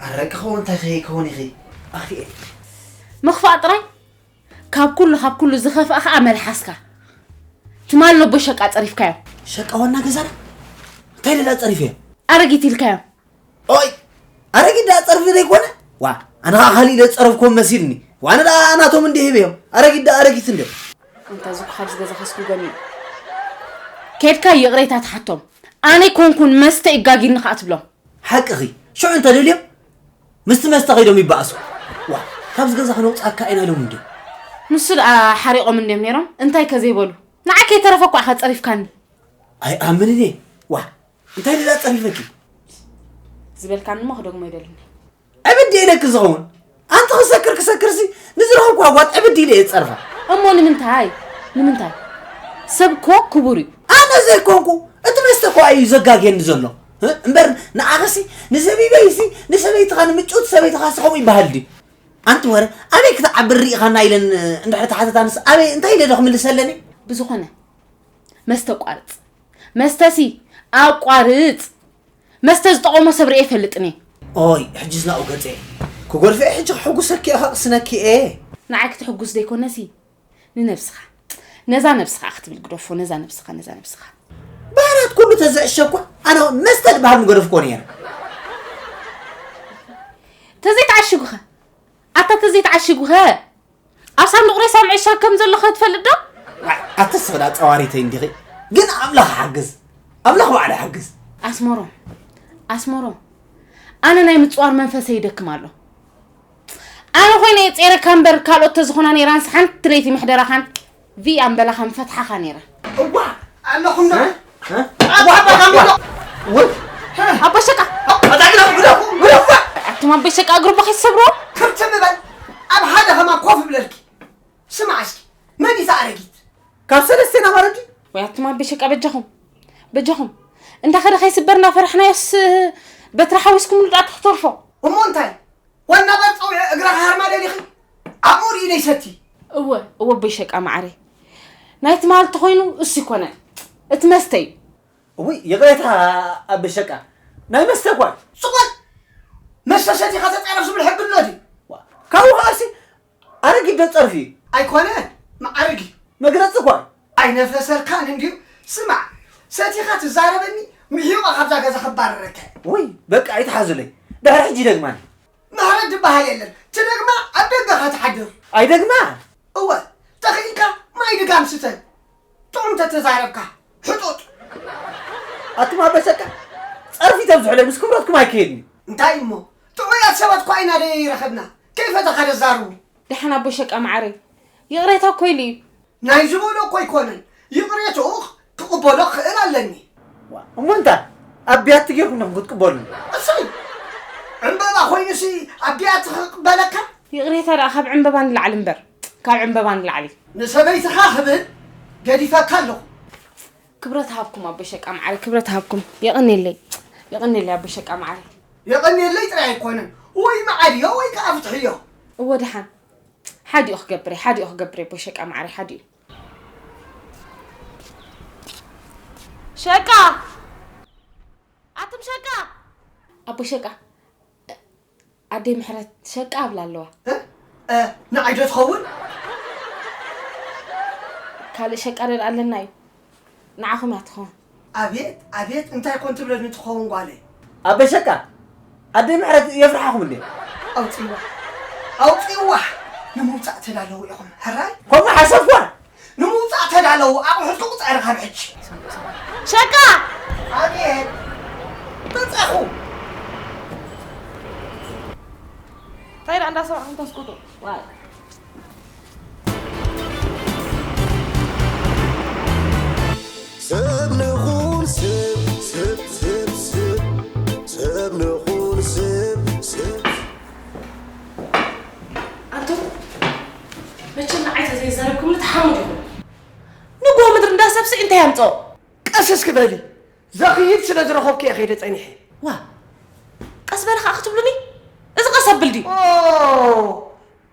ኣረቂ ኸውን እንታይ ከይከውን ኢኺ? ኣኽፊኤ። ምኽፋእ ጥራይ? ካብ ኩሉ ካብ ኩሉ ዝኸፍኣ ኸኣ መልሓስካ። ትማል ነቦ ሸቃ ጸሪፍካዮ። ሸቃ ዋና ገዛና እንታይ ኢለ ጸሪፈዮ? ኣረጊት ኢልካዮ። ኦይ ኣረጊት ደኣ ጸርፊ ዘይኮነ? ዋ ኣነ ኸኣ ካልእ ኢለ ዝጸረፍክዎም መሲልኒ። ዋነ ደኣ ናቶም እንዲህ ህበዮም። ኣረጊት ደኣ ኣረጊት እንድዮም። እንታ እዚ እኮ ካብዚ ገዛ ከስጉጎም እዩ። ኬድካ ይቕሬታ ትሓቶም። ኣነ ኣይኮንኩን መስተ እዩ ጋጊኒ ከኣ ትብሎም። ሓቅኺ። ሽዑ እንተደልዮም ምስቲ መስተ ከይዶም ይበኣሱ። ዋ ካብዚ ገዛ ከነውጽኣካ ኢና ኢሎም እንድዮም። ንሱ ደኣ ሓሪቖም እንድዮም ነይሮም። እንታይ ከ ዘይበሉ? ንዓይ ከይተረፈ እኳ ኢኻ ጸሪፍካኒ። ኣይኣምንን እየ። ዋ እንታይ ደኣ ጸሪፈኪ? ዝበልካኒ እሞ ክደግሞ ኣይደልን። ዕብድ ኢለኪ ዝኸውን ኣንቲ ክሰክር ክሰክርሲ ንዝረኸብኩ ኣጓጥ ዕብድ ኢለ እየ ዝጸርፋ። እሞ ንምንታይ? ንምንታይ? ሰብ እኮ ክቡር እዩ። ኣነ ዘይኮንኩ እቲ መስተ እኮ እዩ ዘጋግየኒ ዘሎ። እ? እምበር ንዓኽሲ ንዘቢበይሲ ንሰበይትኻ ንምጭውቲ ሰበይትኻሲ ከምኡ ይበሃል ድዩ? ኣንቲ ወረ ኣበይ ክትዓብር ርኢኻና ኢለን እንድሕር ተሓተታንስ ኣበይ እንታይ ኢለ ዶ ክምልሰለኒ? ብዝኾነ መስተ ኣቋርጽ። መስተሲ ኣቋርጽ። መስተ ዝጠቐሞ ሰብ ርኤ ይፈልጥን እየ። ኦይ ሕጂስ ናብኡ ገጸ ክጎርፍኤ ሕጂ ክሕጉሰኪ እየ ከቕስነኪ እየ። ንዓይ ክትሕጉስ ዘይኮነሲ ንነብስኻ ነዛ ነብስኻ ክትብል ግደፎ ነዛ ነብስኻ ነዛ ነብስኻ። ባህላት ኩሉ ተዘዕሸ እኳ ኣነ መስተ ዝበሃል ምገደፍኮ ነይረ። ተዘይተዓሽጉኸ ኣታ ተዘይተዓሽጉኸ ኣብ ሳንዱቕ ሬሳ ምዕሻግ ከም ዘለኹ ትፈልጥ ዶ? ኣተስ ኽዳ ጸዋሪተይ እንዲኺ ግን ኣምላኽ ሓግዝ ኣምላኽ ባዕሉ ሓግዝ። ኣስመሮም ኣስመሮም ኣነ ናይ ምጽዋር መንፈሰይ ይደክም ኣሎ። ኣነ ኮይነ እየ ጼረካ እምበር ካልኦት ተዝኾና ነይራንስ ሓንቲ ለይቲ ምሕደራኻን ቪ ኣምበላኻ ምፈትሓኻ ነይረ። እዋ ኣለኹም ዶ? ኣቦ ሸቃ ኣቱም ኣቦ ሸቃ እግርቦ ከይትሰብርዎ። ክርትም በል ኣብ ሓደ ከማ ኮፍ ብለልኪ። ስማዕ እስኪ መን እታ ኣረጊት? ካብ ሰለስቴና ማረዲ። ወይ ኣቱም ኣቦ ሸቃ በጃኹም በጃኹም እንዳ ኸደ ከይስበር እንዳ ፈራሕናዮስ በትሪ ሓዊስኩምሉ ደኣ ክትተርፎ። እሞ እንታይ ዋና በር ጸዊዐ እግራ ክሃርማ ደሊኺ? ኣብኡ ርኢ ደይሰቲ። እወ እወ ኣቦይ ሸቃ መዓረይ ናይ ትማል ተኾይኑ እሱ ይኮነ እቲ መስተ እዩ። እውይ ይቕሬታ ኣቦይ ሸቃ ናይ መስተ እኳ እዩ። ጽቆል መስተ ሰቲኻ ተጻረፍ ዝብል ሕጊ ኣሎ ድዩ? ካብኡ ከኣሲ ኣረጊት ዶ ጸርፊ እዩ? ኣይኮነን መዓርግ እዩ። መግለጺ እኳ እዩ። ኣይነፈሰርካን እንድዩ። ስማዕ ሰቲኻ ትዛረበኒ ምሒቑ ካብዛ ገዛ ክባረረካ እየ። ውይ በቃ ኣይትሓዙለይ ድሕሪ ሕጂ ይደግማኒ። ምሕረት ዝበሃል የለን። ትደግማ ኣብ ደገኻ ትሓድር። ኣይደግማ። እወ ተኽኢልካ ማይ ድጋም ስተ። ጥዑም ተተዛረብካ። ሕጡጥ። ኣቱም ኣቦ ሸቃ ጸርፊ ተብዝሑለይ ምስ ክብረትኩም ኣይከየድን እዩ። እንታይ እሞ ጥዑያት ሰባት እኳ ኢና ደይረኸብና። ከይፈተኻ ደዛርቡ። ደሓን ኣቦ ሸቃ መዓረይ ይቕሬታ እኮ ኢሉ እዩ። ናይ ዝበሎ እኮ ኣይኮነን። ይቕሬትኡ ክቕበሎ ክኽእል ኣለኒ። እሞ እንታይ ኣብ ቢያቲ ጌርኩም ዲኹም ክትቅበሉ? እሰይ ዕምበባ ኮይኑሲ ኣብ ቢያቲ ክቕበለካ? ይቕሬታ ደኣ ካብ ዕምበባ ንላዕሊ እምበር ካብ ዕምበባ ንላዕሊ። ንሰበይትኻ ክብል ገዲፈካ ኣለኹ። ክብረት ሃብኩም ኣቦ ሸቃ መዓረይ ክብረት ሃብኩም። የቐንየለይ የቐንየለይ ኣቦ ሸቃ መዓረይ። የቐንየለይ ጥራይ ኣይኮነን ወይ መዓድዮ ወይ ከዓ ፍትሕዮ። እወ ደሓን ሓዲኡ ክገብር እየ ሓዲኡ ክገብር እየ ኣቦ ሸቃ መዓረይ ሓዲኡ። ሸቃ ኣቱም ሸቃ ኣቦ ሸቃ ኣደይ ምሕረት ሸቃ ኣብላ ኣለዋ። ንዓይ ዶ ትኸውን? ካልእ ሸቃ ዶ ኣለና እዩ ንዓኹም እያ ትኸውን። ኣቤት ኣቤት እንታይ ኮን ትብለኒ ትኸውን ጓለይ? ኣቦ ሸቃ ኣደይ ምሕረት የፍርሓኹም እንዴ? ኣውፅዋ ኣውፅዋ ንምውፃእ ተዳለዉ ኢኹም ሕራይ። ከምኡ ሓሰብኳ። ንምውፃእ ተዳለዉ ኣቑሑት ክቑፀር ካብ ሕጂ። ሸቃ ኣቤት መፃኹ። እንታይ ደኣ እንዳሰማዕኹም ተስቁጡ? ዋይ ሰብ ንኹን ሰብ ሰብ ሰብ ሰብ ሰብ ንኹን ሰብ ሰብ ኣንቱም መቸም ንዓይ ተዘይዛረብኩምኒ ትሓሙ ዲኹም? ንግሆ ምድሪ እንዳ ሰብሲ እንታይ ኣምፅኦ? ቀስ እስኪ በሊ ዘኽይድ ስለ ዝረኸብኩ እየ ከይደ ፀኒሐ። ዋ ቀስ በሊ ከዓ ክትብሉኒ? እዚ ቀስ ኣብል ድዩ? ኦ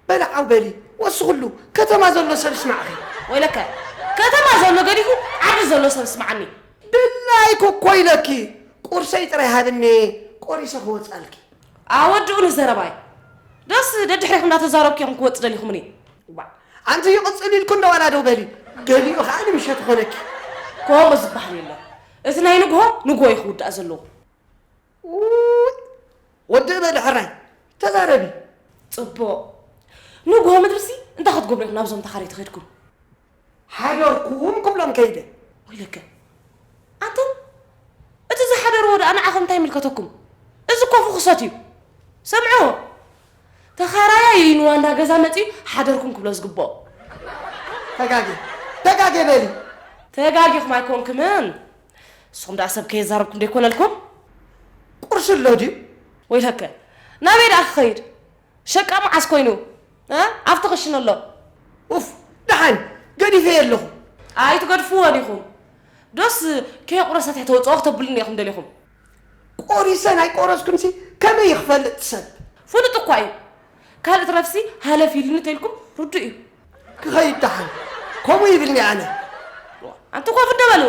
በሊ ዓው በሊ ወስኽሉ ከተማ ዘሎ ሰብ ይስማዕኺ። ወይለከ ከተማ ዘሎ ገዲፉ ዓዲ ዘሎ ሰብ ይስማዓኒ። ድላይኪ እኮ ኢለኪ ቁርሰይ ጥራይ ሃብኒ ቆሪሰ ክወፅኣልኪ። ኣወድኡ ንዘረባይ። ደስ ደድሕሬኹም እንዳተዛረብኩ ኢኹም ክወጽእ ደሊኹምኒ። ዋ፣ ኣንቲ ይቕጽል ኢልኩ እንዶ ዋላ ደው በሊ። ገሊኡ ኸኣ ንምሸት ኾነኪ። ከምኡ ዝበሃል የለን። እቲ ናይ ንግሆ ንግሆ እዩ ክውዳእ ዘለዎ። ውይ፣ ወዲ በሊ ሕራይ፣ ተዛረቢ። ጽቡቕ። ንግሆ ምድርሲ እንታይ ክትገብሩ ኢኹም ናብዞም ተኻረይቲ ከድኩም? ሓደርኩም ክብሎም ከይደ። ወይለከ። ኣንቱም፣ እቲ ዝሓደርዎ ደኣ ንዓኹም እንታይ ይምልከተኩም? እዚ እኮ ፍኹሰት እዩ። ሰምዕዎ። ተኻራያይ እዩ ንዋንዳ ገዛ መጺኡ ሓደርኩም ክብሎ ዝግብኦ። ተጋጌ፣ ተጋጌ በሊ። ተጋጊኹም ኣይኮንኩምን። ንስኹም ደኣ ሰብ ከየዛረብኩም ደይኮነልኩም? ቁርሲ ኣሎ ድዩ? ወይለከ። ናበይ ደኣ ክኸይድ? ሸቃ መዓስ ኮይኑ? እ? ኣብቲ ክሽነ ኣሎ። ኡፍ፣ ደሓን፣ ገዲፈዮ ኣለኹ። ኣይትገድፍዎ ዲኹም? ዶስ ከየቑረሰት እያ ተውፅኦ ክተብሉኒ ኢኹም ደሊኹም? ቆሪሰ ናይ ቆረስኩንሲ ከመይ ይኽፈልጥ ሰብ? ፍሉጥ እኳ እዩ። ካልእ ትረፍሲ ሃለፍ ኢሉኒ ተይልኩም ርዱእ እዩ። ክኸይድ ደሓን። ከምኡ ይብልኒ ኣነ። ኣንቲ ኮፍ እንደ በሉ።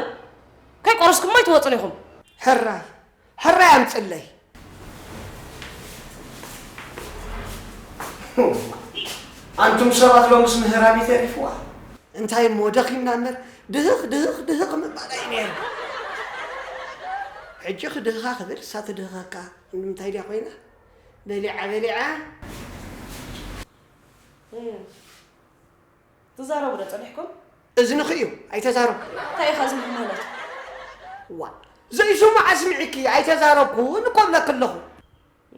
ከይቆረስኩሞ ኣይትወፁን ኢኹም። ሕራይ፣ ሕራይ ኣምፅለይ። ኣንቱም ሰባት ሎምስ ምህራም ይተሪፍዋ። እንታይ እሞ ደኺምና እምበር ድህኽ፣ ድህኽ፣ ድህኽ ምባል እዩ ነይሩ። ሕጂ ክድህኻ ክብል እሳ ትድህኸካ ንምንታይ ድያ ኮይና? በሊዓ፣ በሊዓ። እም። ትዛረቡ ዶ ጸኒሕኩም? እዝንኺ እዩ፣ ኣይተዛረቡ። እንታይ ኢኻ እዝንኺ ማለት? ዋ፣ ዘይስሙዕ ኣስሚዕኪ፣ ኣይተዛረብኩን እኮ እብለኪ ኣለኹ።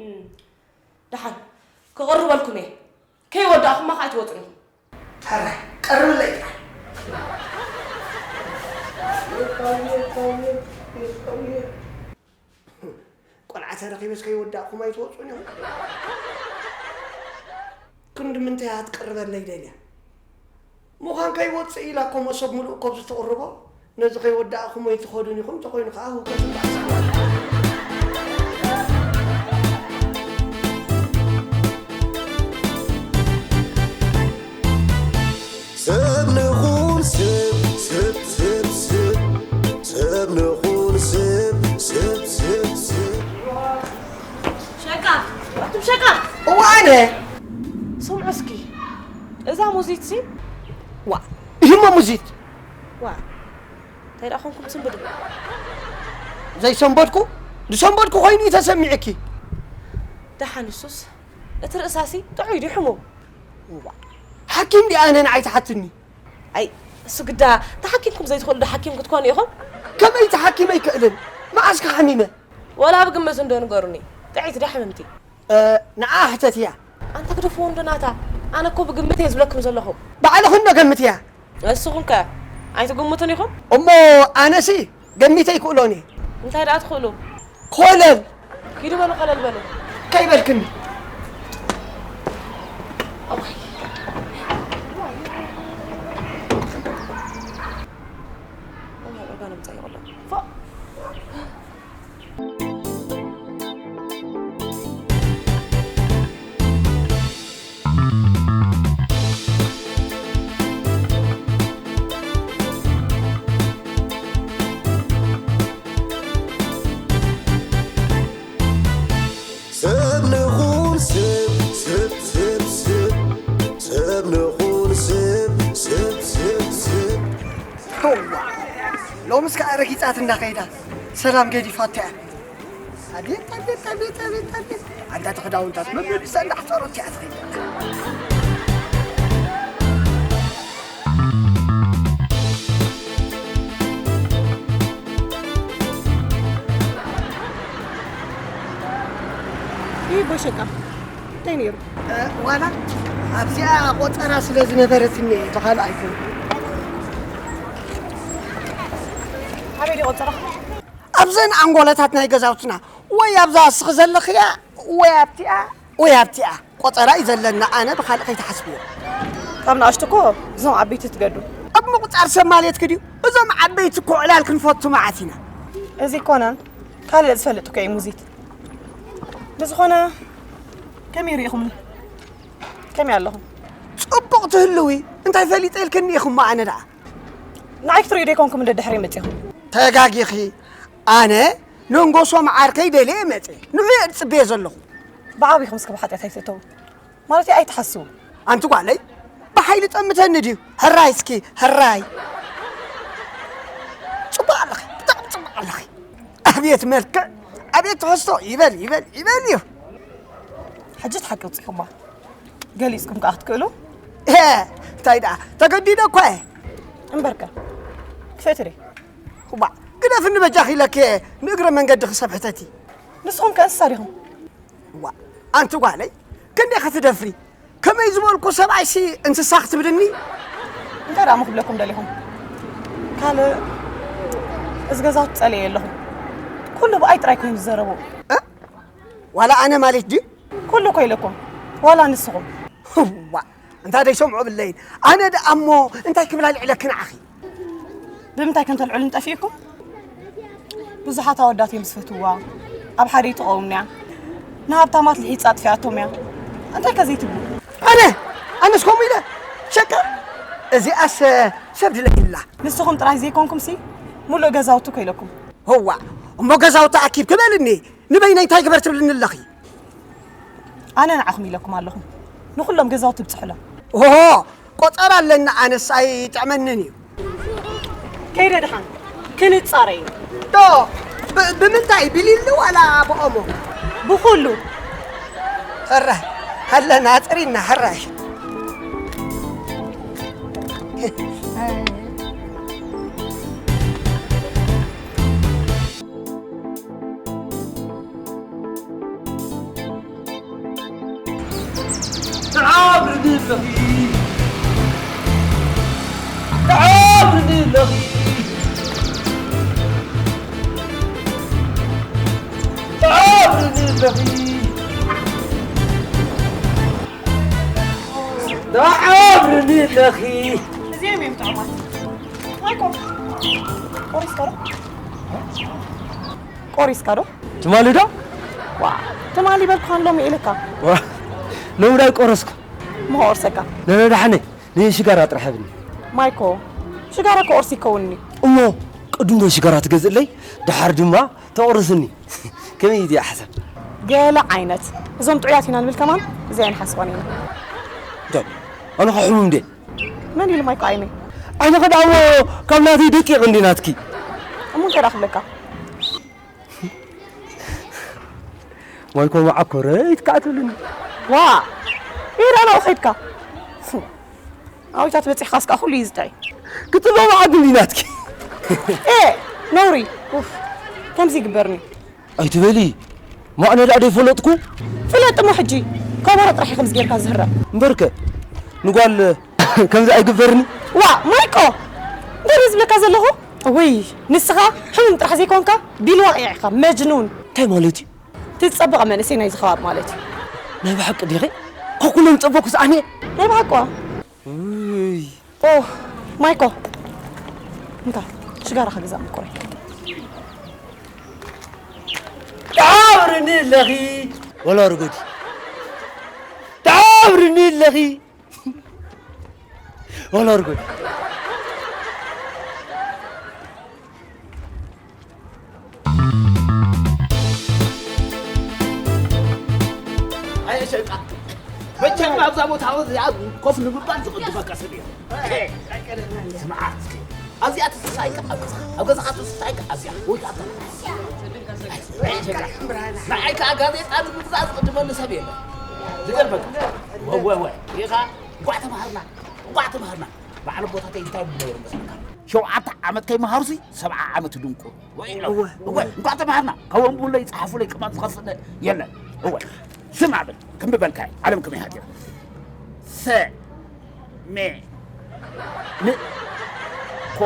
እም፣ ደሓን፣ ክቕርበልኩም እየ። ከይወዳእኹማ ኸኣ ኣይትወጹን ኢኹም። ሕራይ፣ ቀርብለይ ጥራይ። ቆልዓ ተረኺበስ ከይወዳእኩም ኣይትወጹን ኢኹም። ክንዲ ምንታይ እያ ክትቅርበለይ ደልያ? ምዃን ከይወጽእ ኢላ እኮ መሶብ ምሉእ ኮብ ዝተቕርቦ፣ ነዚ ከይወዳእኹም ወይ ትኸዱን ኢኹም፣ እንተኾይኑ ከኣ ህውከትን ባእስን። ሰብ ንኹን ሰብ፣ ሰብ፣ ሰብ፣ ሰብ። ሰብ ንኹን ሰብ፣ ሰብ፣ ሰብ፣ ሰብ። ሸቃ፣ ኣቱም ሸቃ። እዋ ኣነ። ስምዑ እስኪ። እዛ ሙዚት ሲ? ዋ፣ ይህሞ ሙዚት። ዋ፣ እንታይ ደኣ ኾንኩም ትስንብዱ? ዘይሰንበድኩ? ዝሰንበድኩ ኮይኑ እዩ ተሰሚዕኪ። ደሓን እሱስ፣ እቲ ርእሳሲ ጥዑይ ድዩ ሕሙም? እዋ፣ ሓኪም ድኣ ኣነ ንዓይ ትሓትኒ? ኣይ፣ እሱ ግዳ ተሓኪምኩም ዘይትኽእሉ ዶ ሓኪም ክትኮኑ ኢኹም? ከመይ ተሓኪመ ኣይክእልን? መዓስ ከ ሓሚመ? ወላ ብግምት እንዶ ንገሩኒ። ጥዕይቲ ድያ ሕምምቲ? እ፣ ንዓ ሕተትያ። ኣንታ ግደፍዎ እንዶ ናታ። ኣነ እኮ ብግምት እየ ዝብለኩም ዘለኹ። ባዕልኽን ዶ ገምትያ? ንስኹም ከ ኣይትግምቱን ኢኹም? እሞ ኣነሲ ገሚተ ኣይክእሎን እየ። እንታይ ደኣ ትኽእሉ? ኮለል! ኪዱ በሉ፣ ኮለል በሉ። ከይበልክኒ። ሰብ ንኹን ሰብ፣ ሰብ፣ ሰብ፣ ሰብ። ሰብ ንኹን ሰብ፣ ሰብ፣ ሰብ፣ ሰብ። እዋ፣ ሎምስ ከኣ ረጊጻት እንዳኸይዳ ሰላም ገዲፋቶ እያ። ኣቤት፣ ኣቤት፣ ኣቤት፣ ኣቤት፣ ኣቤት። ኣንታ እቲ ክዳውንታት መመሊሳ እንዳሕጸሮት እያ ትኸይድ። ይህ ቦሸቃ እንታይ ነይሩ? እ፣ ዋላ ኣብዚኣ ቆጸራ ስለ ዝነበረትኒ ብኻልእ ኣይኮነን። ኣበይ ድዩ ቆጸራ? ኣብዘን ኣንጎለታት ናይ ገዛውትና፣ ወይ ኣብዛ እስኺ ዘለኽያ፣ ወይ ኣብቲኣ፣ ወይ ኣብቲኣ። ቆጸራ እዩ ዘለና፣ ኣነ ብኻልእ ከይትሓስብዮ። ካብ ንኣሽቱ እኮ እዞም ዓበይቲ ትገዱ። ኣብ ምቑጻር ሰብ ማለትኪ ድዩ? እዞም ዓበይቲ እኮ ዕላል ክንፈቱ መዓት ኢና። እዚ ኣይኮነን፣ ካልእ ዝፈልጥ እኮ እዩ ሙዚት። ብዝኾነ፣ ከመይ ርኢኹምኒ? ከመይ ኣለኹም? ጽቡቕ ትህልዊ፣ እንታይ ፈሊጠ ኢልክኒ ኢኹም ኣነ ደኣ? ንዓይ ክትርእዩ ደይኮንኩም እንደ ድሕሪ መጺኹም? ተጋጊኺ። ኣነ ነንጎሶም ዓርከይ ደልየ መጽየ። ንዑ እየ ዝጽበዮ ዘለኹ። ብዓቢኹም እስኪ ብሓጢኣት ኣይትእተዉ። ማለት ኣይትሓስቡ። ኣንቲ ጓለይ፣ ብሓይሊ ጠምተኒ ድዩ? ሕራይ እስኪ፣ ሕራይ። ጽቡቕ ኣለኺ፣ ብጣዕሚ ጽቡቕ ኣለኺ። ኣብየት መልክዕ፣ ኣብየት ትሕዝቶ፣ ይበል፣ ይበል፣ ይበል እዩ። ሕጂ እቲ ሓቂ ውጽኢኹማ። ገሊጽኩም ከኣ ክትክእሉ? ኤ፣ እንታይ ደኣ፣ ተገዲደ እኳ እየ። እምበርከ፣ ክፈትሪ። እዋ፣ ግደፍኒ በጃኺ ኢለኪ እየ፣ ንእግረ መንገዲ ክሰብ ሕተቲ። ንስኹም ከ እንስሳ ዲኹም? እዋ፣ ኣንቲ ጓለይ፣ ክንደይ ክትደፍሪ? ከመይ ዝበልኩ ሰብኣይሲ እንስሳ ክትብልኒ? እንታይ ደኣ ምኽብለኩም ደሊኹም? ካልእ፣ እዚ ገዛውቲ ጸሊኤ ኣለኹ። ኩሉ ብኣይ ጥራይ ኮይኑ ዝዘረቡ። እ? ዋላ ኣነ ማለት ድዩ? ኩሉ እኮ ኢለኩም። ዋላ ንስኹም። እዋ፣ እንታይ ደይሰምዑ ብለይን። ኣነ ደኣ እሞ እንታይ ክብላ ልዕለኪ ንዓኺ? ብምንታይ ከም ተልዕሉኒ ጠፊእኩም? ብዙሓት ኣወዳት እዮም ዝፈትውዋ። ኣብ ሓደ ይጥቐውምንያ። ንሃብታማት ልሒጻ ኣጥፊኣቶም እያ። እንታይ ከ ዘይትብሉ? ኣነ? ኣነስ ከምኡ ኢለ? ሸቃ? እዚኣስ ሰብ ድለይላ። ንስኹም ጥራይ ዘይኮንኩምሲ፣ ሙሉእ ገዛውቲ እኮ ኢለኩም። እዋ፣ እሞ ገዛውቲ ኣኪብ ክበልኒ፣ ንበይነይ እንታይ ግበር ትብልኒ ኣለኺ? ኣነ ንዓኹም ኢለኩም ኣለኹ። ንኹሎም ገዛውቲ ብጽሑሎም። ኦሆ፣ ቆጸራ ኣለና፣ ኣነስ ኣይጥዕመንን እዩ። ከይደ ደሓን ክንጻረይ። ዶ፣ ብ-፣ ብምንታይ? ብሊሊ ዋላ ብኦሞ? ብኹሉ። ሕራይ፣ ኣለና፣ ኣጽሪና፣ ሕራይ። ተዓብርኒ ኣለኺ፣ ተዓብርኒ ኣለኺ፣ ተዓብርኒ ኣለኺ፣ ተዓብርኒ ኣለኺ። እዚኦም እዮም ጥዑማት። ማይኮ፣ ቆሪስካ ዶ? ቆሪስካ ዶ? ትማሊ ዶ? ዋ፣ ትማሊ በልኩኻን ሎሚ ኢለካ። ዋ፣ ሎሚ ዳይ ቆረስኩ። እሞ ከቑርሰካ። ነነ ደሓነ፣ ንሽጋራ ጥራሕ ሃብኒ። ማይኮ፣ ሽጋራ ከቑርስ ይከውንኒ። እሞ ቅድም ዶ ሽጋራ ትገዝእለይ፣ ደሓር ድማ ተቑርስኒ። ከመይ እዩ ሓሳብ? ገለ ዓይነት። እዞም ጥዑያት ኢና ንብል ከማን፣ እዚኣ ኣይንሓስባን ኢና። እንታይ? ኣነ ኸ ሕሙም እንዴ? መን ኢሉ ማይኮ ዓይነይ? ዓይንኺ ደኣ እሞ ካብ ናተይ ደቂቕ እንዲ ናትኪ። እሞ እንታይ ደኣ ክብለካ? ማይኮ መዓኮረ ይትካእ ትብልኒ። ዋ! ኢራ ነው ኸይድካ። ኣዊታት በጺሕካ እስካ ኩሉ እዩ ዝጥዕይ። ክትሎ መዓት እንዲ ናትኪ። ኤ! ነውሪ። ኡፍ። ከምዚ ይግበርኒ። ኣይትበሊ። ማዕነ ደኣ ደይፈለጥኩ? ፍለጥ እሞ ሕጂ። ከበሮ ጥራሕ እዩ ከምዚ ጌርካ ዝህረም። እምበርከ፣ ንጓል ከምዚ ኣይግበርኒ። ዋ፣ ማይኮ! እንታይ ድየ ዝብለካ ዘለኹ? እውይ፣ ንስኻ ሕሙም ጥራሕ ዘይኮንካ፣ ቢል ዋቂዕ ኢኻ፣ መጅኑን። እንታይ ማለት እዩ? ትጸበቐ መንእሰይ ናይዚ ከባቢ ማለት እዩ። ናይ ብሓቂ ዲኺ? ካብ ኩሎም ዝጸበኩስ ኣነ? ናይ ብሓቂ። ውይ። ኦ፣ ማይኮ። እንካ፣ ሽጋራ ክገዛእ ምኮረ። ተዓብርኒ ኣለኺ። ወላ ርጎዲ። ተዓብርኒ ኣለኺ። ወላ ርጎዲ። ኣየ ሸቃ፣ መቸም ኣብዛ ቦታ እዚኣ ኮፍ ንምባል ዝቕድመካ ሰብ እዩ። ስምዓ እስኪ፣ ኣብዚኣ ትስሳይካ፣ ኣብ ገዛኻ፣ ኣብ ገዛኻ ትስሳይካ፣ ኣብዚኣ ወይ ከኣ ንዓይ ከዓ ጋዜጣ ንምግዛእ ዝቕድመኒ ሰብ የለን። ዝገርመካ። ወ-፣ ወ-፣ ወ-፣ ኢኻ፣ እንቋዕ ተማሃርና፣ እንቋዕ ተማሃርና። በዓል ኣቦታተይ እንታይ ይብሉ ነይሮም መስለካ? ሸውዓተ ዓመት ከይመሃሩሲ ሰብዓ ዓመት ድንቁር። ወይ ኢሎም። እወ፣ እወ፣ እወ። እንቋዕ ተማሃርና። ካብ ወንቡለይ ጸሓፉለይ ቅማም ዝኸፍእ የለን። እወ። ስማዕ በል፣ ከም ዝበልካዮ፣ ዓለም ከመይ ሃገር? ሰ-፣ ሜ-፣ ን-፣ ኮ-፣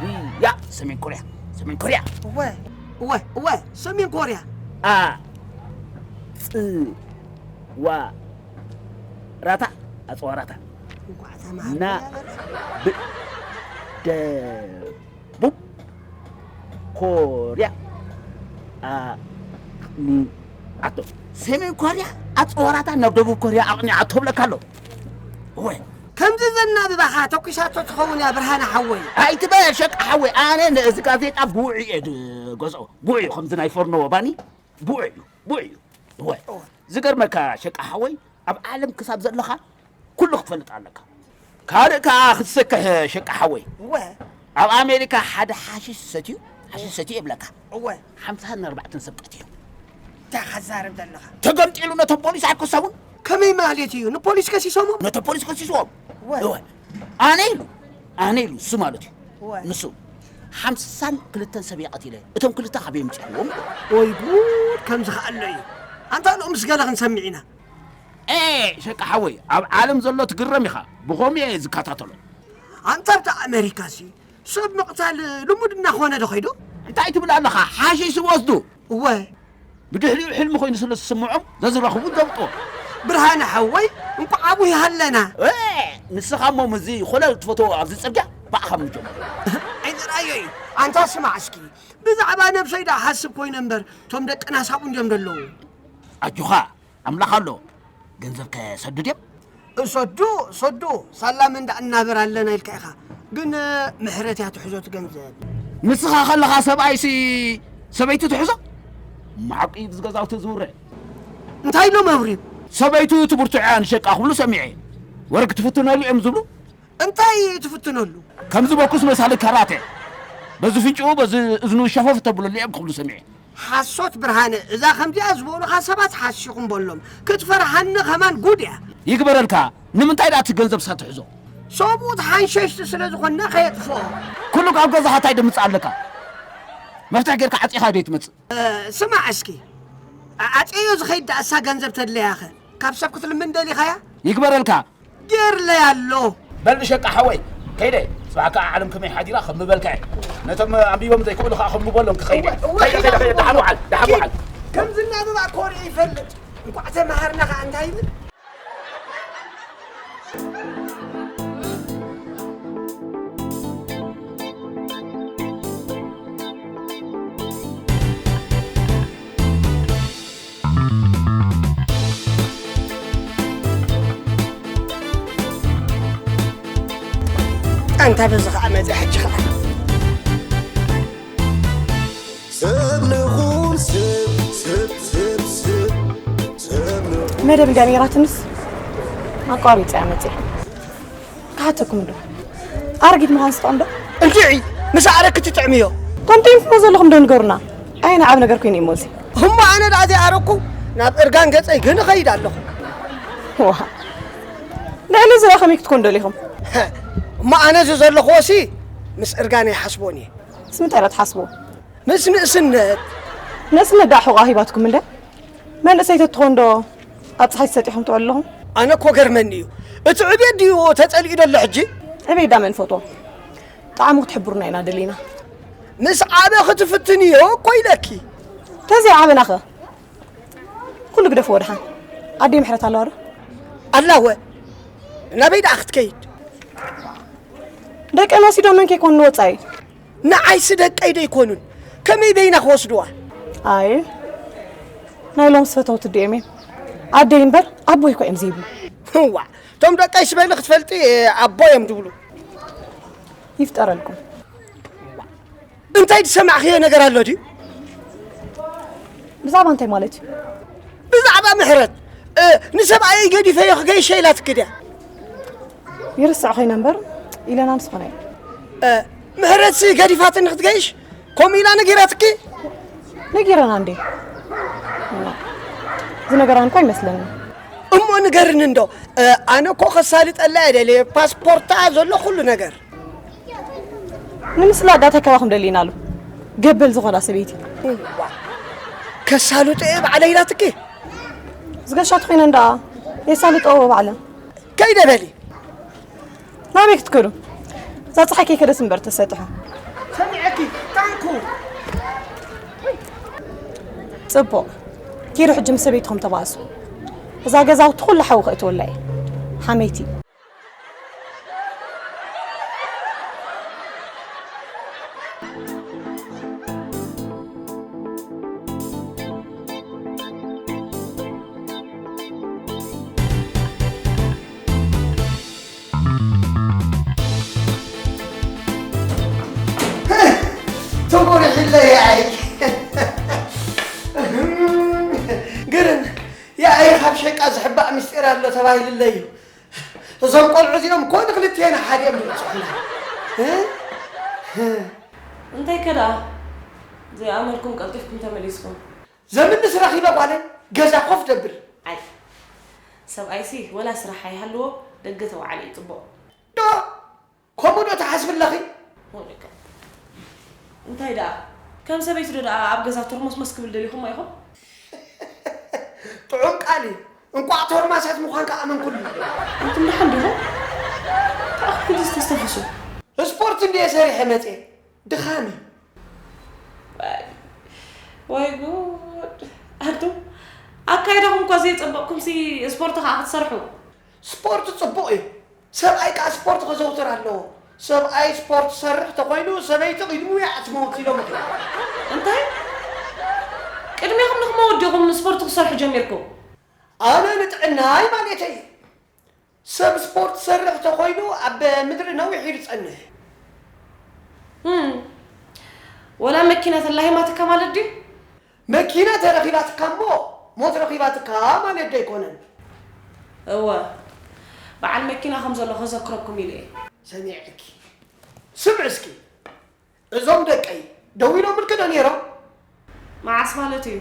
ሪ-፣ ያ፣ ሰሜን ኮርያ፣ ሰሜን ኮርያ። እወ፣ እወ፣ እወ፣ ሰሜን ኮርያ። ኣ-፣ ጽ-፣ ዋ-፣ ራታ፣ ኣጽዋራታ። እንቋዕ ተማሃርና ና-፣ ያ በል። ብ-፣ ደ-፣ ቡብ ኮርያ ኣቕኒዓቶ። ሰሜን ኮርያ ኣጽዋራታ ናብ ደቡብ ኮርያ ኣቕኒዓቶ ብለካ ኣሎ። ወይ። ከምዚ ዘናብባኻ ተኲሳቶ ትኸውን እያ ብርሃነ ሓወይ። ኣይትበል ሸቃ ሓወይ፣ ኣነ ነዚ ጋዜጣ ብውዒ እየ ዝገዝኦ። ብውዒ ከምዚ ናይ ፎርኖ ባኒ ብውዒ እዩ፣ ብውዒ እዩ። ወይ። እወ። ትገርመካ ሸቃ ሓወይ፣ ኣብ ዓለም ክሳብ ዘለኻ ኩሉ ክትፈልጥ ኣለካ። ካልእ ከኣ ክትሰክሕ ሸቃ ሓወይ። እወ። ኣብ ኣሜሪካ ሓደ ሓሽሽ ሰትዩ፣ ሓሽሽ ሰትዩ ይብለካ። እወ። ሓምሳን ኣርባዕተን ሰብ ቀቲሉ። እንታይ ኸዛረብ ዘለኻ? ተገምጢሉ ነቶም ፖሊስ ኣይከሰቡን። ከመይ ማለት እዩ? ንፖሊስ ከሲሶሞም? ነቶም ፖሊስ ከሲስዎም። እወ። እወ። ኣነ ኢሉ፣ ኣነ ኢሉ፣ እሱ ማለት እዩ። እወ። ንሱ፣ ሓምሳን ክልተን ሰብ እየ ቀቲለ። እቶም ክልተ ካበይ ኣምጺእዎም? ወይ ጉድ፣ ከምዚ ከኣ ኣሎ እዩ። ኣንታ ሎምስ ገለ ክንሰምዕ ኢና። ኤ፣ ሸቃ ሓወይ፣ ኣብ ዓለም ዘሎ ትግረም ኢኻ። ብኸምኡ እየ ዝከታተሎ። ኣንታ ኣብታ ኣሜሪካሲ፣ ሰብ ምቕታል ልሙድ እናኾነ ዶ ኸይዱ? እንታይ ትብል ኣለኻ? ሓሺሽ ዝወስዱ። እወ። ብድሕሪኡ ሕልሚ ኮይኑ ስለ ዝስምዖም፣ ዘዝረኽቡ ዘምጥዎ። ብርሃነ ሓወይ፣ እንቋዕ ኣብኡ ይሃለና። ኤ፣ ንስኻ እሞ ምስዚ ኾለል ትፈትዎ ኣብዚ ጽርግያ፣ ብኣኻ ምጀምር። ኣይዝርኣዮ እዩ። ኣንታ ስማዕ እስኪ፣ ብዛዕባ ነብሰይ ደኣ ሓስብ ኮይነ እምበር፣ እቶም ደቅናስ ኣብኡ እንድዮም ዘለዉ። ኣጆኻ፣ ኣምላኽ ኣሎ። ገንዘብ ከሰዱ ድዮም? እሰዱ፣ እሰዱ፣ ሳላ መንዳ እናበር ኣለና ኢልካ ኢኻ። ግን ምሕረት እያ ትሕዞ እቲ ገንዘብ። ንስኻ ከለኻ ሰብኣይሲ ሰበይቱ ትሕዞ? ማዕቂ እዩ ብዝገዛውቲ ዝውረ። እንታይ ኢሎም ኣብሪም? ሰበይቱ ትብርትዖ እያ ንሸቃ ክብሉ ሰሚዐ። ወረ ክትፍትነሉ እዮም ዝብሉ። እንታይ ትፍትነሉ? ከምዚ በኩስ መሳሊ ካራቴ። በዚ ፍንጭኡ፣ በዚ እዝኑ ሸፈፍ ተብለሉ እዮም ክብሉ ሰሚዐ። ሓሶት ብርሃነ፣ እዛ ከምዚኣ ዝበሉኻ ሰባት ሓሲኹም በሎም። ክትፈርሃኒ ከማን ጉድ እያ። ይግበረልካ፣ ንምንታይ ደኣ እቲ ገንዘብ እሳ ትሕዞ? ሰብኡት ሓንሸሽቲ ስለ ዝኾንና ከየጥፍኦ። ኩሉ ኣብ ገዛኻ እንታይ ድምጽእ ኣለካ? መፍትሕ ጌርካ ዓጺኻ ደይ ትመጽእ? እ፣ ስማዕ እስኪ። ኣ-፣ ኣጽዮ ዝኸይድ ደኣ እሳ ገንዘብ ተድለያኸ? ካብ ሰብ ክትልምን ደሊኻያ? ይግበረልካ። ጌርለይ ኣሎ። በል ንሸቃ ሓወይ፣ ከይደ። ጽባሕ ከኣ ዓለም ከመይ ሓዲራ ከም ምበልካ እየ። ነቶም ኣንቢቦም ዘይክእሉ ከኣ ከም ምበሎም ክኸይደ። እወ፣ እወ፣ ከይደ፣ ከይደ፣ ከይደ። ደሓን ውዓል፣ ደሓን ውዓል። ከምዚ እናበባ ኮሪኡ ይፈልጥ። እንቋዕ ተመሃርና ከኣ እንታይ ይብል? ኣንታ በዚ ኸዓ መፂኣ ሕጂ ኸዓ። ሰብ ንኹን ሰብ፣ ሰብ፣ ሰብ፣ ሰብ፣ ሰብ ንኹን መደብ እንድያ ነይራትንስ ኣቋሪፀ እያ መፂኣ። ክሓተኩም ዶ? ኣረጊት ምዃን ስጠም ዶ? እንድዒ፣ ምስ ኣረግቲ ትጥዕምዮ። ከምቲ ኢንፎ ዘለኹም ዶ ንገሩና? ኣየናይ ዓብ ነገር ኮይኑ እዩ እሞ እዚ? እሞ ኣነ ደኣ ዘይኣረግኩ ናብ እርጋን ገጸይ ግን እኸይድ ኣለኹ። ዋ፣ ልዕሊ እዚ ደኣ ከመይ ክትኮኑ ደሊኹም? እሞ ኣነ እዚ ዘለኽዎሲ ምስ እርጋን ኣይሓስቦን እየ። ምስ ምንታይ ኢኻ ትሓስቦ? ምስ ንእስነት። ንእስነት ደኣ ሕቖኣ ሂባትኩም እንደ? መንእሰይ ተትኾን ዶ ኣብ ፀሓይ ተሰጢኹም ትውዕሉ ኣለኹም? ኣነ እኮ ገርመኒ እዩ። እቲ ዕብየት ድዩ ተጸሊኡ ዘሎ ሕጂ? ዕብየት ዳ መን ፈትዎ? ጣዕሙ ክትሕብሩና ኢና ደሊና። ምስ ዓበኺ ትፍትንዮ እኮ ኢለኪ። ተዘይዓበናኸ? ኩሉ ግደፍዎ ደሓን። ኣደይ ምሕረት ኣለዋ ዶ? ኣላወ። ናበይ ደኣ ክትከይድ? ደቀን ወሲዶም መን ከይኮኑ ንወጻኢ? ንዓይሲ ደቀይ ዶ ኣይኮኑን? ከመይ በይና ክወስድዋ? ኣየ፣ ናይ ሎምስ ፈተውቲ ድዮም እዮም? ኣደይ እምበር ኣቦይ እኮ እዮም ዘይብሉ። እዋ፣ እቶም ደቀይስ በሊ ክትፈልጢ ኣቦ እዮም ዝብሉ። ይፍጠረልኩም። እንታይ ዝሰማዕኽዮ ነገር ኣሎ ድዩ? ብዛዕባ እንታይ ማለት እዩ? ብዛዕባ ምሕረት፣ እ፣ ንሰብኣየይ ገዲፈዮ ክገይሸ ኢላትኪ ድያ? ይርስዕ ኮይነ እምበር ኢለና ንስኾነ። እ፣ ምሕረትሲ ገዲፋትኒ ክትገይሽ ከምኡ ኢላ ነጊራትኪ? ነጊረና እንዴ? ዝነገራን እኳ ኣይመስለኒ። እሞ ንገርኒ እንዶ፣ እ፣ ኣነ እኮ ከሳልጠላ እየ ደልየ፣ ፓስፖርታ ዘሎ ኩሉ ነገር። ንምስላ ዳታ ካባኹም ደሊና ኣሎ። ገበል ዝኾና ሰበይቲ። እዋ፣ ከሳልጦ እየ ባዕለይ ኢላትኪ? ዝገሻት ኮይነን ደኣ የሳልጦ ባዕለን። ከይደ በሊ። ናበይ ክትከዱ? እዛ ፀሓይ ከይከደስ እምበር ተሰጥሑ። ሰሚዐኪ፣ ታንኩ። ጽቡቕ። ኪዱ ሕጂ ምስ ሰበይትኹም ተባእሱ። እዛ ገዛውቲ ኩላ ሓዊ ከእትወላ እየ። ሓመይቲ። ተጎሪሕለይ ኣይ። ግርም፣ ያይ ኣብ ሸቃ ዝሕባእ ምስጢር ኣሎ ተባሂልለይ እዩ። እዞም ቆልዑ እዚኦም ኮን ክልቴና ሓደ እዮም ዝብጽሑና። እ? እንታይ ከ ደኣ? ዘይኣመልኩም ቀልጢፍኩም ተመሊስኩም። ዘምንስ ረኺበ ጓለይ ገዛ ኮፍ ደብል። ኣይ፣ ሰብኣይሲ ወላ ስራሕ ኣይሃልዎ፣ ደገ ተዋዕለ እዩ ጽቡቕ። ዶ? ከምኡ ዶ ትሓስቢ ኣለኺ? ወደቀ። እንታይ ደኣ? ከም ሰበይቲ ዶ ደኣ ኣብ ገዛ ተርሞስሞስ ክብል ደሊኹም ኣይኹም? ጥዑም ቃል እዩ። እንቋዕ ተርማሳት ምዃንካ ኣመንኩሉ። ኣንቱም ደሓን ዲኹም? እንታይ ኢኹም ክንዲ ዝተስተፍሱ? ስፖርት እንድየ ሰሪሐ መፅየ። ድኻም እዩ። ዋይ፣ ዋይ ጉድ። ኣንቱም ኣካይዳኹም እኳ ዘየጸበቕኩምሲ ስፖርት ከኣ ክትሰርሑ። ስፖርት ጽቡቕ እዩ። ሰብኣይ ከኣ ስፖርት ከዘውትር ኣለዎ። ሰብኣይ ስፖርት ዝሰርሕ ተኾይኑ ሰበይቲ ቅድሚኡ እያ ትመውት ኢሎም። እንታይ? ቅድሜኹም ንኽመውት ዲኹም ስፖርት ክሰርሑ ጀሚርኩም? ኣነ ንጥዕናይ ማለተይ። ሰብ ስፖርት ዝሰርሕ ተኾይኑ ኣብ ምድሪ ነዊሕ ኢሉ ዝጸንሕ። እም፣ ወላ መኪና ተላሂማትካ ማለት ድዩ? መኪና ተረኺባትካ እሞ ሞት ረኺባትካ ማለት ዶ ኣይኮነን? እወ፣ በዓል መኪና ከም ዘሎ ከዘክረኩም ኢለ እየ። ሰሚዐኪ። ስምዒ እስኪ፣ እዞም ደቀይ ደዊሎምልኪ ዶ ነይሮም? መዓስ ማለት እዩ?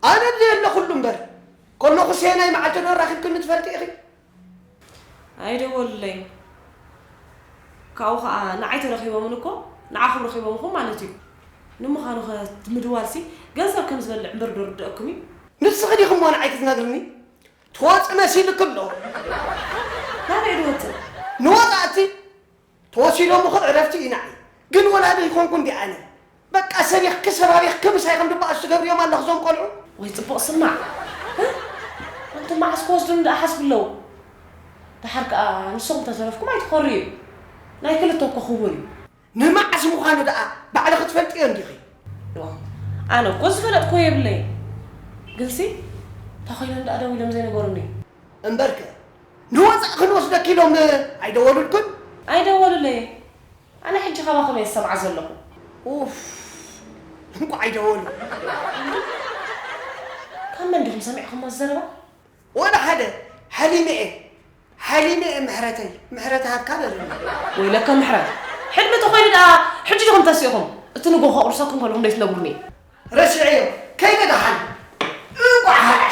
ኣነ ድየ ኣለኹሉ እምበር፣ ከለኹ ሰየናይ መዓልቲ ዶ ኣራኺብክኒ ትፈልጢ ኢኺ? ኣይደወሉለይን። ካብኡ ኸዓ ንዓይ ተረኺቦምን እኮ ንዓኹም ረኺቦምኹም ማለት እዩ። ንምዃኑ ኸ እቲ ምድዋልሲ ገንዘብ ከም ዝበልዕ እምበር ዶ ርድአኩም እዩ? ንስኺ ዲኺ እሞ ንዓይ ክትነግርኒ? ትወፂ መሲልኪ ኣሎ። ናበይ ድወፅእ? ንወፃእቲ። ተወሲዶም እኮ ዕረፍቲ ኢና። ግን ወላዲ ይኾንኩ እንዲ ኣነ። በቃ ሰቢኽኪ ሰባቢኽኪ ምሳይ ከም ድበኣሱ ትገብርዮም ኣለኽ እዞም ቆልዑ። ወይ ጽቡቕ ስማዕ። እ? ኣንቱም መዓስ ክወስዱኒ ደኣ ሓስቡ ኣለዉ። ደሓር ከኣ ንስኹም ተተረፍኩም ኣይትኾርዩ። ናይ ክልተ እኮ ክቡር እዩ። ንመዓስ ምዃኑ ደኣ ባዕልኺ ትፈልጥዮ እንዲኺ። ዋ፣ ኣነ እኮ ዝፈለጥክዎ የብለይን። ግንሲ፣ እንታይ ኮይኖም ደኣ ደዊሎም ዘይነገሩኒ? እምበርከ፣ ንወጻኢ ክንወስደኪ ኢሎም ኣይደወሉልኩን? ኣይደወሉለይ። ኣነ ሕጂ ካባኹም እየ ዝሰምዓ ዘለኹ። ኡፍ፣ እንቋዕ ኣይደወሉ። ካብ መን ዲኹም ሰሚዕኩሞ እዚ ዘረባ? ወላ ሓደ፣ ሓሊመ እየ። ሓሊመ እየ ምሕረተይ፣ ምሕረት ሃብካ በሉኒ። ወይለከ ምሕረት፣ ሕልሚ ተኾይኑ ደኣ ሕጂ ዲኹም ተሲእኹም? እቲ ንግሆ ከቑርሰኩም ከለኹም ዘይትነግሩኒ? ረሲዐዮ፣ ከይደ ደሓን። እንቋዕ ሃልዐ።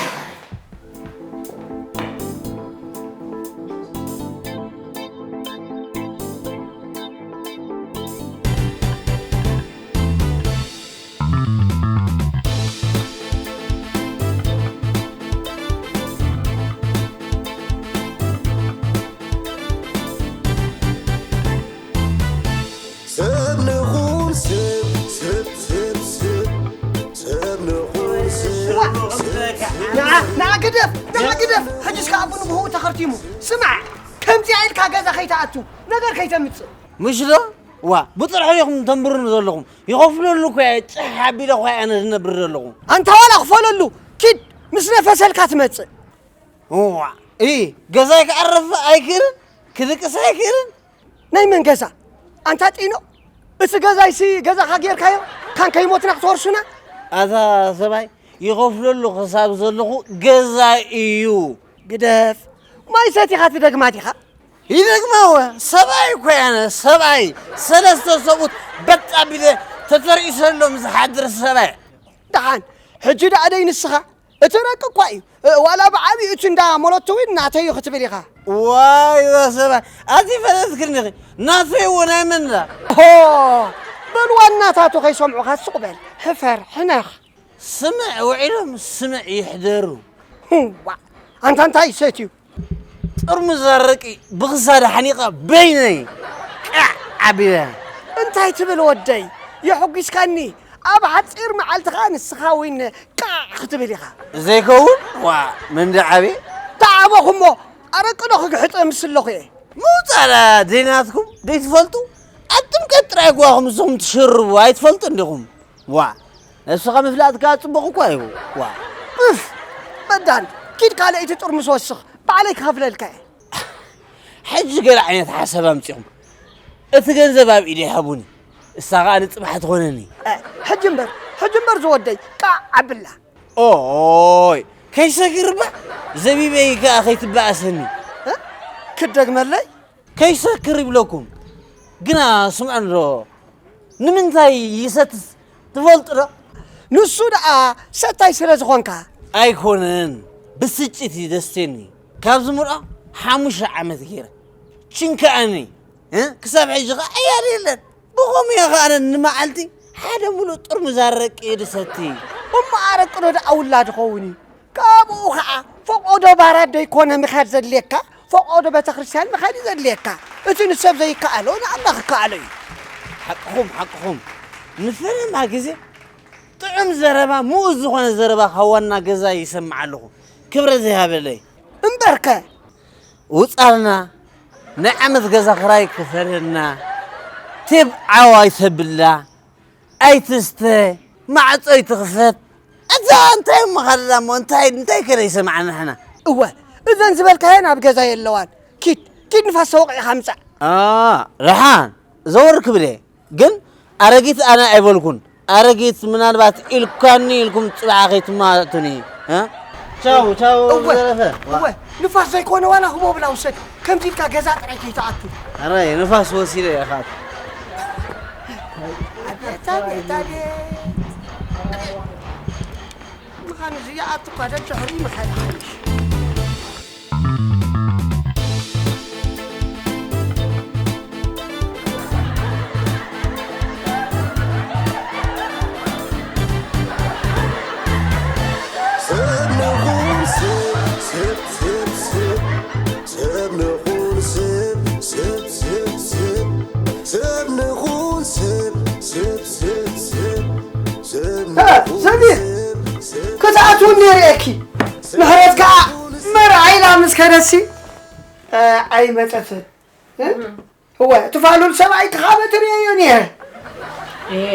ሰብ ንኹን ሰብ፣ ሰብ፣ ሰብ፣ ሰብ፣ ሰብ ንኹን ሰብ፣ እዋ፣ ሰብ፣ ንዓ፣ ንዓ ግደፍ፣ ንዓ ግደፍ። ሕጅስ ከኣ ብንግሆኡ ተኸርቲሙ። ስማዕ፣ ከምዚኣ ኢልካ ገዛ ከይትኣቱ፣ ነገር ከይተምጽእ። ምሽ ዶ? ዋ፣ ብጥርሑ ኢኹም ተንብሩኒ ዘለኹም። ይኸፍለሉ እኮ እየ፣ ጭሕ ኣቢለ እኮ እየ ኣነ ዝነብር ዘለኹ። ኣንታ ዋላ ክፈለሉ፣ ኪድ፣ ምስ ነፈሰልካ ትመጽእ። እዋ፣ እይ፣ ገዛይ ክዓርፍ ኣይክእልን፣ ክድቅስ ኣይክእልን። ናይ መን ገዛ? ኣንታ ጢኖ፣ እቲ ገዛይሲ ገዛኻ ጌርካዮ? ካን ከይሞትና ክትወርሱና? ኣታ ሰብኣይ፣ ይኸፍለሉ ክሳብ ዘለኹ ገዛይ እዩ። ግደፍ፣ ማይ ሰቲኻ ትደግማ ዲኻ? ይደግማ እወ፣ ሰብኣይ እኮ እየ ኣነ፣ ሰብኣይ። ሰለስተ ሰብኡት በጥ ኣቢለ ተተርኢሰሎም ዝሓድር ሰብኣይ። ደሓን፣ ሕጂ ደኣ ደይ ንስኻ? እቲ ረቂ እኳ እዩ። እ፣ ዋላ ብዓቢኡ እቲ እንዳ ሞለቶ እውን ናተይ እዩ ክትብል ኢኻ። ዋይ፣ እዛ ሰብኣይ፣ ኣቲ ፈለጥክኒ ኢኺ። ናተይ እዎ ናይ መን እዛ? ሆ፣ በል ዋናታቱ ከይሰምዑኻ ስቕ በል። ሕፈር፣ ሕነኽ። ስምዕ ውዒሎም ስምዕ ይሕደሩ። ዋእ፣ ኣንታ እንታይ ይሰትዩ? ጥርሙዝ ኣረቂ ብኽሳዳ ሓኒቐ በይነይ ቃዕ ኣቢለ። እንታይ ትብል ወደይ? የሐጒስካኒ። ኣብ ሓጺር መዓልቲ ኸኣ ንስኻ ወይን ቃዕ ክትብል ኢኻ። ዘይከውን? ዋእ፣ መን ደዓብየ? ተዓበኹሞ፣ ኣረቂ ዶ ክግሕጥ ምስ ኣለኹ እየ? ምውጻእ ደኣ ዘይናትኩም ደይትፈልጡ? ኣብ ጥምቀት ጥራይ ጓኹም ንስኹም ትሽርቡ ኣይትፈልጡን ዲኹም? ዋእ፣ ንስኻ ምፍላጥካ ጽቡቕ እኳ እዩ። ዋእ። እፍ! በዳን፣ ኪድ ካልኣይቲ ጥርሙስ ወስኽ፣ ባዕለይ ክኸፍለልካ እየ። ሕጂ ገለ ዓይነት ሓሳብ ኣምጺኹም። እቲ ገንዘብ ኣብ ኢደይ ሃቡኒ፣ እሳ ኸኣ ንጽባሕ ትኾነኒ። እ፣ ሕጂ እምበር፣ ሕጂ እምበር ዝወደይ፣ ቃዕ ኣብላ። ኦይ፣ ከይሰክር እባ ዘቢበይ ከኣ ከይትበኣሰኒ። እ? ክደግመለይ? ከይሰክር ይብለኩም። ግና ስምዑ እንዶ፣ ንምንታይ ይሰትስ ትፈልጡ ዶ? ንሱ ደኣ ሰታይ ስለ ዝኾንካ። ኣይኮነን፣ ብስጭት እዩ ደስቴኒ። ካብ ዝምርዖ ሓሙሽተ ዓመት ገይረ። ችንከኣኒ፣ እ? ክሳብ ሕጂ ኸኣ ዕያል የለን። ብኸምኡ እየ ኸኣ ኣነ ንመዓልቲ ሓደ ሙሉእ ጥርሙዝ ኣረቂ እየ ዝሰቲ። እሞ ኣረቂ ዶ ደኣ ውላድ ይኸውን እዩ? ካብኡ ኸዓ ፈቖዶ ባራት ዶ ይኮነ ምኻድ ዘድልየካ? ፈቖዶ ቤተክርስትያን ምኻድ እዩ ዘድልየካ። እቲ ንሰብ ዘይከኣሎ ንኣምላኽ ይከኣሎ እዩ። ሓቅኹም፣ ሓቅኹም። ንፈለማ ግዜ ጥዑም ዘረባ፣ ምኡዝ ዝኾነ ዘረባ ካብ ዋና ገዛ ይሰምዕ ኣለኹ። ክብረት ዘይሃበለይ። እምበርከ? ውጻልና፣ ናይ ዓመት ገዛ ክራይ ክፈለልና፣ ቴብ ዓው ኣይተብላ፣ ኣይትስተ፣ ማዕጾ ኣይትኽፈት። እዛ እንታይ እሞ ኻልላ እሞ እንታይ፣ እንታይ ከ ዘይሰማዕና ንሕና? እወ፣ እዘን ዝበልካየን ኣብ ገዛ የለዋን። ኪድ፣ ኪድ ንፋስ ተወቒዕኻ ምጻእ። ኣ፣ ደሓን፣ ዘወር ክብል እየ። ግን ኣረጊት ኣነ ኣይበልኩን። ኣረጊት ምናልባት ኢልካኒ ኢልኩም ጽባሕ ከይትማቱኒ። እ? ቻው፣ ቻው፣ እወ፣ ዘረፈ። እወ፣ ንፋስ ዘይኮነ ዋላ ህቦ ብላ ውሰድ። ከምዚ ኢልካ ገዛ ጥራይ ከይትኣቱ። ኣረ፣ ንፋስ ወሲደ እየ ክኣቱ። ኣቤት፣ ኣቤት፣ ኣቤት። ምዃኑ እዚ ይኣቱ እኳ ደድሕሩ ይምኸድ ሓይሽ። ሰብ ንኹን ሰብ፣ ሰብ፣ ሰብ፣ ሰብ። ሰብ ንኹን ሰብ፣ ሰብ፣ ሰብ፣ ሰብ። ሰብ ንኹን ሰብ፣ ሰብ፣ ሰብ፣ ሰብ። ሰብ እ፣ ንኹን ሰሚር፣ ሰብ፣ ሰብ። ክትኣትውኒ ርእየኪ። ምሕረት ከኣ መርዓ ኢላ ምስ ከደሲ፣ እ፣ ኣይመጸትን። እ? እወ፣ እቲ ፋሉል ሰብኣይ ክኻበ ትርእየዮ ኒሀ። እየ፣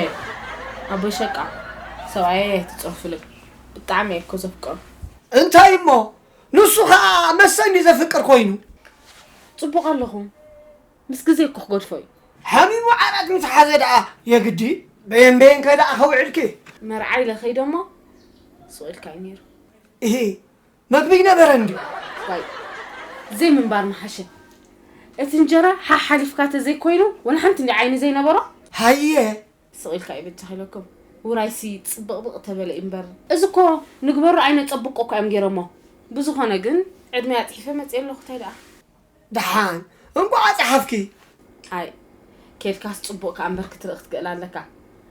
ኣቦይ ሸቃ፣ ሰብኣየ ኣይትጸርፉለይ። ብጣዕሚ እየ እኮ ዘፍቅሮ። እንታይ እሞ? ንሱ ኸኣ መሰኒ ዘፍቅር ኮይኑ። ጽቡቕ ኣለኹም። ምስ ግዜ እኮ ክገድፎ እዩ። ሓሚሙ ዓራት ምስ ሓዘ ደኣ የግዲ በየን በየን ከ ደኣ ከውዕልኪ? መርዓ ኢለ ከይደ እሞ ስቕ ኢልካ እዩ ነይሩ። እሂ፣ መግቢ ይነበረ እንድዩ። ዋይ፣ ዘይምንባር ምሓሸ። እቲ እንጀራ ሓሓሊፍካ ተዘይኮይኑ፣ ወላ ሓንቲ እንዲ ዓይኒ ዘይነበሮ? ሃየ። ስቕ ኢልካ እዩ በጃኺ ኢለኩም። ውራይሲ ጽብቕብቕ ተበለ እዩ እምበር። እዚ እኮ ንግበሮ ኣይነጸብቆ እኮ እዮም ገይሮሞ። ብዝኾነ ግን፣ ዕድመይ ኣጽሒፈ መጽየ ኣለኹ፣ እንታይ ደኣ? ደሓን፣ እንቋዕ ጸሓፍኪ። ኣይ፣ ኬድካስ ጽቡቕ ከኣ እምበር ክትርኢ ክትክእል ኣለካ።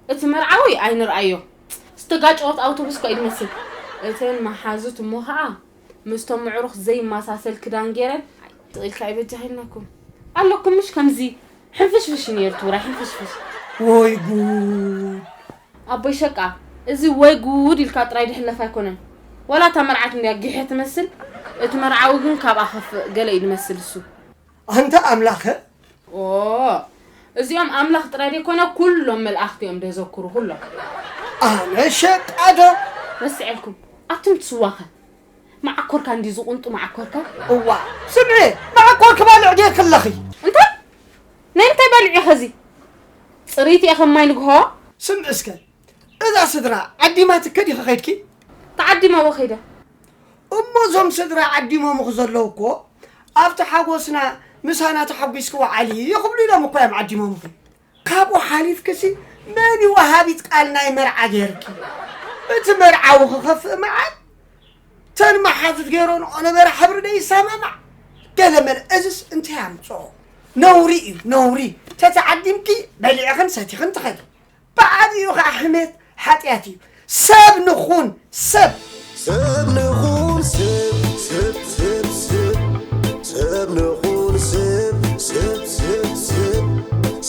እቲ መርዓዊ ኣይንርኣዮ። ዝተጋጨወት ኣውቶቡስ እኮ እዩ ዝመስል። እተን መሓዙት እሞ ኸኣ ምስቶም ምዕሩኽ ዘይመሳሰል ክዳን ገይረን፣ ኣይ፣ ትቕኢልካ እዩ በጃኺ ኢልናኩም። ኣለኩም ምሽ ከምዚ ሕንፍሽፍሽ እዩ ነይሩ እቲ ውራይ ሕንፍሽፍሽ። ወይ ጉድ! ኣቦይ ሸቃ፣ እዚ ወይ ጉድ ኢልካ ጥራይ ዝሕለፍ ኣይኮነን። ዋላ እታ መርዓት እንድያ ጊሐ ትመስል፣ እቲ መርዓዊ ግን ካብኣ ከፍእ ገለ እዩ ዝመስል እሱ። ኣንታ ኣምላኸ! ኦ፣ እዚኦም ኣምላኽ ጥራይ ዘይኮነ ኩሎም መላእኽቲ እዮም ዘዘክሩ፣ ኩሎም። ኣነ ሸቃ ዶ? ረስዐልኩም፣ ኣቱም ትስዋኸ? መዓኮርካ እንዲ ዝቑንጡ መዓኮርካ? እዋ፣ ስምዒ፣ መዓኮርኪ ባልዕ ድየ ክለኺ? እንታይ? ናይ ምንታይ ባልዕ ኢኸ እዚ? ጽርይቲ ኢኸ ማይ ንግሆ? ስምዒ እስከ፣ እዛ ስድራ ዓዲማትኪ ዲኺ ኸይድኪ? ተዓዲማዎ ኸይደ። እሞ እዞም ስድራ ዓዲሞምኺ ዘለዉ እኮ፣ ኣብቲ ሓጎስና ምሳና ተሓጒስኪ ወዓሊ ይኽብሉ ኢሎም እኮ እዮም ዓዲሞምኺ። ካብኡ ሓሊፍክሲ መን እዩ ወሃቢት ቃል ናይ መርዓ ገይርኪ? እቲ መርዓዊ ክኸፍእ መዓት ተን መሓዙት ገይረንኦ ነበረ ሕብሪ ዶ ይሰማማዕ? ገለ መለ እዝስ እንታይ ኣምጽኦ? ነውሪ እዩ ነውሪ። ተተዓዲምኪ በሊዕኽን ሰቲኽን ትኸዲ። ብዓቢኡ ኸዓ ሕሜት ሓጢኣት እዩ። ሰብ ንኹን ሰብ። ሰብ ንኹን ሰብ፣ ሰብ፣ ሰብ፣ ሰብ። ሰብ ንኹን ሰብ፣ ሰብ፣ ሰብ፣ ሰብ።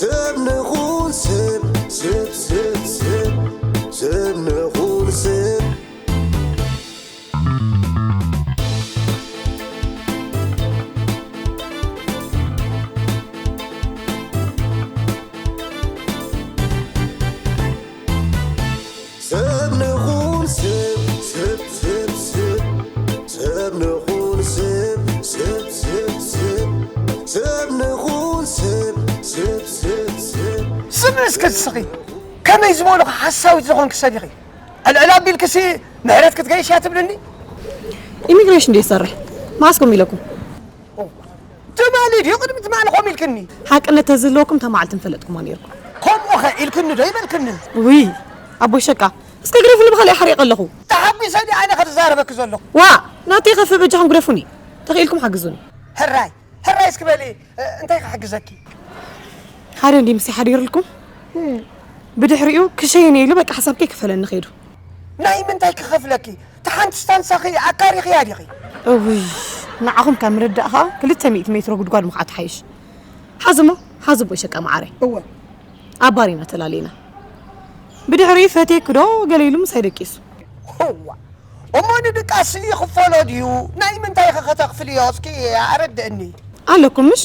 ሰብ ንኹን ሰብ፣ ሰብ፣ ሰብ፣ ሰብ። ሰብ ንኹን ሰብ። ሰብ ንኹን ሰብ፣ ሰብ፣ ሰብ፣ ሰብ። ሰብ ንኹን ሰብ፣ ሰብ፣ ሰብ፣ ሰብ። ሰብ ንኹን ሰብ፣ ሰብ፣ ሰብ፣ ሰብ። ስምዒ እስከ ትስኺ፣ ከመይ ዝበሉኻ ሓሳዊት ዝኾንኪ ሰብ ኢኺ? ዕልዕል ኣቢልክሲ ምሕረት ክትገይሽ እያ ትብልኒ? ኢሚግሬሽን ድዩ ይሰርሕ? መዓስ ኮም ኢለኩም? ትማሊ ድዩ ቅድሚ ትማሊ ኮም ኢልክኒ? ሓቅነት ተዝህልወኩም እታ መዓልቲ ምፈለጥኩማ ነይርኩም። ከምኡኸ ኢልክኒ ዶ ይበልክኒ? ውይ ኣቦይ ሸቃ፣ እስከ ግደፉኒ፣ ብኻልእ ሓሪቐ ኣለኹ። ተሓጒሰ ድየ ኣነ ከትዛረበኪ ዘለኹ? ዋእ፣ ናተይ ከፍእ፣ በጃኹም ግደፉኒ። ተኽኢልኩም ሓግዙኒ። ሕራይ ሕራይ እስኪ በሊ፣ እንታይ ክሕግዘኪ? ሓደ እንዲ ምስ ሓዲርልኩም ብድሕሪኡ ክሸይን ኢሉ በቃ ሓሳብ ከይከፈለኒ ከይዱ። ናይ ምንታይ ክኸፍለኪ? እታ ሓንቲ ስታንሳኺ ኣካሪኽያ ዲኺ? እውይ ንዓኹም ካብ ምርዳእ ኸዓ ክልተ ሚእቲ ሜትሮ ጉድጓድ ምኽዓት ሓይሽ። ሓዝሞ ሓዝቦ ይሸቃ መዓረይ። እወ ኣባሪና ተላሊና። ብድሕሪኡ ፈትየኪ ዶ ገለ ኢሉ ምሳይ ደቂሱ። እዋ እሞ ንድቃስ ይኽፈሎ ድዩ? ናይ ምንታይ ኸ ከተኽፍልዮ እስኪ ኣረድእኒ። ኣለኩም ምሽ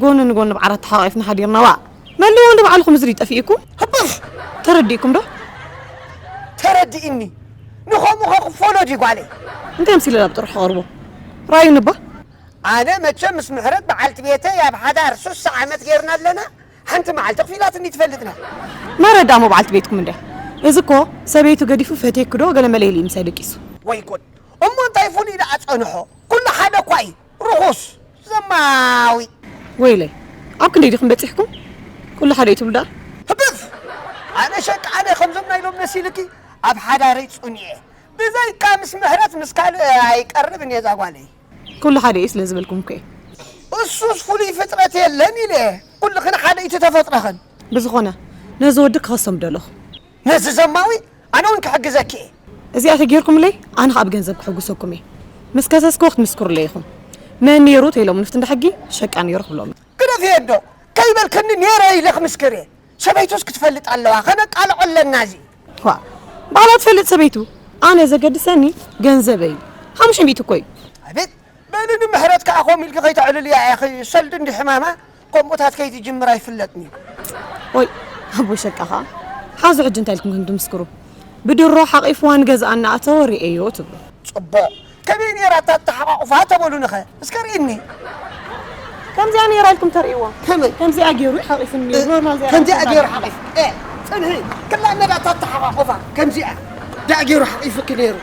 ጎኒ ንጎኒ ብዓራት ተሓቋቒፍና ሓዲርና ዋእ። መለዎ እንዶ ባዕልኹም እዝሪ ጠፊእኩም። ህብፍ! ተረዲእኩም ዶ? ተረዲእኒ። ንኸምኡ ኸ ክፈሎ ድዩ ጓለይ? እንታይ ኣምሲለ ናብ ጥርሑ ቐርቦ? ራእዩኒ እባ። ኣነ መቸም ምስ ምሕረት በዓልቲ ቤተይ ኣብ ሓዳር ሱሳ ዓመት ጌርና ኣለና። ሓንቲ መዓልቲ ክፊላትኒ ትፈልጥና። መረዳእሞ በዓልቲ ቤትኩም እንድያ። እዚ እኮ ሰበይቱ ገዲፉ ፈትየኪ ዶ ገለ መለ ኢሉ እዩ ምሳይ ደቂሱ። ወይ ጉድ! እሞ እንታይ ፍሉይ ደኣ ጸንሖ? ኩሉ ሓደ እኳ እዩ። ርኹስ ዘማዊ። ወይለይ ኣብ ክንደይ ዲኹም በጺሕኩም? ኩሉ ሓደ እዩ ትብሉ ደኣ። ህብፍ! ኣነ ሸቃ ኣነ ከምዞም ናይ ሎም መሲልኪ ኣብ ሓዳረይ ጽኑዕ እየ። ብዘይካ ምስ ምሕረት ምስ ካልእ ኣይቀርብን እየ እዛ ጓለይ። ኩሉ ሓደ እዩ ስለ ዝበልኩም እኮ እየ። እሱስ ፍሉይ ፍጥረት የለን ኢለ እየ። ኩልኽን ሓደ እዩ ተፈጥረኽን። ብዝኾነ ነዚ ወዲ ክኸሶ ምደለኹ። ነዚ ዘማዊ ኣነ እውን ክሕግዘኪ እየ። እዚኣ ተጌርኩምለይ ኣነ ኸኣ ብገንዘብ ክሕጉሰኩም እየ። ምስ ከሰስክዎ ክትምስክሩለይ ኢኹም። መን ነይሩ ተኢሎምኒ ፍቲ እንዳ ሕጊ ሸቃ ነይሩ ክብሎም እየ። ግደፍዮ እንዶ ከይበልክኒ ነይረ ኢለ ክምስክር እየ። ሰበይቱስ ክትፈልጥ ኣለዋ ከነቃልዖ ኣለና እዚ። ዋእ ባዕላ ትፈልጥ ሰበይቱ ኣነ ዘገድሰኒ ገንዘበይ እዩ። ሓሙሽተ ሚእቲ እኮ እዩ። ኣቤት በሊ ንምሕረት ከኣ ከምኡ ኢልኪ ከይተዕልልያ ኢኺ ሰልዲ እንዲ ሕማማ ከምኡታት ከይትጅምር ኣይፍለጥን እዩ። ኦይ ኣቦ ሸቃ ኸኣ ሓዙ ሕጂ እንታይ ኢልኩም ከም ትምስክሩ ብድሮ ሓቒፍዋ ንገዝኣ እናኣተወ ርእየዮ ትብሉ። ጽቡቕ ከመይ ኔራ እታ ኣተሓቋቑፋ ተበሉኒኸ እስከ ርእይኒ። ከምዚኣ ኔራ ኢልኩም ተርእይዋ። ከመይ ከምዚኣ ገይሩ ሓቒፉኒ። ኖርማል እዚኣ ከምዚኣ ገይሩ ሓቒፉ። ጽንሒ ክላመዳ እታ ኣተሓቋቑፋ ከምዚኣ ደኣ ገይሩ ሓቒፉኪ ነይሩ።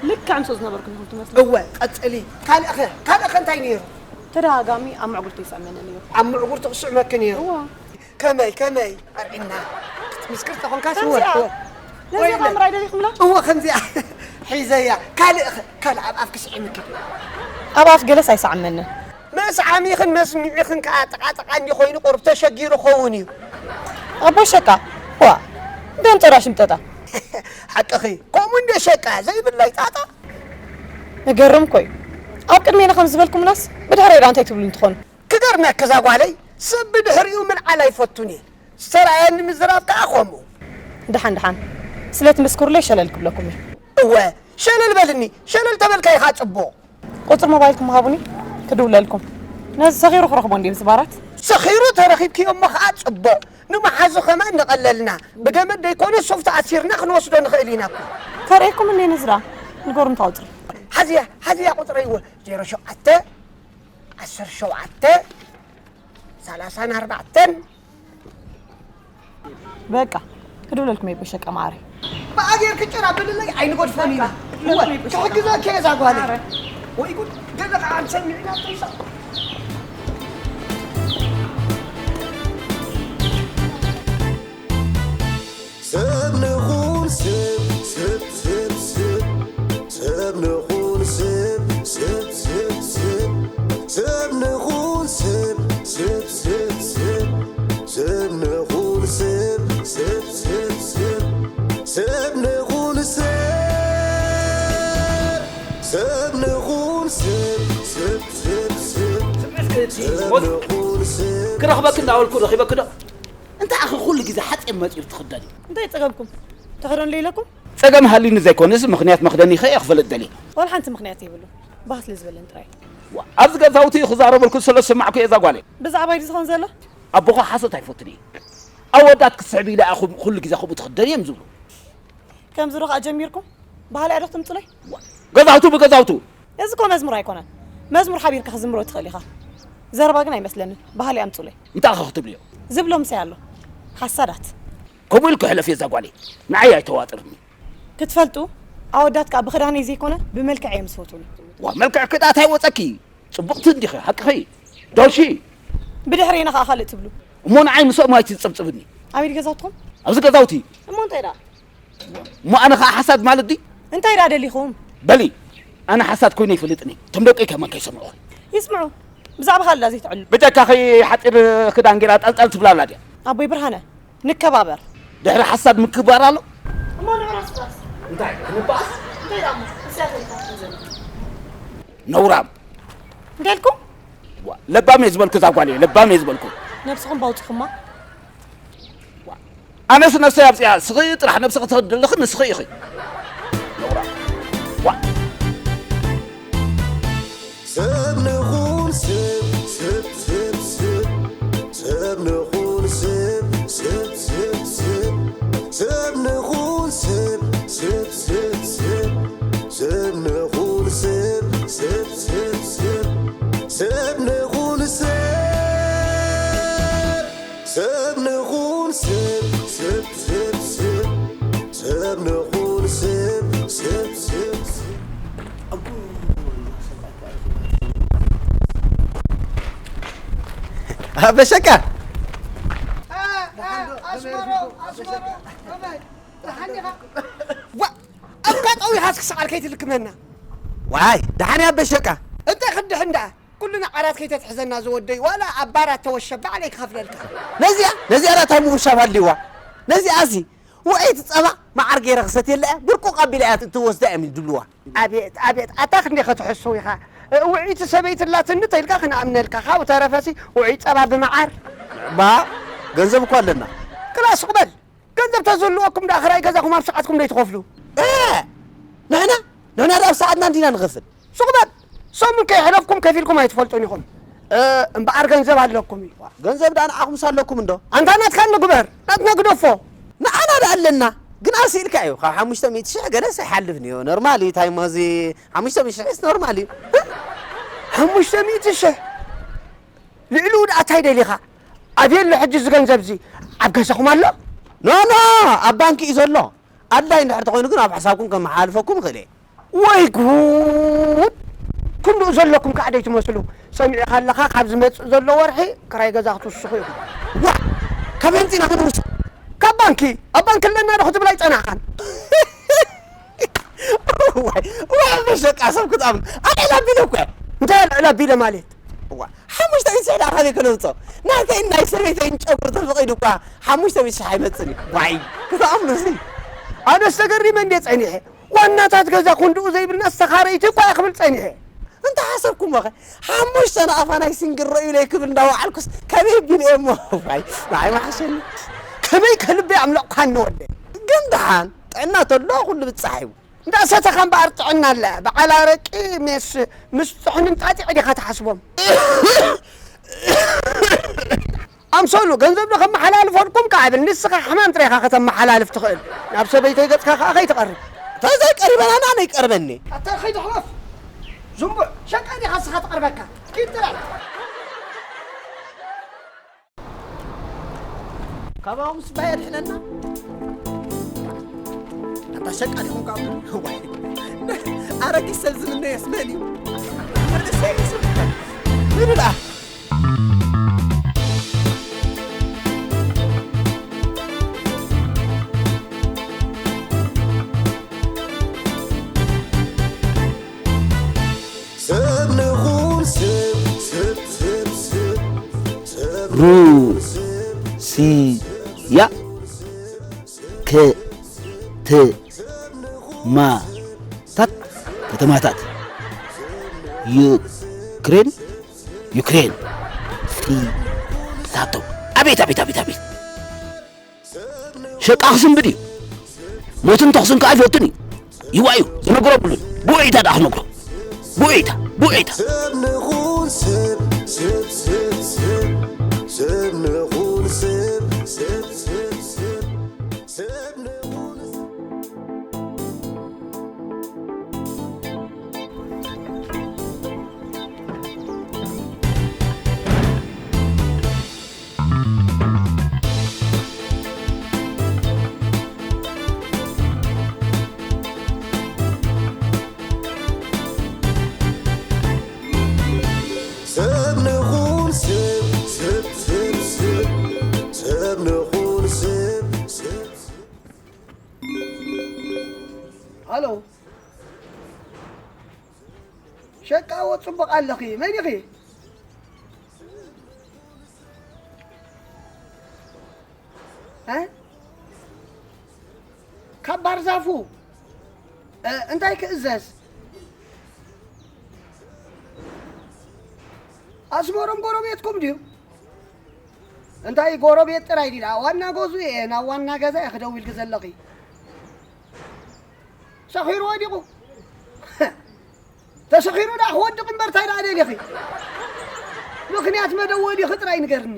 ልክዕ ምስኡ ዝነበርኩም ኢኹም ትመስሉ። እወ ቀጽሊ። ካልእኸ ካልእኸ እንታይ ነይሩ? ተደጋጋሚ ኣብ ምዕጉርቲ ይስዕመኒ ነይሩ። ኣብ ምዕጉርቲ ክስዕመኪ ነይሩ። እዋ። ከመይ ከመይ ኣርዒና ክትምስክር ተኾንካስ እወ ከምዚኣ እወ። ነዚኣ ወይለ። ካሜራ ኣይደሊኹምላ? እወ ከምዚኣ ሒዘያ ካልእ ኸ ካልእ ኣብ ኣፍ ክስዕምኪ ድዩ? ኣብ ኣፍ ገለስ ኣይስዓመንን። መስዓሚኽን መስሚዒኽን ከኣ ጥቓጥቓ እንዲ ኾይኑ ቁሩብ ተሸጊሩ ኸውን እዩ። ኣቦ ሸቃ ዋ እንዲኦም ጸራ ሽምጠጣ። ሓቅኺ ከምኡ እንደ ሸቃ ዘይብላይ ጣጣ። ንገርም ኮይ ኣብ ቅድሜና ከም ዝበልኩምናስ ብድሕረይ ዳ እንታይ ትብሉኒ ትኾኑ? ክገርመኪ እዛ ጓለይ ሰብ ብድሕሪኡ ምልዓል ኣይፈቱን እየ ዝተረኣየኒ ምዝራብ ከኣ ከምኡ። ደሓን ደሓን ስለ ትምስክሩለይ ሸለል ክብለኩም እየ። እወ ሸለል በልኒ ሸለል ተበልካይ ኸኣ ጽቡቕ። ቁጽሪ ሞባይልኩም ሃቡኒ ክድውለልኩም። ነዚ ሰኺሩ ክረኽቦ እንድየ ምስ ባራት። ሰኺሩ ተረኺብክዮ እሞ ኸኣ ጽቡቕ። ንመሓዙ ኸማን ነቐለልና። ብገመድ ደይኮነ ሶፍት ኣሲርና ክንወስዶ ንኽእል ኢና እኮ። ከርእየኩም እንድየ ነዚ ደኣ ንገሩኒ እታ ቁጽሪ። ሓዝያ ሓዝያ ቁጽረይ እወ ዜሮ ሸውዓተ ዓሰርተ ሸውዓተ ሰላሳን ኣርባዕተን። በቃ ክድውለልኩም እየ በሸቀ ማዕረይ። ብኣ ጌርኪ ጭራ ብልለይ ኣይንገድፎን ኢና። እወ ክሕግዘኪ እየ እዛ ጓለይ። ወይ ጉድ ገለ ከዓ እንሰሚዕና ጥንሳ። ሰብ ንኹን ሰብ ሰብ ሰብ ሰብ ሰብ ንኹን ሰብ ሰብ ሰብ ሰብ ሰብ ንኹን ሰብ ሰብ ሰብ ሰብ ሰብ ንኹን ሰብ ሰብ ሰብ ሰብ ሰብ ንኹን ሰብ ሰብ ንኹን ሰብ ሰብ ሰብ ሰብ ሰብ ንኹን ሰብ ክረኽበኪ እንዳበልኩ ረኺበኪ ዶ? እንታይ ኣኺ ኩሉ ግዜ ሓጺር መጺር ትኽደኒ? እንታይ ጸገምኩም? ተኽደኑ ኢለኩም? ጸገም ሃልዩኒ ዘይኮነስ ምኽንያት መኽደኒኸ እየ ክፈልጥ ደልየ። ዋላ ሓንቲ ምኽንያት የብሉን። ባህ ስለ ዝበለኒ ጥራይ። ዋ፣ ኣብዚ ገዛውቲ ክዛረበልኩ ስለ ዝሰማዕኩ እየ እዛ ጓለይ። ብዛዕባይ ድዩ ዝኸውን ዘሎ? ኣቦኻ ሓሶት ኣይፈቱን እየ። ኣወዳት ክስዕብ ኢለ እየ ኹ-፣ ኩሉ ግዜ ከምኡ ትኽደን እዮም ዝብሉ። ከምዚ ዶ ከኣ ጀሚርኩም? ባህሊ እያ ዶ ክትምጹለይ? ዋ፣ ገዛውቱ ብገዛውቱ። እዚ እኮ መዝሙር ኣይኮነን። መዝሙር ሓቢርካ ክትዝምሮ ትኽእል ኢኻ። ዘረባ ግን ኣይመስለንን። ባህሊ ኣምጹለይ። እንታይ ኢኺ ክትብልዮ? ዝብሎ ምሳይ ኣሎ። ሓሳዳት። ከምኡ ኢልኪ ሕለፍዮ እዛ ጓለይ። ንዓይ ኣይተዋጥርኒ። ክትፈልጡ ኣወዳት ከኣ ብኽዳነይ ዘይኮነ ብመልክዕ እዮም ዝፈትዉኒ። ዋ፣ መልክዕ ክዳት ኣይወፀኪ። ፅቡቕቲ እንዲኺ፣ ሓቅኺ። ዶሺ። ብድሕሬና ኸዓ ካልእ ትብሉ። እሞ ንዓይ ምስኦም ኣይትፅብፅብኒ። ኣበይ ገዛውትኹም? ኣብዚ ገዛውቲ። እሞ እንታይ ደኣ? እሞ ኣነ ኸዓ ሓሳድ ማለት ድዩ? እንታይ ደኣ ደሊኹም? በሊ፣ ኣነ ሓሳድ ኮይነ ይፈልጥኒ። እቶም ደቀይ ከማን ከይሰምዑ። ይስምዑ። ብዛዕባ ካልእ ዘይትዕሉ። ብጀካኺ ሓፂር ክዳን ጌራ ጠልጠል ትብላላ ድያ? ኣቦይ ብርሃነ፣ ንከባበር። ድሕሪ ሓሳድ ምክባር ኣሎ? እሞ ንብራስ ባስ። እንታይ? ክንባኣስ? እንታይ ደኣ እሞ? ንስኻ እንታይ ትብል? ነውራም። እንታይ ኢልኩም? ዋ፣ ለባም እየ ዝበልኩ እዛ ጓል እየ፣ ለባም እየ ዝበልኩ። ነብስኹም ባውፂኹማ? ዋ፣ ኣነስ ነብሰይ ኣብፅያ፣ ስኺ ጥራሕ ነብስኺ ተደለኺ ንስኺ ኢኺ። ነውራም። ዋ። ሰብ ንኹን ሰብ፣ ሰብ፣ ሰብ፣ ሰብ። ሰብ ንኹን ሰብ፣ ሰብ፣ ሰብ፣ ሰብ። ሰብ ንኹን ሰብ፣ ሰብ፣ ሰብ፣ ሰብ። ሰብ ንኹን ሰብ፣ ሰብ፣ ሰብ፣ ሰብ። ሰብ ንኹን ሰብ፣ ሰብ ንኹን ሰብ፣ ሰብ፣ ሰብ፣ ሰብ። ሰብ ንኹን ሰብ፣ ሰብ፣ ሰብ፣ ሰብ። ኣበሸካ። ዋ፣ ኣብ ጋጣዊ ሃስክ ሰዓል ከይትልክመና። ዋይ፣ ደሓን እያ ኣበሸካ። እንታይ ክድሕን ደኣ? ኩልና ዓራት ከይተትሕዘና ዝወደይ፣ ዋላ ኣብ ባራት ተወሸብ ባዕለይ ክኸፍለልካ። ነዚኣ፣ ነዚኣ ዳታ ምውሻብ ኣልዋ። ነዚኣ እዚ ውዕይቲ ጸባ መዓር ገይረ ክሰትየላ እያ፣ ብርቁቕ ኣቢላ እያ ትወስዳ እዮም ድልዋ። ኣቤት፣ ኣቤት፣ ኣታ ክንደይ ክትሕስው ኢኻ። ውዕይቲ ሰበይቲ ኣላትኒ ተይልካ ክንኣምነልካ፣ ካብኡ ተረፈሲ ውዑይ ጸባ ብመዓር። ባ፣ ገንዘብ እኮ ኣለና። ክላስ ቁበል። ገንዘብ ተዝህልወኩም ደኣ ክራይ ገዛኹም ኣብ ሰዓትኩም ደይትኸፍሉ? እ! ንሕና፣ ንሕና ደኣ ኣብ ሰዓትና እንዲና ንኸፍል። ሱቕ በል። ሰሙን ከይሕለፍኩም ከፊልኩም ኣይትፈልጡን ኢኹም። እ፣ እምበኣር ገንዘብ ኣለኩም እዩ። ገንዘብ ደኣ ንዓኹምስ ኣለኩም እንዶ? ኣንታ ናትካ ንግበር፣ ናትና ግደፎ። ንዓና ደኣ ኣለና፣ ግን ኣስኢልካ እዩ። ካብ ሓሙሽተ ሚእቲ ሽሕ ገለስ ኣይሓልፍን እዩ። ኖርማል እዩ። እንታይ እሞ እዚ ሓሙሽተ ሚእቲ ሽሕስ ኖርማል እዩ። እ? ሓሙሽተ ሚእቲ ሽሕ? ልዕሊኡ ደኣ እንታይ ደሊኻ? ኣበይ ኣሎ ሕጂ እዚ ገንዘብ እዚ? ኣብ ገዛኹም ኣሎ? ኖ፣ ኖ፣ ኣብ ባንክ እዩ ዘሎ። ኣድላይ እንድሕር ተኾይኑ ግን ኣብ ሕሳብኩም ከመሓላልፈኩም እኽእል እየ። ወይ ጉድ! ክንድኡ ዘለኩም ከኣ ደይትመስሉ። ሰሚዕካ ኣለኻ፣ ካብ ዝመጽእ ዘሎ ወርሒ ክራይ ገዛ ክትውስኹ ኢኹም። ዋ! ካበይ ኣምጺእና ክንውስኽ? ካብ ባንኪ። ኣብ ባንኪ ኣለና ዶ ክትብል ኣይጸናሕካን? ዋይ፣ ዋይ፣ መሸቃ ሰብ ክትኣምን። ኣልዕል ኣቢለ እኮ እየ። እንታይ ኣልዕል ኣቢለ ማለት? እዋ፣ ሓሙሽተ ሚእቲ ሽሕ ደኣ ካበይ ከነውፅኦ? ናተይን ናይ ሰበይተይን ጨጉሪ ተፈቒዱ እኳ ሓሙሽተ ሚእቲ ሽሕ ኣይመፅን እዩ። ዋይ፣ ክትኣምኑ እዚ። ኣነስ ተገሪመ እንድየ ፀኒሐ። ዋናታት ገዛ ክንድኡ ዘይብልና ዝተኻረይቲ እኳ እየ ክብል ፀኒሐ። እንተ ሓሰብኩሞ ኸ፣ ሓሙሽተ ናቕፋ ናይ ሲንግል ረእዩለይ ክብል እንዳወዓልኩስ ከመይ ቢለ እየ እሞ? ዋይ፣ ንዓይ ምሓሸኒ። ከመይ ከልቢ ኣምለቕኳኒ ወደይ። ግን ደሓን ጥዕና ተሎ ኩሉ ብጻሕ እዩ። እንዳሰተኻ እምበኣር ጥዕና ኣለ። በዓል ኣረቂ ሜስ ምስ ጥሕንን ጣጢዕ ዲኻ ትሓስቦም? ኣምሰሉ፣ ገንዘብ ዶ ከመሓላልፈልኩም ከኣ ብል፣ ንስኻ ሕማም ጥራይ ኢኻ ከተመሓላልፍ ትኽእል። ናብ ሰበይተይ ገጽካ ከኣ ከይትቐርብ። ተዘይቀሪበና ንኣነ ይቀርበኒ። ኣታ ከይትሕለፍ። ዝንቡዕ፣ ሸቃ ዲኻ ንስኻ ትቐርበካ? ኪድ ጥራይ። ካባኹም ስባ የድሕነና። ኣታ ሸቃ ዲኹም ካብ ዋይ። ኣረጊት ሰብ ዝምነየስ መን እዩ? መንእሰይ እዩ ዝምነ። ምንላ? ሰብ ንኹን ሰብ፣ ሰብ፣ ሰብ፣ ሰብ፣ ሰብ ንኹን ሰብ፣ ሰብ፣ ሩስያ ከተማታት፣ ከተማታት፣ ዩክሬን፣ ዩክሬን፣ ሲ-፣ ሳቶ። ኣቤት፣ ኣቤት፣ ኣቤት፣ ኣቤት። ሸቃ ክስንብድ እዩ። ሞትን ተኹስን ከኣ ኣይፈቱን እዩ። ይዋዩ፣ ዝነግሮ ብሉን። ብውዒታ ደኣ ክነግሮ። ብውዒታ፣ ብውዒታ። ሰብ ንኹን ሰብ፣ ሰብ፣ ሰብ፣ ሰብ። ሰብ ንኹን ሰብ፣ ሰብ፣ ሰብ፣ ሰብ። ሰብ ንኹን ሰብ። ሸቃዎ ጽቡቕ ኣለኺ። መን ኢኺ? እ? ካብ ባርዛፉ። እ፣ እንታይ ክእዘዝ? ኣስመሮም ጎረቤትኩም ድዩ? እንታይ ጎረቤት ጥራይ ድዩ? ዋና ገዝኡ እየ፣ ናብ ዋና ገዛ እየ ክደውልኪ ዘለኺ። ሰኺሩ ወዲቑ። ተሰኺሩ ደኣ ክወድቕ እምበር እንታይ ደኣ ደሊኺ? ምኽንያት መደወሊኺ ጥራይ ንገርኒ።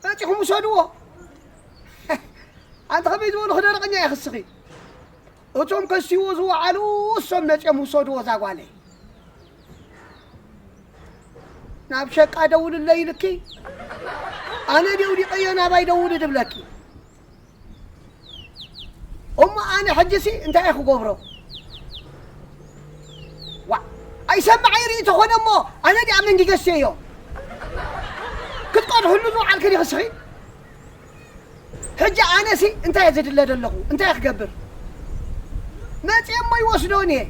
መጺኹም ውሰድዎ። ኣንቲ ከመይ ዝበሉ ክደረቐኛ ኢኺ እስኺ? እቶም ከስትይዎ ዝወዓሉ እሶም መጺኦም ውሰድዎ እዛ ጓለይ። ናብ ሸቃ ደውልለይ ኢልኪ? ኣነ ድዩ ውዲቐዮ ናባይ ደውሊ ድብለኪ? እሞ ኣነ ሕጂሲ እንታይ እየ ክገብሮ? ዋ፣ ኣይሰምዓይ ርኢ ተኾነ እሞ ኣነ ድኣ መንጊ ገዝተዮ። ክትቀድሕሉ ዝወዓልኪ ዲኺ እስኺ? ሕጂ ኣነሲ እንታይ እየ ዝድለ ዘለኹ? እንታይ እየ ክገብር? መጺአ እሞ ይወስዶን እየ።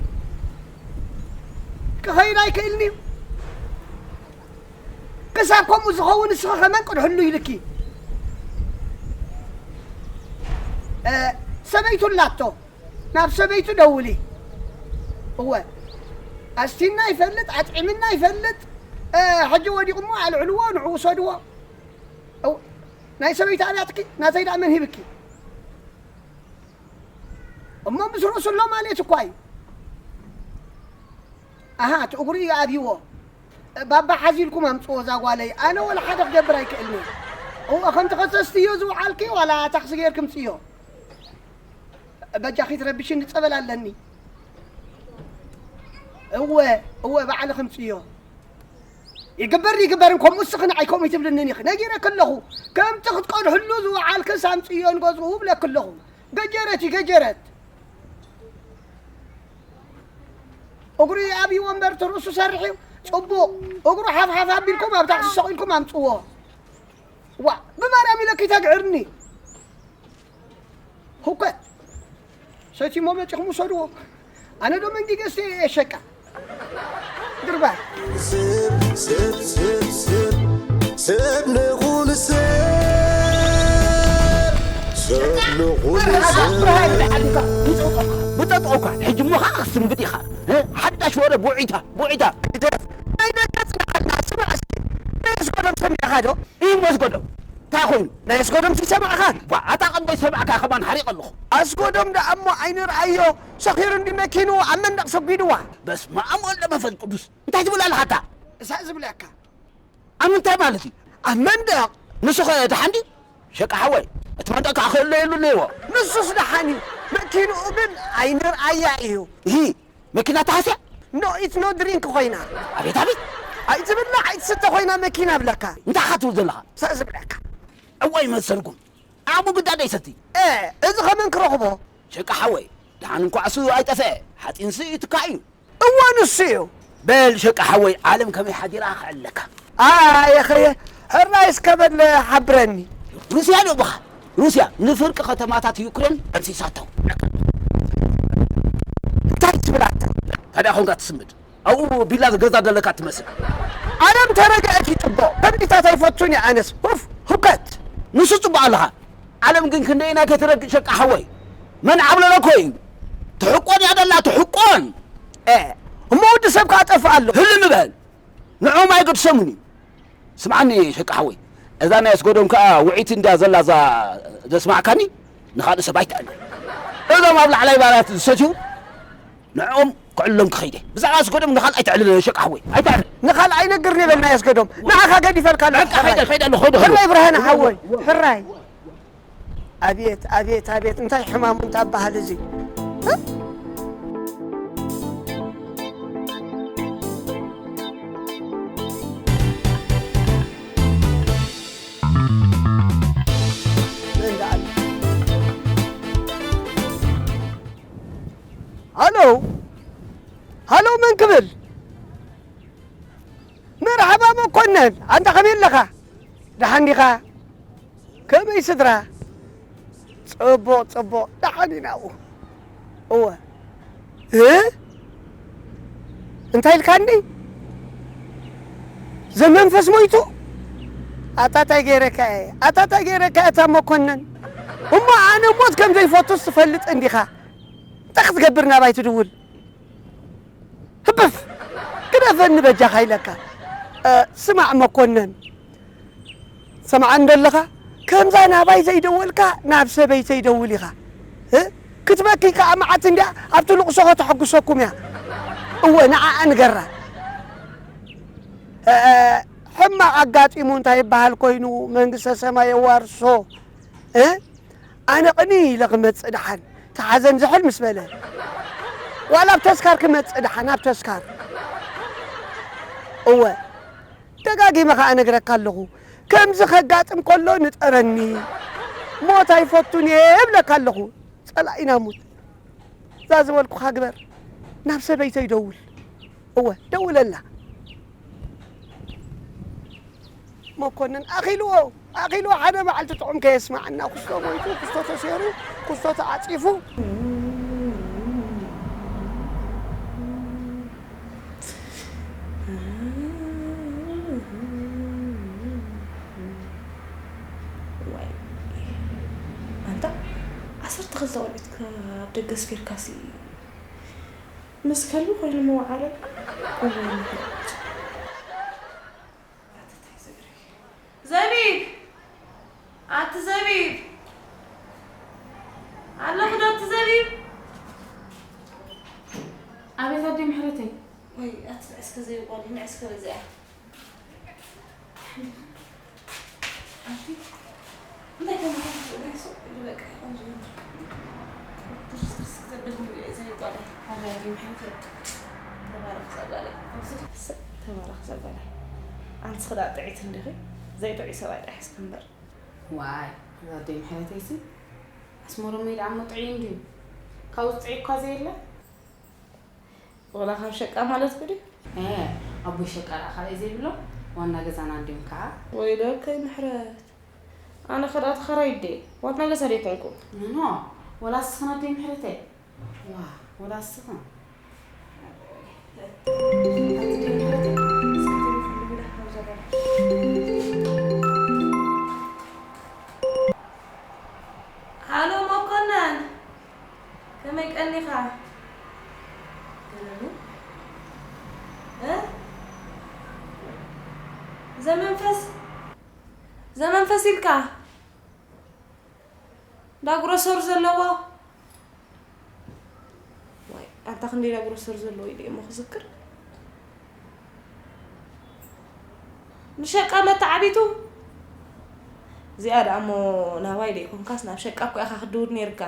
ክኸይድ ኣይክእልን እዩ። ክሳብ ከምኡ ዝኸውን ንስኺ ከመን ቅድሕሉ ኢልኪ። እ፣ ሰበይቱ ኣላቶ፣ ናብ ሰበይቱ ደውሊ። እወ፣ ኣስቲና ይፈልጥ፣ ኣጥዒምና ይፈልጥ። እ፣ ሕጂ ወዲቑ እሞ ኣልዕልዎ፣ ንዑ ውሰድዎ። እው፣ ናይ ሰበይቲ ኣብያትኪ፣ ናተይ ደኣ መን ሂብኪ? እሞ ምስ ርእሱ ኣሎ ማለት እኳ እዩ። ኣሃ፣ እቲ እግሩ እዩ ኣብይዎ። ባባ ሓዚልኩም ኣምጽዎ እዛ ጓለይ። ኣነ ወላ ሓደ ክገብር ኣይክእልኒ። እወ፣ ከምቲ ከሰስትዮ ዝወዓልኪ ዋላ ታክሲ ጌርኪ ምጽዮ። በጃኺ ትረብሽኒ፣ ጸበል ኣለኒ። እወ፣ እወ፣ ባዕልኺ ምጽዮ። ይግበር ይግበርን ከምኡ እስኺ ንዓይ ከምኡ ይትብልንን ኢኺ። ነጊረኪ ኣለኹ። ከምቲ ክትቀድሕሉ ዝወዓልክስ ኣምጽዮ ንገዝኡ እብለኪ ኣለኹ። ገጀረት እዩ፣ ገጀረት። እግሩ ይኣብይዎ እምበር እቲ ርእሱ ሰርሕ እዩ። ጽቡቕ። እግሩ ሓፍሓፍ ኣቢልኩም ኣብ ታክሲ ሰቒልኩም ኣምጽዎ። ዋ፣ ብማርያም ኢለኪ ተግዕርኒ። ሁከት። ሰቲሞ መጺኹም ውሰድዎ። ኣነ ዶ መንጊ ገዝተ እየ ሸቃ? ድርባይ። ሰብ፣ ሰብ፣ ሰብ፣ ሰብ፣ ሰብ ንኹን ሰብ፣ ሰብ ንኹን ሰብ። ብጠጥኦካ፣ ሕጂ እሞ ኸዓ ክትስንብድ ኢኻ። እ? ሓዳሽ ወረ፣ ቡዒታ፣ ቡዒታ። ግደፍ። ናይ ደገ ጽንዓልና፣ ስማዕ እስኪ። ናይ ኣስጎዶም ሰሚዕኻ ዶ? እዩ መስጎዶም። እንታይ ኮይኑ? ናይ ኣስጎዶም ሲሰማዕኻ? ባ፣ ኣታ ቀንዶ ይሰማዕካ ከማን ሓሪቕ ኣለኹ። ኣስጎዶም ደኣ እሞ ኣይንርኣዮ፣ ሰኺሩ እንዲ መኪኑ ኣብ መንደቕ ሰጒድዋ። በስመ ኣብ ወወልድ ወመንፈስ ቅዱስ። እንታይ ትብል ኣለኻ ኣታ? እሳ ዝብለካ። ኣብ ምንታይ ማለት እዩ? ኣብ መንደቕ። ንሱ ኸ ደሓን ድዩ? ሸቃ ሓወይ፣ እቲ መንደቕ ከዓ ክእሎ የብሉን ነይዎ። ንሱስ ደሓን እዩ። መኪንኡ ግን ኣይንርኣያ እዩ። እሂ፣ መኪና ተሃስያ? No eat no drink ኮይና። ኣቤት፣ ኣቤት። ኣይትብላዕ ኣይትስተ ኮይና መኪና ብለካ። እንታይ ኢኻ ትብል ዘለኻ? እሳ ዝብለካ። እዋይ መሰልኩም። ዓቕሙ ግዳ ደይሰቲ። እ፣ እዚ ኸመን ክረኽቦ? ሸቃ ሓወይ፣ ደሓን እንኳዕ እሱ ኣይጠፍአ፣ ሓፂንሲ ይትካእ እዩ። እወ፣ ንሱ እዩ። በል ሸቃ ሓወይ፣ ዓለም ከመይ ሓዲራ ክዕለካ። ኣየ ኸየ፣ ሕራይ እስከ በል ሓብረኒ። ሩስያ ዶ ብኻ? ሩስያ ንፍርቂ ከተማታት ዩክሬን ደምሲሳቶ። እንታይ ትብል ኣታ? ታዲያ ኾንካ ትስምድ። ኣብኡ ቢላ ገዛ ዘለካ ትመስል። ዓለም ተረግዐት እዩ ጽቡቕ። ከቢታት ኣይፈቱን እየ ኣነስ። ኡፍ፣ ሁከት። ንሱ ጽቡቕ ኣለኻ። ዓለም ግን ክንደይና ከይትረግእ ሸቃ ሓወይ። መን ዓብለለኮ እዩ? ትሕቆን እያ ደላ፣ ትሕቆን። እ፣ እሞ ወዲ ሰብ ከኣ ጠፍእ ኣሎ። ህልም በል። ንዕኦም ኣይገድሶምን እዩ። ስምዓኒ ሸቃ ሓወይ። እዛ ናይ ኣስጎዶም ከኣ ውዒት እንድያ ዘላ እዛ ዘስማዕካኒ፣ ንኻልእ ሰብ ኣይትዕልል። እዞም ኣብ ላዕላይ ባራት ዝሰትዩ ንዕኦም ክዕልሎም ክኸይደ። ብዛዕባ ኣስገዶም ንኻልኣይ ተዕልል ሸቃ ሓወይ። ኣይተዕልል። ንኻልኣይ ነግርኒ በል ናይ ኣስገዶም። ንዓኻ ገዲፈልካ ኣለኹ በቃ፣ ኸይደ፣ ሕራይ። ኸይደ ኣለኹ፣ ኸይደ፣ ኸይደ። ሕራይ ብርሃነ ሓወይ፣ ሕራይ። ኣቤት፣ ኣቤት፣ ኣቤት፣ እንታይ ሕማሙ እንታ በሃል እዚ። መን ደኣ ኣሎ? ሃሎ፣ ሃሎ፣ መን ክብል? መርሓባ መኮነን፣ ኣንታ ከመይ ኣለኻ? ደሓን ዲኻ? ከመይ ስድራ? ጽቡቕ፣ ጽቡቕ፣ ደሓን ኢና ኣብኡ። እወ። እ? እንታይ ኢልካኒ? ዘመንፈስ ሞይቱ? ኣታ እንታይ ገይረካ እየ? ኣታ እንታይ ገይረካ እየ? እታ መኮነን እሞ ኣነ ሞት ከም ዘይፈቱስ ትፈልጥ እንዲኻ። እንታይ ክትገብር ናባይ ትድውል? ህብፍ! ግደፈኒ በጃኻ ኢለካ። እ፣ ስማዕ መኮነን፣ ሰምዓኒ ዶ ኣለኻ? ከምዛ ናባይ ዘይደወልካ ናብ ሰበይተይ ደውል ኢኻ። እ? ክትበኪ ከኣ መዓት እንድያ ኣብቲ ልቕሶ ከተሐጉሰኩም እያ። እወ፣ ንዓኣ ንገራ። እ፣ ሕማቕ ኣጋጢሙ እንታይ ይበሃል ኮይኑ መንግስተ ሰማይ የዋርሶ። እ? ኣነ ቅንይ ኢለ ክመጽእ ደሓን፣ እቲ ሓዘን ዝሕል ምስ በለ። ዋላ ኣብ ተስካር ክመጽእ ደሓን፣ ኣብ ተስካር። እወ፣ ደጋጊመ ኸኣ እነግረካ ኣለኹ። ከምዚ ከጋጥም ከሎ ንጠረኒ። ሞት ኣይፈቱን እየ እብለካ ኣለኹ። ጸላኢና ሙት። እዛ ዝበልኩኻ ግበር። ናብ ሰበይተይ ደውል። እወ፣ ደውለላ። መኮንን ኣኺልዎ፣ ኣኺልዎ፣ ሓደ መዓልቲ ጥዑም ከየስማዓና። ኩስቶ ሞይቱ፣ ኩስቶ ተሴሩ፣ ኩስቶ ተዓጺፉ። ዋይ፣ ኣንታ ዓሰርተ ክልተ ቆልዑት ካብ ደገ ኣስፊርካሲ ምስ ከልቢ ኮይኑ መዋዓለልካ። እዋይ፣ ምሕረት። ዘቢብ! ኣቲ ዘቢብ! ኣለኹ ዶ ኣቲ ዘቢብ? ኣቤት ኣደይ ምሕረተይ። ወይ ኣቲ ንዕስከ ዘይቆል፣ ንዕስከ በዚኣ። ኣቲ እንታይ ከም ዝኾንኩ ናይ ሱቕ ኢሉ በቃ ይኾን ዝብል። ትርስ ትርስ ክተብል ዝብል እየ ዘይቆል። ኣቤት ኣደይ ምሕረተይ። ተባረኽ ጸጋለይ። ተባረኽ ጸጋለይ። ኣንስኺ ደኣ ጥዕይቲ እንዲኺ? ዘይጥዑይ ሰብኣይ ጥራሕ እስኪ እምበር። ዋይ፣ እዛ ኣደይ ምሕረተይሲ ኣስመሮመይ ደኣ እሞ ጥዑይ እንድዩ። ካብኡ ዝጥዕይ እኳ ዘየለ። ወላ ካብ ሸቃ ማለትኪ ድዩ? ኤ፣ ኣቦይ ሸቃ ደኣ ካልኣይ ዘይብሎም፣ ዋና ገዛና እንድዮም ከኣ። ወይለከይ ምሕረት። ኣነ ኸ ደኣ ተኻራዪ ድየ? ዋና ገዛ ደይኮንኩ? ኖ፣ ኖ፣ ወላ ንስኽን ኣደይ ምሕረተይ። ዋ፣ ወላ ንስኽን። ኣቲ ደይ ምሕረተይ፣ እስከ ቴሌፎን ልብላ፣ ካብዛ በላ። ሃሎ መኮነን፣ ከመይ ቀኒኻ? ገለሉ? እ? ዘመንፈስ፣ ዘመንፈስ ኢልካ? ዳጉረሰር ዘለዎ? ዋይ፣ ኣንታ ክንደይ ዳጉረሰር ዘለዎ ኢለ እሞ ክዝክር። ንሸቃ መተዓቢቱ? እዚኣ ደኣ እሞ ናባይ ደይኮንካስ ናብ ሸቃ እኮ ኢኻ ክትድውል ነይርካ።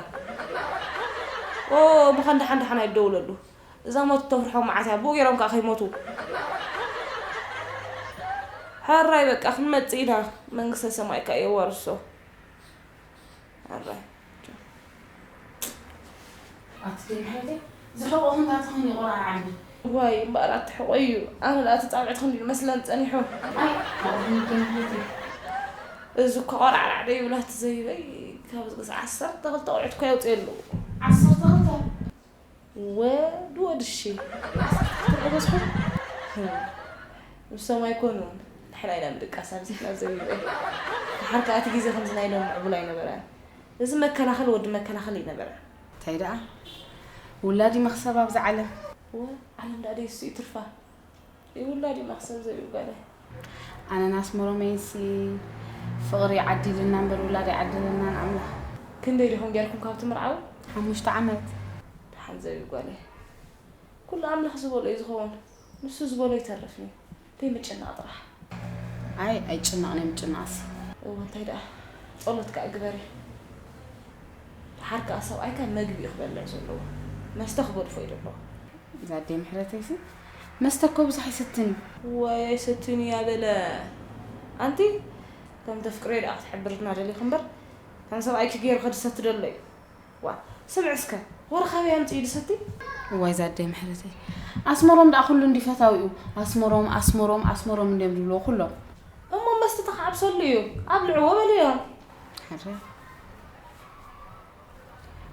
ኦ፣ ምዃን ደሓን ደሓን ኣይደውለሉ። እዛ ሞት እተፍርሖም መዓት እያ፣ ብኡ ገይሮም ከኣ ከይሞቱ። ሕራይ በቃ ክንመጽእ ኢና፣ መንግስተ ሰማይ ከኣ የዋርሶ። ሕራይ። ኣቲ ደይ ምሕረተይ፣ ዝሕቆ ክንታ ትኾኒ ቆልዓ ዓቢ። ዋይ፣ እምበኣር ኣትሕቆ እዩ። ኣነ ደኣ ተጻብዕቲ ክንዲ መስለን ጸኒሑ። ኣይ፣ ኣቲ ደይ ምሕረተይ። እዚ እኮ ቆርዓራዕ ደይብላ እቲ ዘይበይ፣ ካብ ዓሰርተ ክልተ ቆልዑት እኮ የውፅእ ኣለዉ። ዓሰርተ ክልተ? ወድ ወድ እሺ። ዓሰርተ ክልተ በዝሑ? ህም። ንሶም ኣይኮኑን። ንሕና ኢና ምድቃስ ኣብዚሕና ዘይበይ። ድሓር ከኣ እቲ ግዜ ከምዚ ናይ ሎሚ ምዕቡል ኣይነበረን። እዚ መከላኸል ወዲ መከላኸል ይነበረ። እንታይ ደኣ? ውላድ እዩ መኽሰብ ኣብዚ ዓለም። ወ፣ ዓለም ደኣ ደይሱ ይትርፋ። ይውላድ እዩ መኽሰብ ዘብዩ ጓለይ። ኣነን ኣስመሮመይንሲ ፍቕሪ ዓዲልና እምበር ውላድ ኣይዓደለናን ኣምላኽ። ክንደይ ዲኹም ጌርኩም ካብ ትምርዓው? ሓሙሽተ ዓመት። ደሓን ዘብዩ ጓለይ። ኩሉ ኣምላኽ ዝበሎ እዩ ዝኸውን። ንሱ ዝበሎ ይተርፍኒ። ደይ ምጭናቕ ጥራሕ። ኣይ፣ ኣይጭነቕን እየ ምጭናቕሲ። እወ፣ እንታይ ደኣ? ጸሎት ከኣ ግበሪ። ደሓር ከኣ ሰብኣይካ መግቢ እዩ ክበልዕ ዘለዎ። መስተ ክገድፎ እዩ ዘለዎ። እዛ ኣደይ ምሕረተይሲ መስተ እኮ ብዙሕ ኣይሰትን እዩ። ወይ ኣይሰትን እያ በለ። ኣንቲ፣ ከም ተፍቅርዮ ደኣ ክትሕብርና ደሊኹ እምበር፣ ከም ሰብኣይኪ ገይሩ ከድሰቲ ደሎ እዩ። ዋ፣ ስምዒ እስከ፣ ወረ ካበይ ኣምጺኡ ድሰቲ? እዋይ፣ እዛ ኣደይ ምሕረተይ። ኣስመሮም ደኣ ኩሉ እንዲ ፈታዊኡ፣ ኣስመሮም፣ ኣስመሮም፣ ኣስመሮም እንድዮም ዝብልዎ ኩሎም። እሞ መስተ ተኻዕብሰሉ እዩ፣ ኣብልዕዎ በልዮ። ሕረ።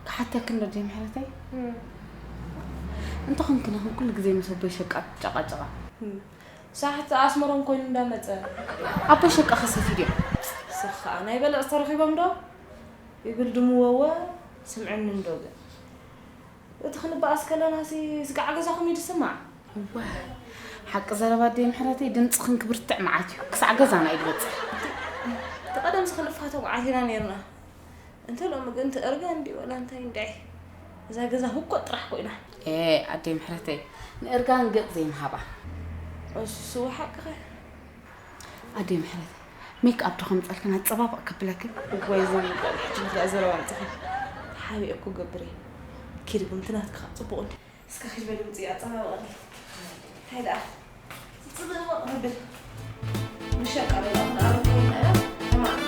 ክሓተኪ እንዶ ኣደይ ምሕረተይ? እም። እንተኾንክን ኣኹም ኩሉ ግዜ ምስ ኣቦይ ሸቃ ትጨቃጨቃ። ሳሕቲ ኣስመሮም ኮይኑ እንዳመጸ። ኣቦይ ሸቃ ከሰፊ ድዮም? ስኻ ናይ በለጽ ተረኺቦም ዶ? ይግልድምዎ ወ ስምዕኒ እንዶ ግን። እቲ ክንበኣስ ከለናሲ ስጋዕ ገዛኹም እዩ ዝስማዕ። እወ፣ ሓቂ ዘረባ ኣደይ ምሕረተይ፣ ድምፅኽን ክብርትዕ መዓት እዩ። ክሳዕ ገዛና እዩ ዝበፅሕ። እቲ ቀደምሲ ክንፋቶ መዓት ኢና ነይርና። እንተ ሎሚ ግን እቲ እርጋ እንዲ ወላ እንታይ እንድዒ። እዛ ገዛ ህኮት ጥራሕ ኮይና። ኤ፣ ኣደይ ምሕረተይ፣ ንእርጋን ገፅ ዘይምሃባ። እሱ ሓቅኸ። ኣደይ ምሕረተይ፣ ሜክ ኣፕ ዶ ከምፀልክን ኣፀባብቕ ከብለክን? እዋይ፣ ዘም ይባል፣ ሕጂ ንኽኣ ዘረባ ኣምፅኺ። ተሓቢኤ እኮ ገብር እየ። ኪድ ግን እቲ ናትኪ ከዓ ፅቡቕ እንዲ። እስከ ኪድ በል፣ ምፅኢ ኣፀባብቐኒ። እንታይ ደኣ? ፅብቕ መብል። ምሸቃ በላ፣ ኣሁን ኣረኮ ይናያ። ተማም።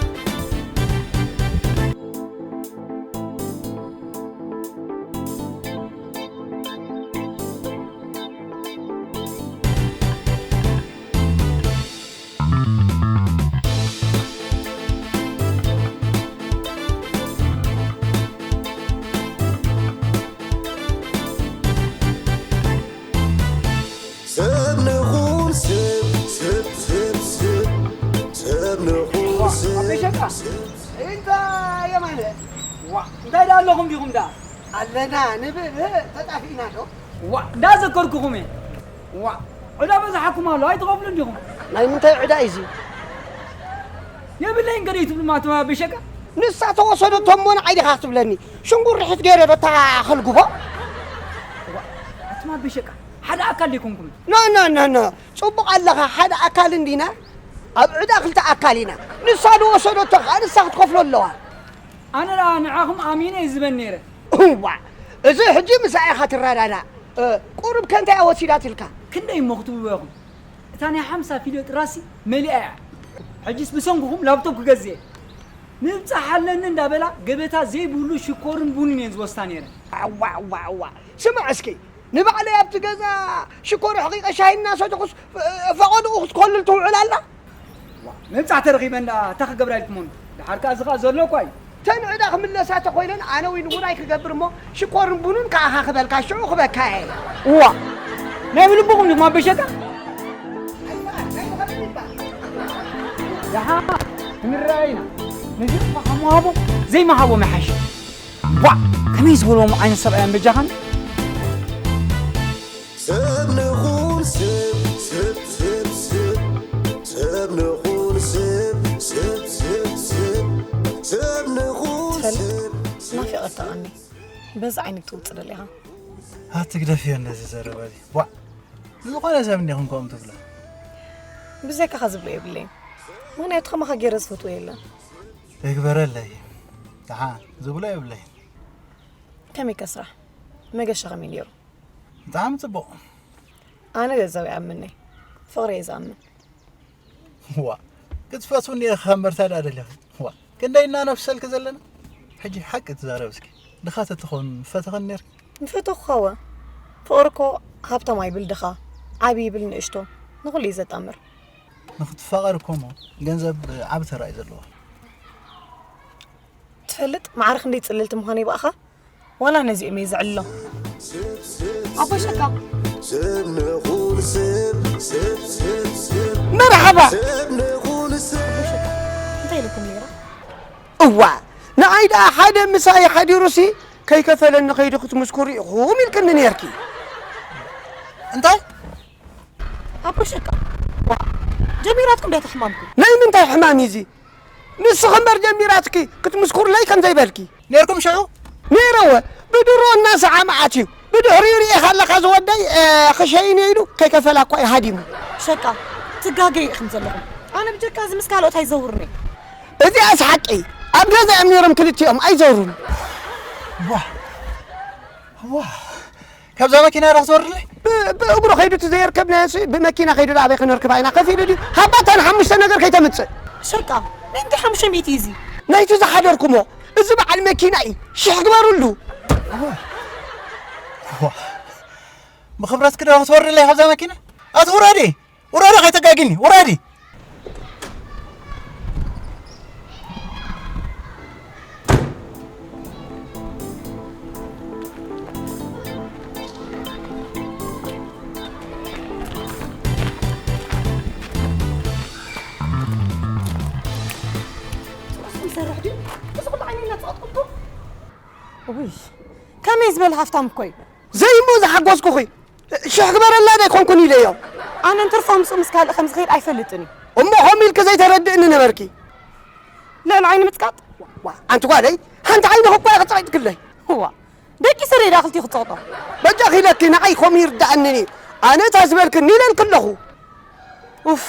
ሰብ ንኹን ሰብ፣ ሰብ፣ ሰብ፣ ሰብ፣ ሰብ ንኹን ዋ፣ ሰብ፣ ኣቤ ሸቃ። ሰብ። እንታ የማነ። ዋ፣ እንታይ ደኣ ኣለኹም ዲኹም ደኣ? ኣለና ንብል፣ ተጣፊእና ዶ? ዋ፣ እንዳዘከርኩኹም እየ። ዋ፣ ዕዳ በዛሓኩም ኣሎ፣ ኣይትኸፍሉን ዲኹም? ናይ ምንታይ ዕዳ እዩ እዚ? የብለይን ገለ ይትብሉ ማለትም ኣቤ ሸቃ? ንሳ ተወሰደቶ እሞ ንዓይ ዲኻ ክትብለኒ? ሽንጉርሒት ገይረ ዶ እታ ከልግቦ? ዋ፣ ኣቱም ኣቤ ሸቃ፣ ሓደ ኣካል ዘይኮንኩምን? ኖ፣ ኖ፣ ኖ፣ ኖ። ጽቡቕ ኣለኻ፣ ሓደ ኣካል እንዲና፣ ኣብ ዕዳ ክልተ ኣካል ኢና። ንሳ ዝወሰደቶ ከኣ ንሳ ክትከፍሎ ኣለዋ። ኣነ ደኣ ንዓኹም ኣሚነ እየ ዝህበን ነይረ። እዋ፣ እዚ ሕጂ ምሳኣ ኢኻ ትረዳዳእ። እ፣ ቁሩብ ከ እንታይ እያ ወሲዳትልካ? ክንደይ እሞ ክትብልዎ ኢኹም? እታ ናይ ሓምሳ ፊልዮ ጥራሲ መሊኣ እያ። ሕጂስ ብሰንክኹም ላፕቶፕ ክገዝእ እየ። ምብጻሕ ኣለኒ እንዳበላ ገበታ ዘይብሉ ሽኮርን ቡንን እየን ዝወስዳ ነይረን። ኣዋ፣ ኣዋ፣ ኣዋ። ስማዕ እስኪ፣ ንባዕለይ ኣብቲ ገዛ ሽኮር ኣሕቒቐ ሻሂ እናሰተኹስ፣ እ፣ ፈቐድኡ ክትኮልል ትውዕል ኣላ? ዋ፣ ምብጻሕ ተረኺበን ደኣ እንታይ ክገብራ ኢልክሞን? ደሓር ከኣ እዚ ኸኣ ዘሎ እኳ እዩ። ተን ዕዳ ክምለሳ ተኾይነን ኣነ እውን ውራይ ክገብር እሞ ሽኮርን ቡኑን ከኣ ክበልካ ሽዑ ክበካ እየ። ዋ፣ ናይ ብልብኹም ዲኹም ኣበሸካ? ደሓ ክንረኣይ ኢና። ነዚ እኳ ካብ ምሃቦ ዘይምሃቦም ይሓይሽ። ዋ፣ ከመይ ዝበሎም ዓይነት ሰብኣይ እዮም በጃኻን? ሰብ ንኹን ሰብ፣ ሰብ፣ ሰብ፣ ሰብ። ሰብ ንኹን ሰብ፣ ሰብ፣ ሰብ፣ ሰብ። ሰብ ንኹን ትፈልጥ? ሰብ፣ ሰብ፣ ናፊቐካ ሰብ። ቀኒ። በዚ ዓይነት ትውጽእ ደሊኻ። ኣትግደፍዮ ነዚ ዘረባ እዚ። ዋ፣ ዝኾነ ሰብ እንዲኹም ከምኡ ትብሎ። ብዘይካኻ ዝብሎ የብለይን። ምኽንያቱ ከማኻ ገይረ ዝፈትዎ የለን። ይግበረለይ። ደሓን ዝብሎ የብለይን። ከመይ ከ ስራሕ? መገሻ ከመይ ነይሩ? ብጣዕሚ ጽቡቕ። ኣነ ገንዘብ ኣይኣምን'የ። ፍቕሪ እየ ዝኣምን። ዋ፣ ክትፈትውኒ ኢኻ እምበር ታይ ደኣ ደሊኺ? ዋ፣ ክንደይ ኢና ነፍሰልኪ ዘለና? ሕጂ ሓቂ ትዛረብ እስኪ። ድኻ ተትኸውን ምፈተኸኒ ነይርኪ? ምፈተኹኻወ። ፍቕሪ እኮ ሃብታም ኣይብል ድኻ፣ ዓቢ ይብል ንእሽቶ፣ ንኹሉ እዩ ዘጣምር። ንኽትፋቐር እኮ እሞ ገንዘብ ዓቢ ተራ እዩ ዘለዎ። ትፈልጥ ማዕረ ክንደይ ጽልልቲ ምዃነይ ብኣኻ? ዋላ ነዚኦም እየ ዘዕልሎም። ኣቦይ ሸካ። ሰብ ንኹን ሰብ፣ ሰብ፣ ሰብ፣ ሰብ። መርሓባ። ሰብ ንኹን ሰብ። እንታይ ኢለኩም ነይረ? እዋ፣ ንዓይ ደኣ ሓደ ምሳይ ሓዲሩሲ ከይከፈለኒ ከይዱ ክትምስክሩ ኢኹም ኢልክኒ ነይርኪ። እንታይ? ኣቦይ ሸቃ፣ ጀሚራትኩም ድያ እታ ሕማምኩም? ናይ ምንታይ ሕማም እዩ እዚ? ንስኺ እምበር ጀሚራትኪ ክትምስክሩለይ ከም ዘይበልኪ። ነይርኩም ሽዑ? ነይረወ። ብድሮ እናሰዓመዓት እዩ። ብድሕሪኡ ርኢኻ ኣለኻ ዝወደይ፣ እ፣ ክሸይን ኢሉ ከይከፈላ እኳ እዩ ሃዲሙ። ሸቃ፣ ትጋገዩ ኢኹም ዘለኹም። ኣነ ብጀካ እዚ ምስ ካልኦት ኣይዘውርን እየ። እዚኣስ ሓቂ። ኣብ ገዛ እዮም ነይሮም ክልቲኦም፣ ኣይዘውሩን። ዋ፣ ዋ። ካብዛ መኪና ዶ ክትወርድለይ? ብ-፣ ብእግሩ ከይዱ እቲ ዘየርከብናዮሲ ብመኪና ከይዱ ዶ ኣበይ ክንርክባ ኢና? ከፊሉ ድዩ? ሃባታ ንሓሙሽተ ነገር ከይተምጽእ። ሸቃ፣ ምእንቲ ሓሙሽተ ሚእቲ እዩ እዚ። ናይቲ ዝሓደርኩሞ፣ እዚ በዓል መኪና እዩ። ሽሕ ግበሩሉ። ዋ። ዋ። ብኽብረትኪ ዶ ክትወርድለይ ካብዛ መኪና? ኣቲ ውረዲ! ውረዲ፣ ከይተጋግኒ፣ ውረዲ! ውይ፣ ከመይ ዝበለ ሃፍታም እኮ እዩ። ዘይሞ ዝሓጎስኩኺ ሽሕ ግበረላ ዶ ኣይኮንኩን ኢለዮ። ኣነ እንትርፎ ምስኡ ምስ ካልእ ከም ዝኸይድ ኣይፈልጥን እዩ። እሞ ከምኡ ኢልኪ ዘይተረድእኒ ነበርኪ። ልዕሊ ዓይኒ ምጽቃጥ። ዋ፣ ኣንቲ ጓለይ፣ ሓንቲ ዓይንኺ እኳ እያ ክጸቒጥክለይ። ዋ፣ ደቂሰ ዶ ኢዳ ክልቲኡ ክጸቕጦ? በጃኺ ኢለኪ ንዓይ ከምኡ ይርድኣንን እዩ። ኣነ እታ ዝበልክኒ ኢለልኪ ኣለኹ። ኡፍ፣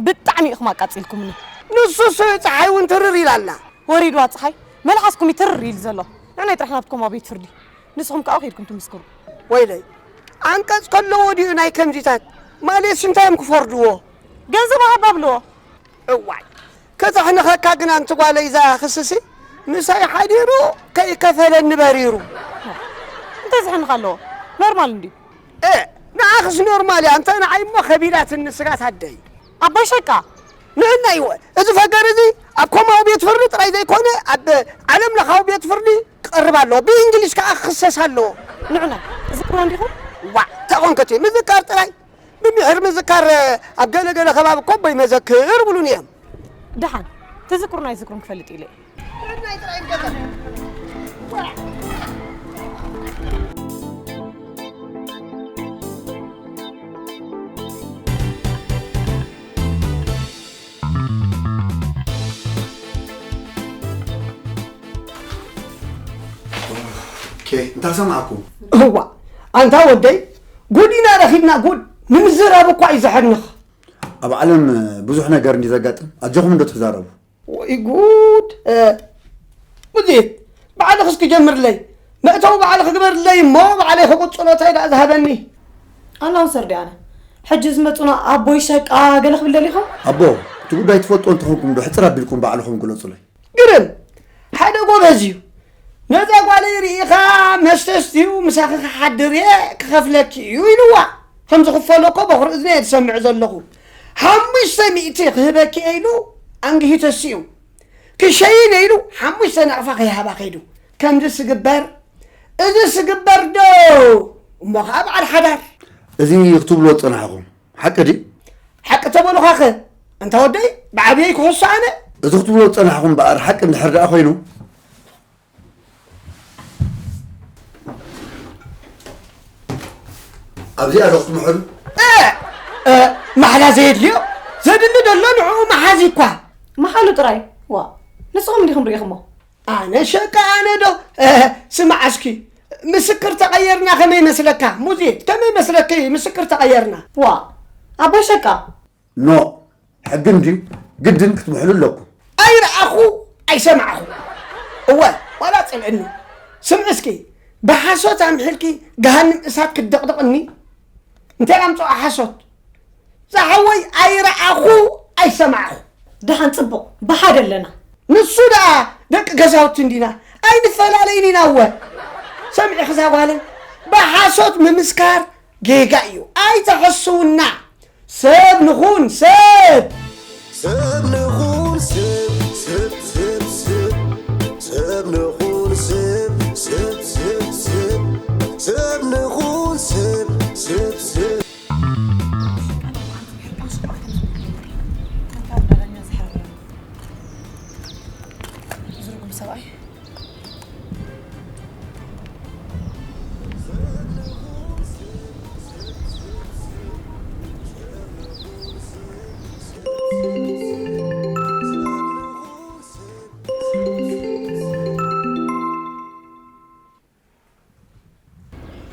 ብጣዕሚ ኢኹም ኣቃጺልኩምኒ። ንሱስ ጸሓይ እውን ትርር ኢላ ኣላ። ወሪድዋ ጸሓይ፣ መልሓስኩም እዩ ትርር ኢሉ ዘሎ። ንዕናይ ጥራሕ ናብ ኮማ ቤት ፍርዲ። ንስኹም ከኣ ከይድኩም ትምስክሩ። ወይለይ፣ ዓንቀጽ ከለዎ ድዩ ናይ ከምዚታት? ማለትስ እንታይ እዮም ክፈርድዎ? ገንዘብ ሃብ ኣብልዎ። እዋይ፣ ክጥሕንኸካ ግን ኣንቲ ጓለይ እዛ ክስሲ ምሳይ ሓዲሩ ከይከፈለኒ በሪሩ። እንታይ ዘሕንኻ ኣለዎ? ኖርማል እንድዩ። እ፣ ንዓኽስ ኖርማል እያ፣ እንተ ንዓይ እሞ ከቢዳትኒ ስጋት ኣደይ። ኣቦይ ሸቃ። ንዕና ይወ፣ እዚ ፈገር እዚ ኣብ ኮማዊ ቤት ፍርዲ ጥራይ ዘይኮነ፣ ኣብ ዓለም ለኻዊ ቤት ፍርዲ ክቐርብ ኣለዎ። ብእንግሊዝ ከኣ ክኽሰስ ኣለዎ። ንዕና፣ እዚ ኩና እንዲኹም? ዋዕ፣ እንታይ ኾንከቲ? ምዝካር ጥራይ። ብምሒር ምዝካር ኣብ ገለ ገለ ከባቢ እኮ ኣቦይ መዘክር ብሉኒ እዮም። ደሓን፣ ትዝክሩን ኣይዝክሩን ክፈልጥ ኢለ እየ። ኦኬ፣ እንታይ ሰማዕኩ? እዋ ኣንታ ወደይ፣ ጉድ ኢና ረኺብና፣ ጉድ። ንምዝራብ እኳ እዩ ዘሕንኽ። ኣብ ዓለም ብዙሕ ነገር እንዲ ዘጋጥም ኣጆኹም እንዶ ትዛረቡ። ወይ ጉድ። ሙዚት፣ ባዕልኺ እስኪ ጀምርለይ። መእተዊ ባዕልኺ ግበርለይ እሞ ባዕለይ ክቕጽሎ እንታይ ደኣ ዝሃበኒ። ኣናውንሰር ድየ ኣነ? ሕጂ ዝመጹና ኣቦይ ሸቃ ገለ ክብል ደሊኹም? ኣቦ፣ እቲ ጉዳይ ትፈልጥዎ እንተኾንኩም ዶ ሕጽር ኣቢልኩም ባዕልኹም ግለጹለይ። ግርም! ሓደ ጎበዝ እዩ። ነዛ ጓለይ ርኢኻ መስተ ኣስትዩ ምሳኺ ክሓድር እየ ክኸፍለኪ እዩ ኢልዋ። ከም ዝኽፈሎ እኮ በኹሪ እዝኒ እየ ዝሰምዕ ዘለኹ። ሓሙሽተ ሚእቲ ክህበኪ እየ ኢሉ ኣንግሂ ተሲኡ። ክሸይን እየ ኢሉ ሓሙሽተ ናቕፋ ከይሃባ ከይዱ። ከምዚ ስግበር እዚ ስግበር ዶ እሞ ኸዓ በዓል ሓዳር። እዚ ክትብልዎ ዝጸናሕኹም ሓቂ ድዩ? ሓቂ ተበሉኻኸ ኣንታ ወደይ ብዓብየይ ክሕሶ ኣነ። እዚ ክትብልዎ ዝጸናሕኹም እምበኣር ሓቂ እንድሕር ደኣ ኮይኑ ኣብዚኣ ዶ ክትምሕሉ? እ፣ እ፣ ማሕላ ዘየድልዮ ዘድሊ ደሎ ንዕኡ መሓዚ እኳ። መሓሉ ጥራይ። ዋእ፣ ንስኹም እንዲኹም ርኢኹሞ። ኣነ ሸቃ ኣነ ዶ? እ፣ ስማዕ እስኪ ምስክር ተቐየርና ከመይ መስለካ? ሙዚት ከመይ መስለኪ ምስክር ተቐየርና? ዋእ፣ ኣቦይ ሸቃ። ኖእ፣ ሕጊ እንድዩ፣ ግድን ክትምሕሉ ኣለኩም። ኣይረኣኹ ኣይሰማዕኹ። እወ ዋላ ጽልእኒ። ስምዒ እስኪ ብሓሶት ኣምሒልኪ ገሃንም እሳት ክትደቕድቕኒ? እንታይ ኣምጽኦ ሓሶት? ዝሓወይ ኣይረኣኹ ኣይሰማዕኹ። ደሓን ጽቡቕ ብሓደ ኣለና። ንሱ ደኣ ደቂ ገዛውቲ እንዲና ኣይንፈላለይን ኢና እወ። ሰምዒ ክዛ ጓለይ ብሓሶት ምምስካር ጌጋ እዩ ኣይተሐስውና። ሰብ ንኹን ሰብ። ሰብ ንኹን ሰብ ሰብ ሰብ ሰብ ሰብ ንኹን ሰብ ሰብ ሰብ ሰብ ሰብ ንኹን ሰብ ሰብ ሰብ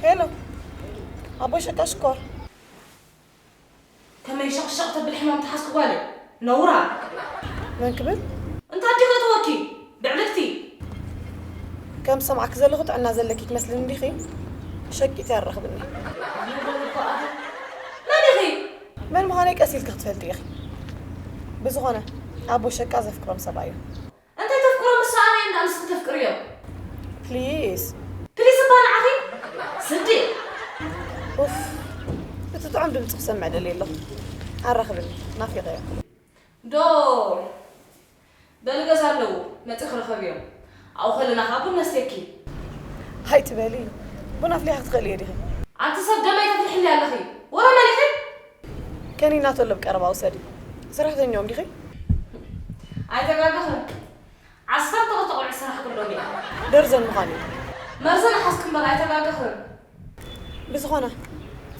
ሄሎ ኣቦይ ሸቃ ሽኮር። ከመይ ሸቕሸቕ ተብል ሕማም ተሓዝኪ ጓለይ? ነውራ። መን ክብል? እንታ ኣዲኺ እተወኪ? ብዕልግቲ። ከም ዝሰማዕኪ ዘለኹ ጥዕና ዘለኪ ትመስልኒ ዲኺ? ሸቂጥ ያረኽብኒ። መን ኢኺ? መን ምዃነይ ቀስ ኢልኪ ክትፈልጢ ኢኺ። ብዝኾነ ኣቦ ሸቃ ዘፍቅሮም ሰብኣይ እዮም። እንታይ ተፍቅሮ ምስ ሰኣነ እንዳ ንስኺ ተፍቅርዮ? ፕሊስ። ፕሊስ እባ ንዓኺ ስዲ። ኡፍ፣ እቲ ጥዑም ድምፂ ክሰምዕ ደልየ ኣለኹ። ኣራኽብኒ፣ ናፊቐዮ። ዶ በሊ ገዛ ኣለዉ፣ መፂኺ ርኸብዮም። ኣብኡ ከለና ኸዓ ቡን ነስትየኪ። ኣይትበሊ፣ ቡን ኣፍሊሓ ክትኽእሊ እየ ዲኺ? ኣንቲ ሰብ ደመይ ተፍልሕኒ ኣለኺ። ወረ መሊኺ? ከኒና ተሎ ብቀረባ ውሰዲ። ሰራሕተኛኦም ዲኺ? ኣይተጋገኽን። ኣስታት ተቕጥቑዕ ስራሕ ኩሎም እዩ። ደርዘን ምዃን እዩ። መርዘን ሓዝኪ እምበር ኣይተጋገኽን። ብዝኾነ፣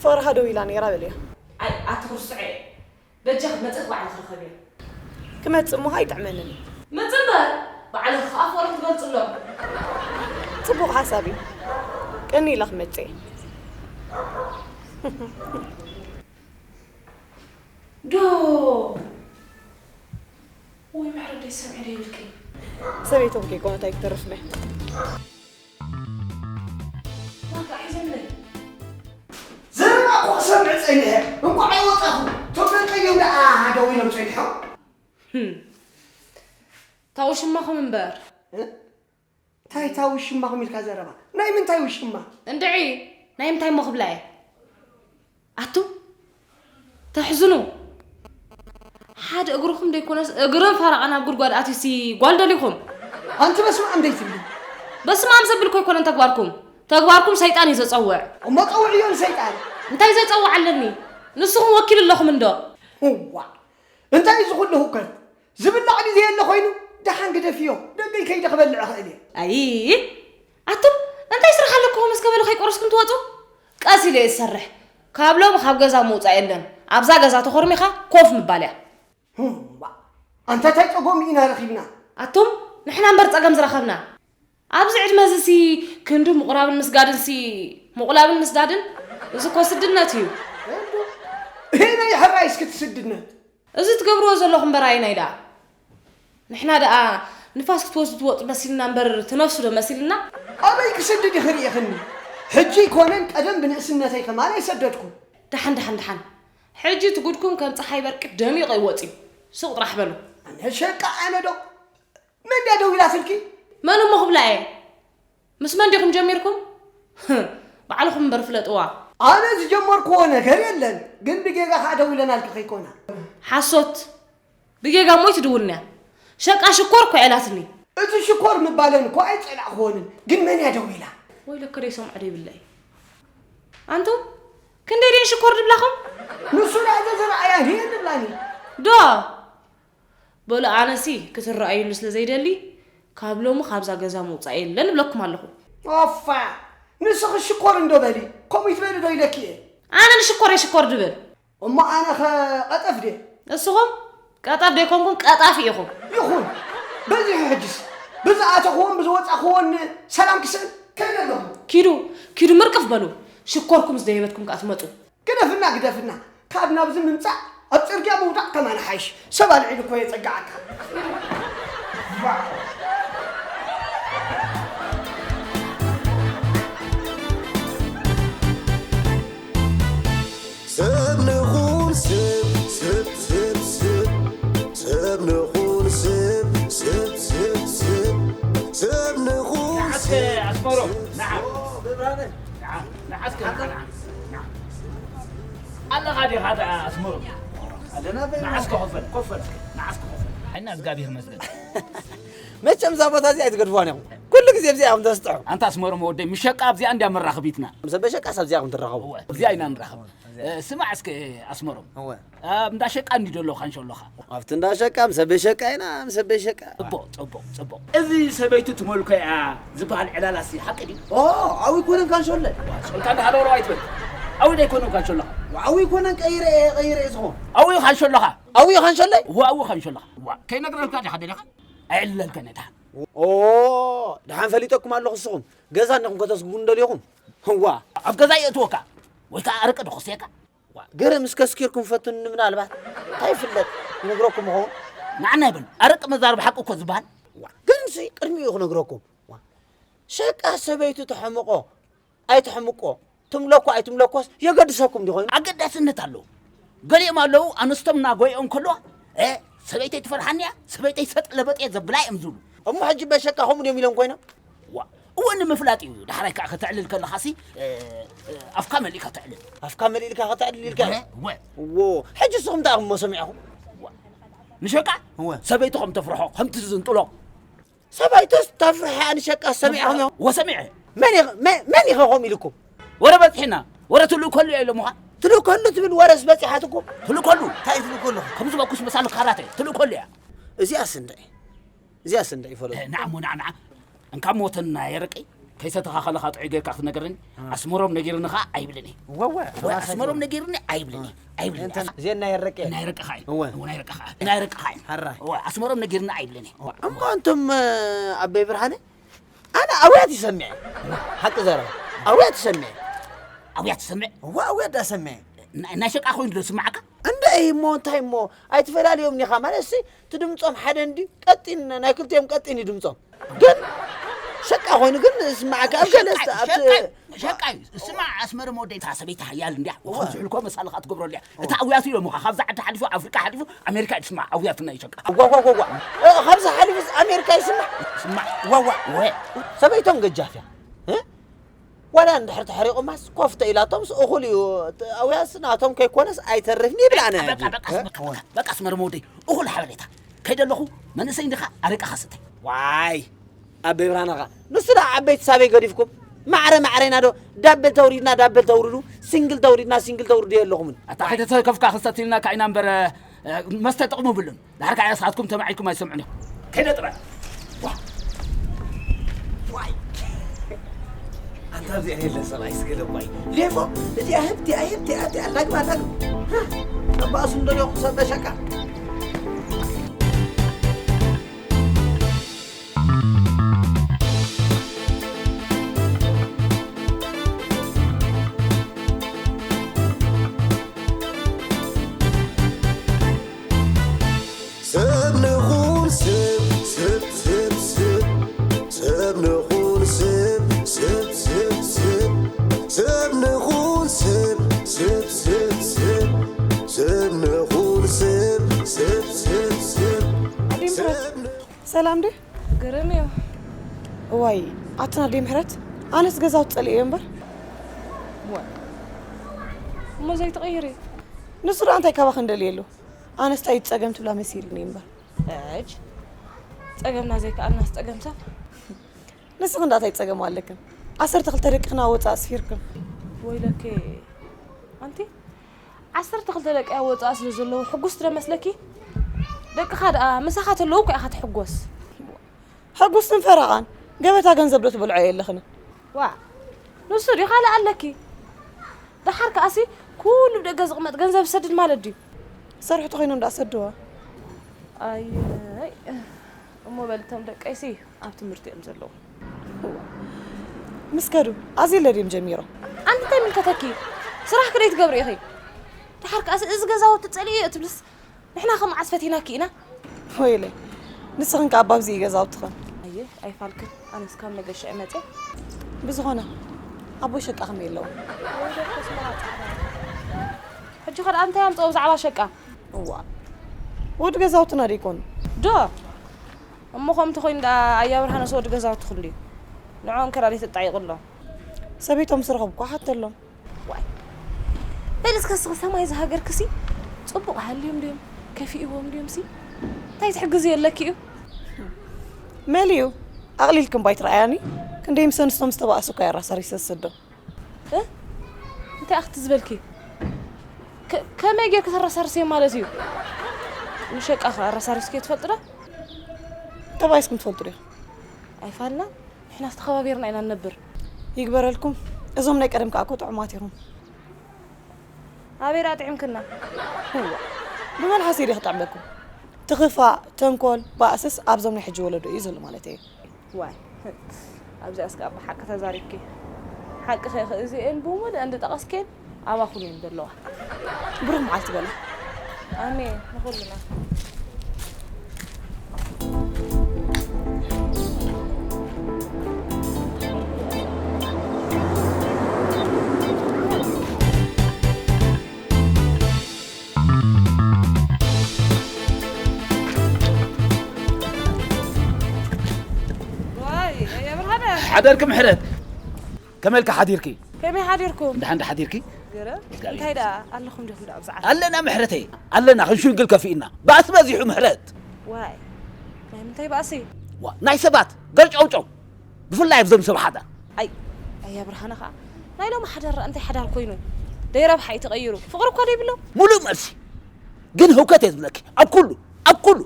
ፍቕርኻ ደው ኢላ ነይራ በልዮ። ኣይ፣ ኣቲ ክርስዑየ። በጃኺ መጺኺ ባዕልኺ ርኸብዮ። ክመጽእ እሞ ኣይጥዕመንን እዩ። መጺ እምበር፣ ባዕልኺ ከኣ ፍቕርኺ ትገልጽሎም። ጽቡቕ ሓሳብ እዩ። ቀኒ ኢለ ክመጽእ እየ። ዶ ወይ ምሕረት ደይ ሰምዒ ደይ ብልኪ። ሰበይቶም ከይኮነት ኣይክተርፍን እያ። ናታ ሒዘለይ። ዘረባ እኮ ክሰምዕ ጸኒሐ። እንቋዕ ኣይወጻኹ። እቶም ደቀዮም ደኣ ደው ኢሎም ጸኒሖም። ህም። ታው ሽማኹም እምበር። እ? እንታይ እታ ውሽማኹም ኢልካ ዘረባ? ናይ ምንታይ ውሽማ? እንድዒ፣ ናይ ምንታይ እሞ ክብላ እየ? ኣቱም፣ ተሕዝኑ። ሓደ እግርኹም ደይኮነስ እግርን ፈረቓ ናብ ጉድጓድ ኣትዩሲ ጓል ደሊኹም። ኣንቲ በስመ ኣብ ደይትብሊ። በስመ ኣብ ዘብል እኮ ኣይኮነን ተግባርኩም። ተግባርኩም ሰይጣን እዩ ዘጸውዕ። እሞ ጸውዕዮ ንሰይጣን። እንታይ ዘጸውዕ ኣለኒ? ንስኹም ወኪል ኣለኹም እንዶ? እዋ፣ እንታይ እዚ ኩሉ ህውከት? ዝብላዕ ድዩ ዘየለ ኮይኑ? ደሓን ግደፍዮ፣ ደገይ ከይደ ክበልዕ እኽእል እየ። ኣይ፣ ኣቱም፣ እንታይ ስራሕ ኣለኩም? ምስ ገበሉ ከይቆረስኩም ትወጹ? ቀስ ኢለ እየ ዝሰርሕ። ካብ ሎሚ ካብ ገዛ ምውጻእ የለን። ኣብዛ ገዛ ተኾርሚኻ ኮፍ ምባል እያ። እምባ፣ ኣንታ እንታይ ጸጎም ኢና ረኺብና? ኣቱም፣ ንሕና እምበር ጸገም ዝረኸብና። ኣብዚ ዕድመ እዚሲ ክንዲ ምቑራብን ምስጋድንሲ፣ ምቑላብን ምስዳድን፣ እዚ እኮ ስድነት እዩ። እንዶ፣ ይሄ ናይ ሕራይ እስኪ እቲ ስድነት። እዚ ትገብርዎ ዘለኹም በራይ ናይ ደኣ። ንሕና ደኣ ንፋስ ክትወስዱ ትወጡ መሲልና እምበር ትነፍሱ ዶ መሲልና? ኣበይ ክስድድ ይኽርኢኽኒ? ሕጂ ይኮነን ቀደም ብንእስነተይ ከማን ኣይሰደድኩ። ደሓን፣ ደሓን፣ ደሓን። ሕጂ እቲ ጉድኩም ከም ጸሓይ በርቂ ደሚቑ እዩ ወጺኡ። ስቕ ጥራሕ በሉ። ኣነ ሸቃ ኣነ ዶ? መን ድያ ደዊላትልኪ? መን እሞ ክብላ እየ? ምስ መን ዲኹም ጀሚርኩም? ባዕልኹም እምበር ፍለጥዋ። ኣነ ዝጀመርክዎ ነገር የለን፣ ግን ብጌጋ ኸዓ ደዊለናልኪ ከይኮና። ሓሶት። ብጌጋ እሞ ኣይትድውልንያ። ሸቃ ሽኮር እኮ እያ ኢላትኒ። እቲ ሽኮር ምባለን እኮ ኣይጸላእክዎንን፣ ግን መን እያ ደዊላ? ወይለከ ደይሰምዖ ደይብለይ። ኣንቱም፣ ክንደይ ድየን ሽኮር ድብላኹም? ንሱ ደኣ ዘዘረኣያ ድየን ድብላኒ? ዶ? በሉ ኣነሲ ክትረኣዩሉ ስለ ዘይደሊ ካብ ሎሚ ካብዛ ገዛ ምውጻእ የለን እብለኩም ኣለኹ። ኦፋ! ንስኺ ሽኮር እንዶ በሊ፣ ከምኡ ይትበሊ ዶ ኢለኪ እየ? ኣነ ንሽኮር እየ ሽኮር ድብል? እሞ ኣነ ኸ ቀጠፍ ድየ? እስኹም ቀጠፍ ደይኮንኩም ቀጣፊ ኢኹም። ይኹን። በዚሑ ሕጅስ ብዝኣተኽዎን ብዝወጻእኽዎን ሰላም ክስእን ከይደ ኣለኹ። ኪዱ፣ ኪዱ ምርቅፍ በሉ። ሽኮርኩም ዝደየበትኩም ከኣ ትመጹ። ግደፍና፣ ግደፍና። ካብ ናብዚ ምምጻእ ኣብ ጽርግያ ምውዳቕ ከማን ሓይሽ። ሰብ ኣልዒሉ እኮ የጸግዓካ። ሰብ ንኹን ሰብ፣ ሰብ፣ ሰብ፣ ሰብ። ሰብ ንኹን ሰብ፣ ሰብ፣ ሰብ፣ ሰብ። ሰብ ንኹን ንዓስከ ሰብ፣ ኣስመሮም፣ ንዓ። ንዓ፣ ንዓስከ፣ ንዓ፣ ንዓ። ኣለኻ ዲኻ ደኣ ኣስመሮም? ኣለና በይ። ንዓስከ ኮፈል፣ ኮፈል፣ ንዓስከ ኮፈል። ዓይና እግዚኣብሔር ይመስገን። መቸም እዛ ቦታ እዚኣ ኣይትገድፍዋን ኢኹም። ኩሉ ግዜ ኣብዚኣ ኢኹም ተስጥሑ። ኣንታ ኣስመሮም ወደይ፣ ምሸቃ ኣብዚኣ እንድያ መራኸቢትና። ምስ ኣበሸቃስ ኣብዚኣ ኢኹም ትራኸቡ። እወ፣ ኣብዚኣ ኢና ንራኸብ። እ፣ ስማዕ እስከ ኣስመሮም። እወ። ኣብ እንዳ ሸቃ እንዲ ደሎ ካንሾሎኻ? ኣብቲ እንዳ ሸቃ፣ ምስ ኣበይ ሸቃ ኢና፣ ምስ ኣበይ ሸቃ። ጽቡቕ፣ ጽቡቕ፣ ጽቡቕ። እዚ ሰበይቱ ትመልኮ እያ ዝበሃል ዕላላሲ ሓቂ ድዩ? ኦ፣ ኣብኡ ኣይኮነን ካንሾለ። ዋ፣ ጾልካ እንዳ ሃለውለው ኣይትበል። ኣብኡ ዶ ኣይኮነን ካንሾሎኻ? ዋ፣ ኣብኡ ኣይኮነን ቀይረ እየ፣ ቀይረ እየ ዝኾን። ኣብኡ እዩ ካንሾሎኻ? ኣብኡ እዩ ካንሾለይ? ዋ፣ ኣብኡ ካንሾሎኻ። ዋ፣ ከይነግረልካ ዲኻ ደሊኻ? ኣይዕለልከን እየ ደሓን። ኦ፣ ደሓን ፈሊጠኩም ኣለኹ እስኹም። ገዛ እንዲኹም ከተስግጉ እንደልኹም። ዋ፣ ኣብ ገዛ የእትወካ? ወይ ከኣ ኣረቂ ዶ ክስየካ? ዋ፣ ገርም እስከ ስኪርኩም ፈትኑኒ ምናልባት። እንታይ ይፍለጥ? ይነግረኩም ይኸውን። ንዓና ይበል። ኣረቂ መዛረቢ ሓቂ እኮ ዝበሃል። ዋ፣ ገርምሲ ቅድሚኡ ክነግረኩም። ዋ፣ ሸቃ ሰበይቱ ተሐምቆ፣ ኣይተሐምቆ፣ ትምለኮ ኣይትምለኮስ የገድሰኩም ዲኾይኑ? ኣገዳስነት ኣለዎ። ገሊኦም ኣለዉ፣ ኣንስቶም እናጎየኦም ከለዋ፣ "እ፣ ሰበይተይ ትፈርሓኒ እያ፣ ሰበይተይ ሰጥ ለበጥ እየ" ዘብላ እዮም ዝብሉ። እሞ ሕጂ በሸቃ ከምኡ ድዮም ኢሎም ኮይኖም? ዋ፣ እወ ንምፍላጥ እዩ። ዳሕራይ ከዓ ከተዕልል ከለኻሲ፣ እ፣ እ፣ ኣፍካ መሊእካ ተዕልል። ኣፍካ መሊእካ ከተዕልል ኢልካ? እወ፣ እወ። እዎ፣ ሕጂ ንስኹም እንታይ ኢኹም እሞ ሰሚዕኹም? ዋ፣ ንሸቃ እወ። ሰበይቱ ከም ተፍርሖ፣ ከም ትዝንጥሎ። ሰበይቱስ ተፍርሐ ንሸቃ ሰሚዕኹም እዮም? እወ፣ ሰሚዐ። መን ኢኸ-፣ መን፣ መን ኢኸ ከምኡ ኢልኩም? ወረ በጺሕና፣ ወረ ትልእከሉ እያ ኢሎምኻ። ትልእከሉ ትብል ወረስ በጺሓትኩም? ትልእከሉ። እንታይ ትልእከሉ? ከም ዝበኩስ መሳሉ ካራተ፣ ትልእከሉ እያ። እዚኣስ እንድዒ። እዚኣስ እንደ ይፈለጡ። ናዓ እሞ ናዓ ናዓ። እንካ ሞተና የረቀይ። ከይሰተኻ ከለኻ ጥዑይ ጌርካ ክትነግረኒ። ኣስመሮም ነጊርኒ ኸዓ ኣይብልን እየ። ወወ፣ ወ-፣ ኣስመሮም ነጊርኒ ኣይብልን እየ። ኣይብልን እየ። እዚኤን ናይ የረቀ። ናይ የረቀኻ እየን። እወ። እወ፣ ናይ የረቀኻ። ናይ የረቀኻ እየን። ሓራይ። እወ፣ ኣስመሮም ነጊርኒ ኣይብልን እየ። እሞ ኣንቱም፣ ኣበይ ብርሃነ? ኣነ ኣውያት ይሰምዕ። ሓቂ ዘረባ። ኣውያት ይሰምዕ። ኣውያት ትሰምዕ? እወ፣ ኣውያት ዳ ሰምዕ። ናይ፣ ናይ ሸቃ ኮይኑ ዶ ስማዓካ? እንደ እሞ እንታይ እሞ ኣይትፈላልዮም ኒኻ ማለት ሲ፣ እቲ ድምጾም ሓደ እንዲ ቀጢን፣ ናይ ክልቲኦም ቀጢን እዩ ድምጾም። ግን ሸቃ ኮይኑ ግን ስማዓካ ኣብ ገለ ሸቃ፣ ኣብ ሸቃ፣ ሸቃ እዩ። ስማዕ ኣስመረ መወደይ፣ እታ ሰበይቲ ሓያል እንዲያ፣ ወኸም ዝሕልኮ መሳልኻ ትገብረሉ እያ። እታ ኣውያት ኢሎምኻ፣ ካብዛ ዓዲ ሓሊፉ፣ ኣፍሪቃ ሓሊፉ፣ ኣሜሪካ እዩ። ስማዕ ኣውያትና ይሸቃ። ዋ፣ ዋ፣ ዋ፣ ዋ። እ፣ ካብዛ ሓሊፉ ኣሜሪካ ይስማዕ። ስማዕ፣ ዋ፣ ዋ፣ ወ። ሰበይቶም ገጃፍ እያ። እ? ዋላ እንድሕር ተሕሪቑማስ ኮፍ ተኢላቶምስ እኹል እዩ። ኣውያስ ናቶም ከይኮነስ ኣይተርፍን ይብል ኣነ። በቃ፣ በቃ፣ በቃ፣ በቃ፣ በቃ፣ ኣስመረ መወደይ፣ እኹል ሓበሬታ። ከይደለኹ መንእሰይ እንዲኻ ኣረቃኻ ስተይ። ዋይ፣ ኣበይ ብርሃነኻ። ንሱ ደኣ ዓበይቲ ሳበይ ገዲፍኩም? ማዕረ ማዕረና ዶ ዳብል ተውሪድና ዳብል ተውርዱ፣ ሲንግል ተውሪድና ሲንግል ተውርዱ የለኹምን። ኣታ ከይተተከፍካ ክሰትልናካ ኢና እምበር፣ እ፣ መስተ ጥቕሙ ብሉን። ድሓር ከኣ ስኻትኩም ተማዒድኩም ኣይሰምዑን ኢኹም። ከይደ ጥራይ። ዋ። ዋይ። ኣንታ ኣብዚኣ የለ ሰብኣይ ስገለ ዋይ። ሌፎ፣ እዚኣ ህብ፣ እዚኣ ህብ፣ እዚኣ፣ እዚኣ፣ ላግባ፣ ላግባ። ሃ፣ ጠባእሱ እንደልዮ ክሰበ ሸቃ። ሰብ ንኹን ሰብ፣ ሰብ፣ ሰብ፣ ሰብ። ሰብ ንኹን ሰብ፣ ሰብ፣ ሰብ፣ ሰብ። ሰብ ንኹን ሰብ፣ ሰብ፣ ሰብ፣ ሰብ። ሰብ ንኹን ሰብ፣ ሰብ፣ ሰብ፣ ሰብ። ኣዴ ምሕረት፣ ሰብ ን- ሰላም ድዩ? ግርም እዩ። እዋይ፣ ኣትን ኣደይ ምሕረት፣ ኣነስ ገዛውቲ ጸሊኤዮ እምበር። እሞ ዘይትቕይሪ? ንሱ ደኣ እንታይ ካባኺ ንደልየሉ? ኣነስ እንታይ እዩ ጸገም ትብላ መሲልኒ እምበር። እጅ፣ ጸገምና ዘይከኣልናስ ጸገም ሰብ። ንስኺ እንዳ እንታይ ጸገም ኣለክን? ዓሰርተ ክልተ ደቅኽን ኣብ ወጻኢ ኣስፊርክን። ወይለኪ ኣንቲ፣ ዓሰርተ ክልተ ደቂ ኣብ ወጻኢ ስለ ዘለዉ ሕጉስ ዶ መስለኪ? ደቅኻ ደኣ ምሳኻ ተለዉ እኮ ኢኻ ትሕጎስ። ሕጉስን ፈረቓን፣ ገበታ ገንዘብ ዶ ትበልዖ የለኽን? ዋእ፣ ንሱ ድዩ ካልእ ኣለኪ? ደሓር ከኣሲ ኩሉ ብደገ ዝቕመጥ ገንዘብ ዝሰድድ ማለት ድዩ? ዝሰርሑ ተኾይኖም ደኣ ሰድዋ። ኣየይ፣ እሞ በሊ እቶም ደቀይሲ ኣብ ትምህርቲ እዮም ዘለዉ። እዋ፣ ምስ ከዱ ኣዝየ ለድዮም ጀሚሮም። ኣንቲ እንታይ ይምልከተኪ? ስራሕኪ ዶ ኣይትገብሪ ኢኺ? ደሓር ከኣሲ እዚ ገዛውቲ ጸሊኤዮ ትብልስ ንሕና ከ መዓስ ፈቲናኪ ኢና? ወይለይ፣ ንስኽን ከኣ ኣብ ኣብዚ እዩ ገዛውትኽን። ኣየ፣ ኣይፋልክን። ኣነስ ካብ መገሻ እየ መጽየ። ብዝኾነ፣ ኣቦይ ሸቃ ከመይ ኣለዉ? ወይለይ፣ ኮስመራ ጻዕዳ። ሕጂ ኸ ደኣ እንታይ ኣምጽኦ ብዛዕባ ሸቃ? እዋ፣ ወዲ ገዛውትና ዶ ይኮኑ? ዶ? እሞ ከምቲ ኮይኑ ደኣ ኣያ ብርሃነስ ወዲ ገዛውትኹም ድዩ? ንዕኦም ከላሊት ተጣይቑ ኣሎ። ሰበይቶም ምስ ረኸብኩ ሓተሎም። ዋይ። በል እስከ እስኺ ሰማይ ዝሃገርክሲ ጽቡቕ ሃልዮም ድዮም? ከፊእዎም ድዮምሲ? እንታይ ትሕግዝዮ ኣለኪ እዩ? መሊኡ። ኣቕሊልክን ባይ ትረኣያኒ? ክንደይ ምስ ኣንስቶም ዝተባእሱ እኳ እየ ኣራሳሪሰ ዝሰዶም። እ? እንታይ ኣኽቲ ዝበልኪ? ከ-፣ ከመይ ጌርኪ ተረሳርስዮ ማለት እዩ? ንሸቃ ከ ኣረሳሪስክዮ ትፈልጢ ዶ? ተባኢስኩም ትፈልጡ ዲኹም? ኣይፋልናን። ንሕናስ ተኸባቢርና ኢና ንነብር። ይግበረልኩም። እዞም ናይ ቀደም ከኣ እኮ ጥዑማት ኢኹም። ኣበይ ደኣ ጥዒምክና? እዋ፣ ብመልሓሰይ ድየ ክጥዕመኩም? ትኽፋእ፣ ተንኮል፣ ባእስስ ኣብዞም ናይ ሕጂ ወለዶ እዩ ዘሎ ማለተይ እዩ። ዋይ፣ ኣብዚኣስ ከኣ ብሓቂ ተዛሪብኪ። ሓቂ ከ እዚኤን ብምሉእን ዝጠቐስክየን ኣባኹም እየን ዘለዋ። ብሩኽ መዓልቲ በላ። ኣሜን ንኹልና። ዋይ፣ ኣያ ብርሃነ። ሓደርኪ ምሕረት። ከመይ ኢልካ ሓዲርኪ? ከመይ ሓዲርኩም? ደሓን ዶ ሓዲርኪ? ግርም። እግዚኣብሔር እንታይ ደኣ ይመስገን። ኣለኹም ዲኹም ደኣ ኣብዚ ዓዲ? ኣለና ምሕረተይ፣ ኣለና። ክንሽንግል ከፊእና። ባእሲ በዚሑ ምሕረት። ዋይ፣ ናይ ምንታይ ባእሲ? ዋ፣ ናይ ሰባት ገርጨውጨው። ብፍላይ ኣብዞም ሰብ ሓዳር። ኣይ፣ ኣያ ብርሃነ ኸኣ ናይ ሎሚ ሓዳር እንታይ ሓዳር ኮይኑ? ደይረብሓ እዩ ተቐይሩ። ፍቕሪ እኳ ደይብሎም። ሙሉእ መልሲ። ግን ህውከት እየ ዝብለኪ። ኣብ ኩሉ፣ ኣብ ኩሉ።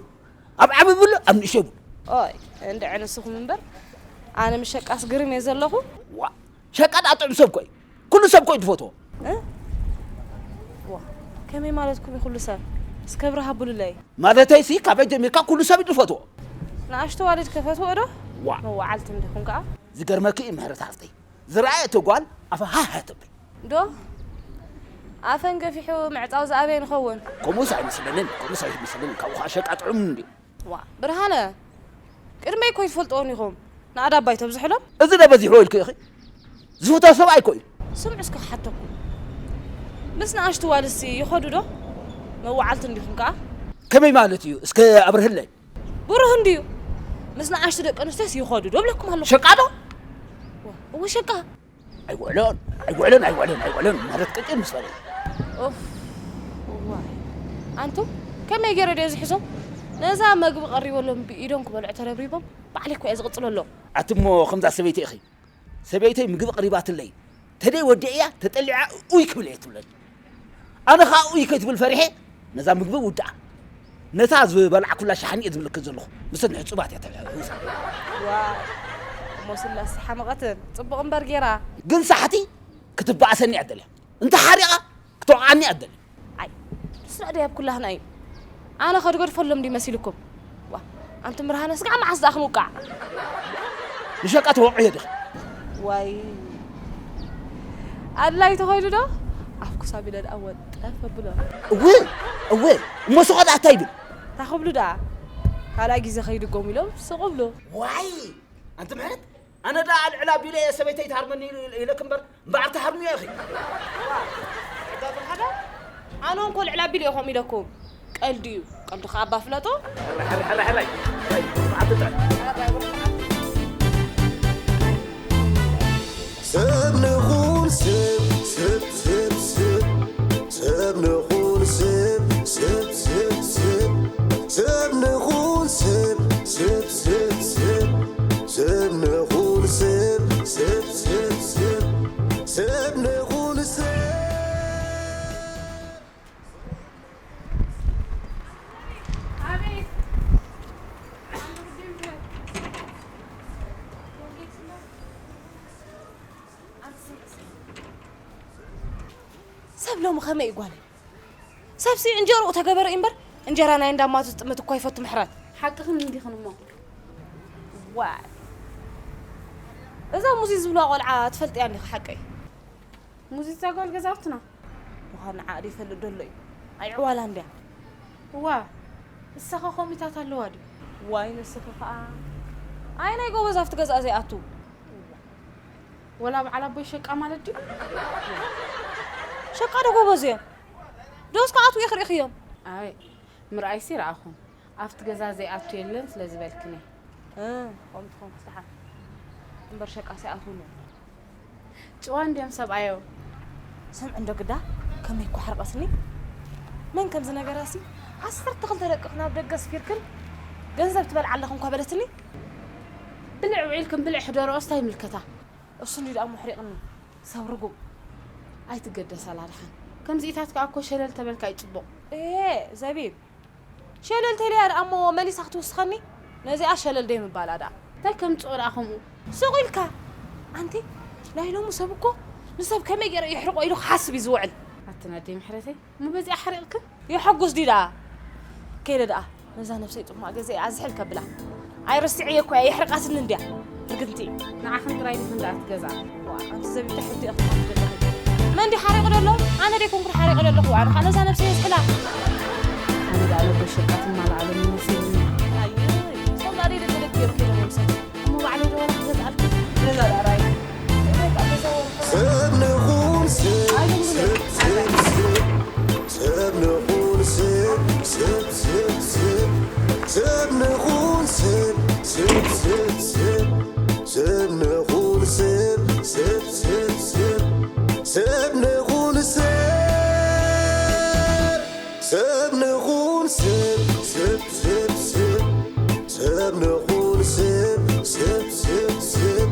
ኣብ ዓቢ ብሎ፣ ኣብ ንእሽተይ ብሎ። ኦይ፣ እንድዒ ንስኹም እምበር፣ ኣነ ምስ ሸቃስ ግርም እየ ዘለኹ። ዋ፣ ሸቃ ደኣ ጥዑም ሰብ እኮ እዩ። ኩሉ ሰብ እኮ እዩ ዝፈትዎ። እ? ዋ፣ ከመይ ማለትኩም እዩ ኩሉ ሰብ? እስከ ብርሃ ብሉለይ። ማለተይሲ፣ ካበይ ጀሚርካ ኩሉ ሰብ እዩ ዝፈትዎ። ንኣሽቱ ዋልድ ከፈትዎ ዶ? ዋ። መዋዓልቲ እንዲኹም ከኣ። ዝገርመኪ እዩ ምሕረት ሃፍተይ። ዝረኣየቶ ጓል ኣፋ ሃህ ትብል። ዶ? ኣፈን ገፊሑ ምዕጻው ዝኣበየ ንኸውን። ከምኡስ ኣይመስለንን፣ ከምኡስ ኣይመስለንን። ካብኡ ኸኣ ሸቃ ጥዑም እንድዩ። ዋ፣ ብርሃነ፣ ቅድመይ እኮ ይትፈልጥዎም ኢኹም። ንኣዳባይ ተብዝሕሎም። እዚ ዶ በዚሕዎ ኢልኪ ኢኺ? ዝፍቶ ሰብኣይ እኮ እዩ። ስምዑ እስከ ክሓተኩም። ምስ ንኣሽቱ ዋልሲ ይኸዱ ዶ? መዋዓልቲ እንዲኹም ከኣ? ከመይ ማለት እዩ? እስከ ኣብርህለይ። ብሩህ እንድዩ። ምስ ንኣሽቱ ደቂ ኣንስትዮስ ይኸዱ ዶ ብለኩም ኣለኹ። ሸቃ ዶ? ዋ፣ እወ ሸቃ። ኣይውዕሎን፣ ኣይውዕሎን፣ ኣይውዕሎን፣ ኣይውዕሎን። ምሕረት ቅጭን ምስ በለ። ኡፍ፣ እዋይ። ኣንቱም፣ ከመይ ገይረ ድየ ዝሕዞም? ነዛ መግቢ ቀሪበሎም ብኢዶም ክበልዑ ተረብሪቦም፣ ባዕለይ እኮ እየ ዝቕጽለሎም። ኣቲ እሞ ከምዛ ሰበይቲ ኢኺ። ሰበይተይ ምግቢ ቀሪባትለይ። ተደይ ወዲእያ፣ ተጠሊዓ ኡይ ክብል እየ ትብለኒ። ኣነ ኸኣ ኡይ ከይትብል ፈሪሐ፣ ነዛ ምግቢ ውድኣ። ነታ ዝበላዕኩላ ሸሓኒ እየ ዝምልከት ዘለኹ። ምስን ሕጹባት እያ ተሕውሳ። ዋይ፣ እሞ ስላስ ሓመቐትን፣ ጽቡቕ እምበር ጌራ። ግን ሳሕቲ ክትበኣሰኒ እያ ደልያ። እንተ ሓሪቓ፣ ክትወቕዓኒ እያ ደልያ። ኣይ፣ ንስና ዶ ያብኩላህና እዩ። ኣነ ከድገድፈሎም ድዩ መሲልኩም? ዋ፣ ኣንቱም ብርሃነ ስጋዕ መዓስ ደኣ ክንውቃዕ? ንሸቃ ተወቕዑ እየ ድኺ። ዋይ። ኣድላይ ተኾይኑ ዶ? ኣፍ ክሳብ ኢለ ደኣ ወጠፍ ኣብሎ። እወ፣ እወ፣ እሞ ስቕ ደኣ እንታይ ይብል? እንታይ ክብሉ ደኣ? ካልኣይ ግዜ ከይድገሙ ኢሎም ስቕ እብሉ። ዋይ፣ ኣንቲ ምሕረት፣ ኣነ ደኣ ኣልዕል ኣቢለ እየ ሰበይተይ ትሃርመኒ ኢለ-፣ ኢለክ እምበር፣ እምበኣር ትሃርምዮ ኢኺ። ዋ፣ ኣባ ብርሃነ፣ ኣነ እውን ኮ ልዕል ኣቢለ እየ ከምኡ ኢለኩም። ቀልዲ እዩ። ቀልዲ ከኣ ኣባ ፍለጦ። ሕራይ፣ ሕራይ፣ ሕራይ፣ ሕራይ። ሕራይ፣ ብርሃነ ትጥዕም። ኣባይ ብርሃነ። ሰብ ንኹን ሰብ፣ ሰብ፣ ሰብ፣ ሰብ። ሰብ ንኹን ሰብ፣ ሰብ፣ ሰብ፣ ሰብ። ሰብ ንኹን ሰብ፣ ሰብ፣ ሰብ፣ ሰብ። ሰብ ንኹን ሰብ፣ ሰብ፣ ሰብ፣ ሰብ። ሰብ ንኹን ሰብ። ኣቤት። ሰብ ሎሚ ኸመይ እዩ ጓለይ? ሰብሲ እንጀርኡ ተገበረ እዩ እምበር፣ እንጀራ ናይ እንዳማቱ ዝጥምት እኳ ይፈቱ ምሕረት። ሓቅኽን እንዲኽን እሞ። ዋይ። እዛ ሙዚ ዝብልዋ ቆልዓ ትፈልጥያ እንዲኺ ሓቀይ? ሙዚ እዛ ጓል ገዛውትና? ምዃን ንዓ ዶ ይፈልጥ ደሎ እዩ? ኣይ ዕዋላ እንድያ። እዋ፣ እሳኸ ከምኡታት ኣለዋ ድዩ? ዋይ ንስኺ ኸኣ። ኣይ ናይ ጎበዝ ኣብቲ ገዛ ዘይኣቱ። ወላ በዓል ኣቦይ ሸቃ ማለት ድዩ? ሸቃ ዶ ጎበዝ እዮም? ዶስ ከኣትዉ ኢኺ ርኢኽዮም? ኣይ፣ ምርኣይሲ ረኣኹም። ኣብቲ ገዛ ዘይኣቱ የለን ስለ ዝበልክኒ። እ፣ ከምኡ ትኾን ክስሓ። እምበር ሸቃ ሰይኣትዉሉ። ጭዋ እንድዮም ሰብኣዮም። ስምዒ እንዶ ግዳ፣ ከመይ እኮ ሓርቐትኒ። መን ከም ዝነገራሲ፣ ዓሰርተ ክልተ ደቅኺ ናብ ደገ ኣስፊርክን ገንዘብ ትበልዓ ኣለኺ እንኳ በለትኒ። ብልዕ ውዒልክን ብልዕ ሕደርኦስ እንታይ ይምልከታ? እሱ እንዲ ደኣ ሙሕሪቕኒ። ሰብ ርጉም። ኣይትገደሳላ ደሓን። ከምዚኢታት ከኣ እኮ ሸለል ተበልካ እዩ ጽቡቕ። ኤ፣ ዘቢብ። ሸለል ተልያ ደኣ እሞ መሊሳ ክትውስኸኒ? ነዚኣ ሸለል ደይ ምባላ ደኣ። እንታይ ከምጽኦ ደኣ ከምኡ? ስቕ ኢልካ። ኣንቲ፣ ናይ ሎሚ ሰብ እኮ ንሰብ ከመይ ገይረ ይሕርቆ ኢሉ ክሓስብ እዩ ዝውዕል። ኣቲ ናደይ ምሕረተይ፣ እሞ በዚኣ ሓሪቕክን? የሐጉስ ድዩ ደኣ? ከይደ ደኣ፣ ነዛ ነብሰይ ጽማቕ ገዚአ ኣዝሕል ከብላ። ኣይረስዕየ እኮ እያ፣ የሕርቃትኒ እንድያ። ርግምቲ። ንዓኽን ጥራይ ዲኽን ደኣ ትገዝኣ? ዋ፣ ኣንቲ ዘቢብ፣ እንታይ ሕልቲ ኢኽን ኣብ ገዛኺ? መን ድዩ ሓሪቑ ደሎ? ኣነ ደይኮንኩን ሓሪቐ ደለኹ። ኣነ ኸኣ ነዛ ነብሰይ የዝሕላ። ኣነ ደኣ ነቦይ ሸቃ ትማልኣሎም ይመስለኒ። ኣየ፣ ሰብ ደኣ ደይ ደገ ደግ እዮም ከይዶም እዮም ሰብ። እሞ ባዕለይ ዶ ዋላ ክገዝኣልኪ? ገዛ ደኣ ራይ። እንታይ ደኣ ገዛ ወርሑ? ሰብ ንኹን ሰብ፣ ሰብ፣ ሰብ፣ ሰብ። ሰብ ንኹን ሰብ፣ ሰብ፣ ሰብ፣ ሰብ። ሰብ ንኹን ሰብ፣ ሰብ፣ ሰብ፣ ሰብ። ሰብ ንኹን ሰብ፣ ሰብ፣ ሰብ፣ ሰብ። ሰብ ንኹን ሰብ። ሰብ ንኹን ሰብ፣ ሰብ፣ ሰብ፣ ሰብ። ሰብ ንኹን ሰብ፣ ሰብ፣ ሰብ፣ ሰብ።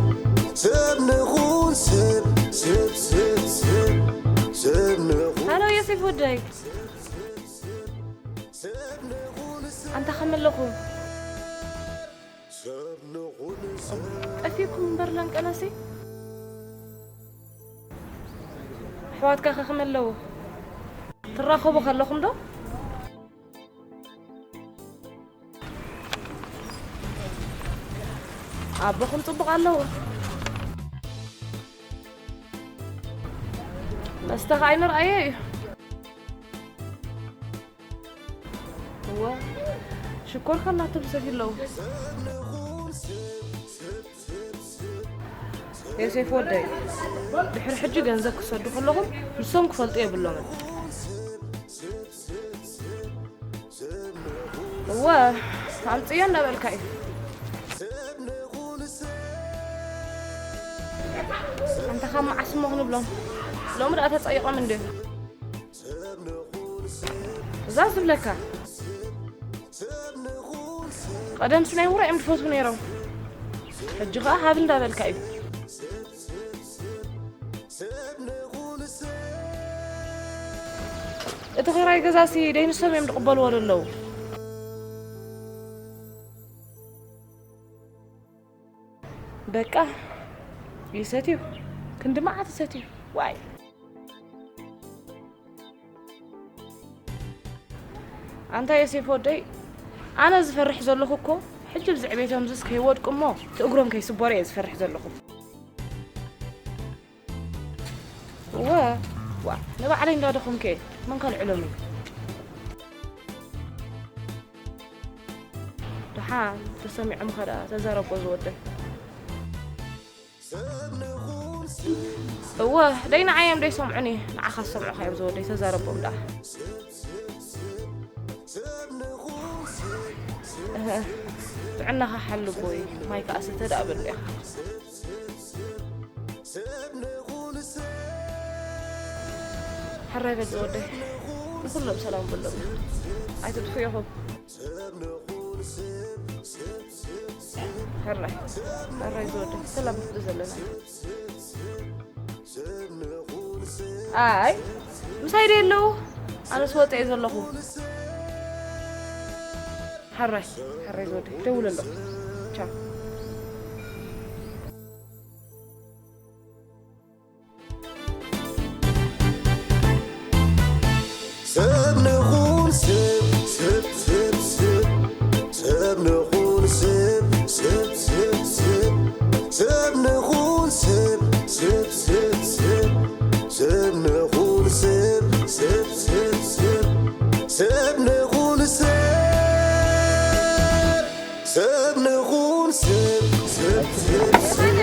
ሰብ ንኹን ሰብ፣ ሰብ፣ ሰብ፣ ሰብ። ሰብ ንኹን ሃሎ ዮሴፍ ወደይ። ሰብ ንኹን ሰብ። ኣንታ ከመይ ኣለኹም? ጠፊእኩም እምበር ለንቀነሲ ኣሕዋትካ ከ ከመይ ኣለዉ? ትራኸቡ ከለኹም ዶ? ኣቦኹም ጽቡቕ ኣለዉ? መስተ ከኣ ኣይንርኣዮ እዩ። እወ፣ ሽኮር ከናቶም ሰትዩ ኣለዉ። ዮሴፍ ወደይ፣ ድሕሪ ሕጂ ገንዘብ ክሰዱ ከለኹም ንሶም ክፈልጡ የብሎምን። እወ፣ ኣምጽዮ እንዳበልካ እዩ። ኣንታ ካብ መዓስ እሞ ክንብሎም? ሎሚ ደኣ ተጸይቖም እንድዮም። እዛ ዝብለካ። ቀደምሲ ናይ ውራ እዮም ዝፈትዉ ነይሮም። ሕጂ ኸኣ ሃብ እንዳበልካ እዩ። እቲ ኽራይ ገዛሲ ደይንሶም እዮም ዝቕበልዎ ዘለዉ። በቃ ይሰትዩ። ክንዲ መዓት ይሰትዩ። ዋይ። ኣንታ ዮሴፍ ወደይ፣ ኣነ ዝፈርሕ ዘለኹ እኮ ሕጂ ብዝዕ ቤቶምዝስ ከይወድቁ እሞ እቲ እግሮም ከይስበሩ እየ ዝፈርሕ ዘለኹ። እወ፣ ዋ፣ ንባዕለይ እንዳደኸምኩ እየ፣ መን ከልዕሎም እዩ? ደሓን ተሰሚዖምኻ ደኣ ተዛረቦ ዝወደይ። እወ፣ ደይ ንዓይ እዮም ደይሰምዑኒ፣ ንዓኻ ዝሰምዑኻ እዮም ዝወደይ፣ ተዛረቦም ደኣ። እህ፣ ጥዕናኻ ሓሉ ቦይ፣ ማይ ከኣ ስተ ደኣ በሉ ኢኻ። ሕራይ በል ዝወደይ፣ ንኹሎም ሰላም በሎም። ኣይትጥፉ ኢኹም። ሕራይ፣ ሕራይ ዝወደይ፣ ሰላም ንኹሉ ዘለና። ኣይ፣ ምሳይ ዶ ኣለዉ? ኣነስ ወፀ እየ ዘለኹ። ሕራይ፣ ሕራይ ዝወደይ፣ ደውል ኣለኹ። ቻው። ሰብ ንኹን ሰብ፣ ሰብ፣ ሰብ፣ ሰብ። ሰብ ንኹን ሰብ፣ ሰብ፣ ሰብ፣ ሰብ። ሰብ ንኹን ሰብ፣ ሰብ፣ ሰብ፣ ሰብ። ሰብ ንኹን ሰብ፣ ሰብ፣ ሰብ፣ ሰብ። ሰብ ንኹን ሰብ። ሰብ ንኹን ሰብ፣ ሰብ፣ ሰብ፣ ሰብ።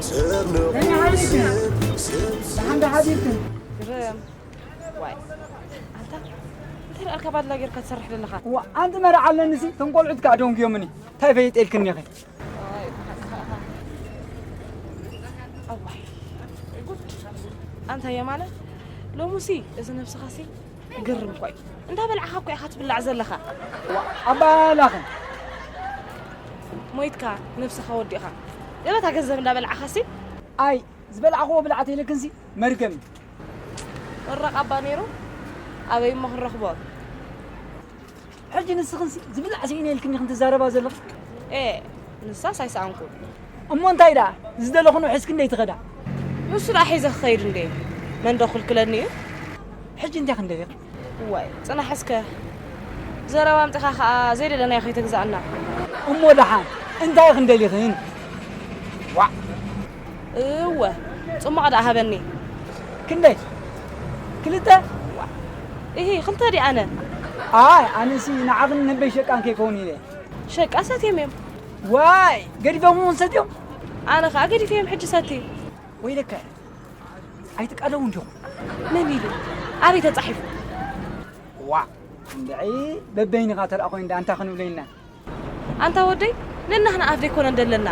ሰብ ንኹን ሰብ፣ ሰብ፣ ሰብ። ግርም። ዋይ፣ ኣንታ እንታይ ደኣልካ ባድላ ጌርካ ትሰርሕ ዘለኻ? እዋ፣ ኣንቲ መርዓ ኣለኒ ሲ፣ እቶም ቆልዑት ከኣ ደንጉዮምኒ። እንታይ ፈይጥ ኢልክኒ ኢኺ? ኣዋይ፣ ኣንታ የማነ፣ ሎሙሲ እዚ ነብስኻሲ ግርም እኮ እዩ። እንዳበላዕኻ እኮ ኢኻ ትብላዕ ዘለኻ። ዋ፣ ኣባላኸ። ሞይትካ፣ ነብስኻ ወዲእኻ። ገበታ ገንዘብ እንዳበላዕኻሲ። ኣይ፣ ዝበላዕኽዎ ብላዕቲ ኢለክንሲ መርገም እዩ። ወራቕ ኣባ ነይሩ፣ ኣበይ እሞ ክንረኽቦ? ሕጂ ንስኽንሲ ዝብላዕ ስኢነ ኢልክኒ ክንትዛረባ ዘለኺ? ኤ፣ ንሳስ ኣይሰኣንኩን። እሞ እንታይ ደኣ? ዝደለኹ ንውሕስኪ እንደ ይትኸዳ? ንሱ ደኣ ሒዘ ክኸይድ እንደ። መን ዶ ክልክለኒ እዩ? ሕጂ እንታይ ክንደሊኺ? እዋይ፣ ጽናሕ እስከ። ዘረባ ኣምጺኻ ኸኣ ዘይደለናዮ ከይተግዝኣና። እሞ ደሓን እንታይ ክንደሊኽን? ዋዕ! እወ፣ ጽሟቕ ደኣ ሃበኒ። ክንደይ? ክልተ? ዋዕ! እሂ፣ ክልተ ድየ ኣነ? ኣይ፣ ኣነሲ ንዓኽን ንበይ ሸቃን ከይከውን ኢለ። ሸቃ ሰትዮም እዮም። ዋይ፣ ገዲፎምዎ ሰትዮም? ኣነ ኸኣ ገዲፈዮም ሕጂ ሰቲ። ወይለከ፣ ኣይትቃለውን ዲኹም? መን ኢሉ? ኣበይ ተጻሒፉ? ዋዕ! እንድዒ በበይንኻ ተረኣ ኮይኑ ደኣ እንታይ ክንብሎ ኢልና? ኣንታ ወደይ፣ ነናህና ኣፍ ደይኮነን ደለና።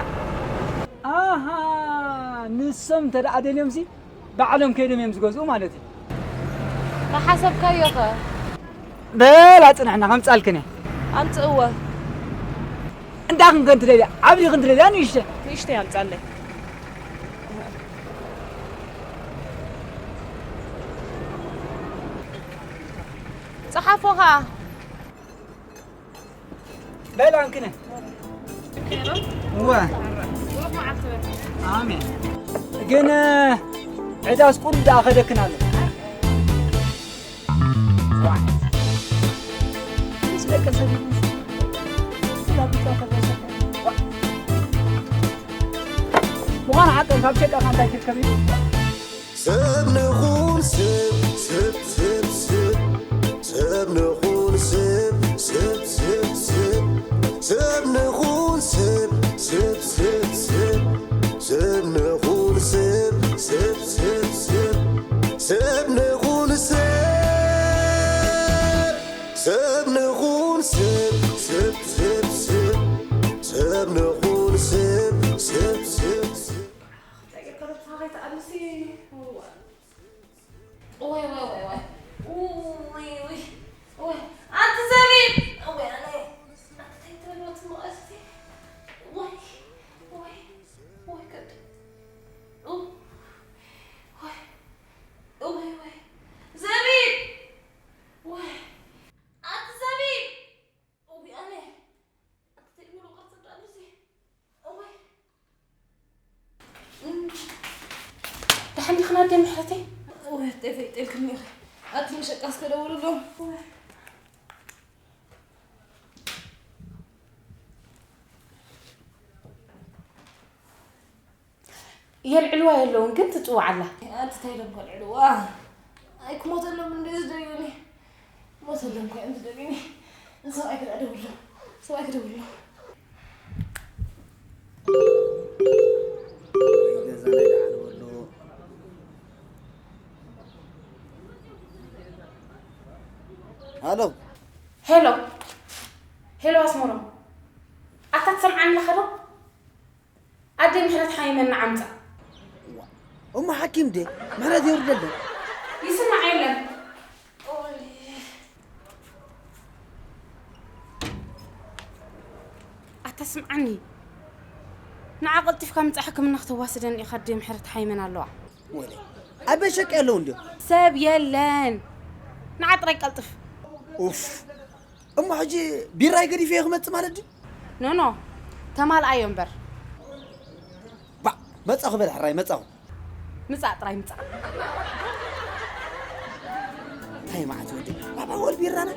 ኣሃ፣ ንሶም እንተ ደኣ ደልዮምሲ፣ ባዕሎም ከይዶም እዮም ዝገዝኡ ማለት እዩ። ተሓሰብካዮ ኸ? በላ ጽንሕና፣ ከምጻልክን እየ። ኣምጽእዎ። እንዳ ክንከ እንትደልያ፣ ዓብዲ ክንትደልያ ንእሽተ? ንእሽተይ ኣምጻለይ። ጸሓፎ ኸኣ። በል ኣንክነ። እወ። ኣሜን። ግን ዕዳስ ቁል ደኣ ከደክን ኣሎ። ምስ ደቂ ሰብ ይመስል። ስጋ ብቻ ተበሰለ። ምዃን ሓቀን ካብ ሸቃ ካብ እንታይ ትርከብ እዩ? ሰብ ንኹን ሰብ፣ ሰብ፣ ሰብ፣ ሰብ። ሰብ ንኹን ሰብ፣ ሰብ፣ ሰብ፣ ሰብ። ሰብ ንኹን ሰብ፣ ሰብ፣ ሰብ፣ ሰብ። ሰብ ንኹን ሰብ፣ ሰብ፣ ሰብ፣ ሰብ። ሰብ ንኹን ሰብ። ሰብ ንኹን ሰብ፣ ሰብ፣ ሰብ፣ ሰብ። ሰብ ንኹን ሰብ፣ ሰብ፣ ሰብ፣ ሰብ። እንታይ ጌርካ ደብተኻ ከይትኣልሲ? እዋ። ወይ፣ ወይ፣ ወይ፣ ወይ። ውይ፣ ውይ፣ ውይ። ኣንቲ ዘቢብ! ወይ፣ ኣነ። ኣንቲ እንታይ ትበልዎ ትምቐስቲ? ወይ፣ ወይ፣ ወይ፣ ከብዲ። ኡ፣ ወይ፣ ወይ፣ ወይ። ዘቢብ! ወይ፣ ኣንቲ ዘቢብ! ውይ፣ ኣነ። ኣንቲ እንታይ ትበልዎ ቅርጽ እንዳሉሲ? እዋይ። እም። ደሓን ዲኽን ኣደ ምሕረተይ? እዋይ፣ ኣደይ ፈይጠልክኒ ኢኺ። ኣቲ ንሸቃስ ከደውልሎም። እዋይ። የልዕልዋ የለውን ግን ትጽውዓ ኣላ። ኣንቲ እንታይ ኢሎም ከልዕልዋ? ኣይ ክሞተሎም እንደ ዝደልዩኒ። ሞተሎም እኮ እዮም ዝደልዩኒ። ንሰብኣይ ክደውሎ። ሰብኣይ ክደውሎ። ገዛ ናይ ደሓን በሎ። ሃሎ። ሄሎ። ሄሎ ኣስመሮም። ኣታ ትሰምዓኒ ኣለኻ ዶ? ኣደይ ምሕረት ሓይመና ዓምጻ። እሞ ሓኪም ደ ምሕረት የውርደለን። ይስማዕ የለን። ኣታ ስምዓኒ። ንዓ ቀልጢፍካ ምጻእ ሕክምና ክተዋስደን ኢኻ ኣደይ ምሕረት ሓይመን ኣለዋ። ወለ ኣበይ ሸቂ ኣለዉ እንድዮም? ሰብ የለን። ንዓ ጥራይ ቀልጥፍ። ኡፍ። እሞ ሕጂ ቢራይ ገዲፈዮ ክመጽእ ማለት ድዩ? ኖ፣ ኖ። ተማልኣዮ እምበር። ባዕ፣ መጻኹ በል ሕራይ፣ መጻኹ። ምጻእ ጥራይ ምጻእ። እንታይ መዓት ወዲ? ባባ ወል ቢራና።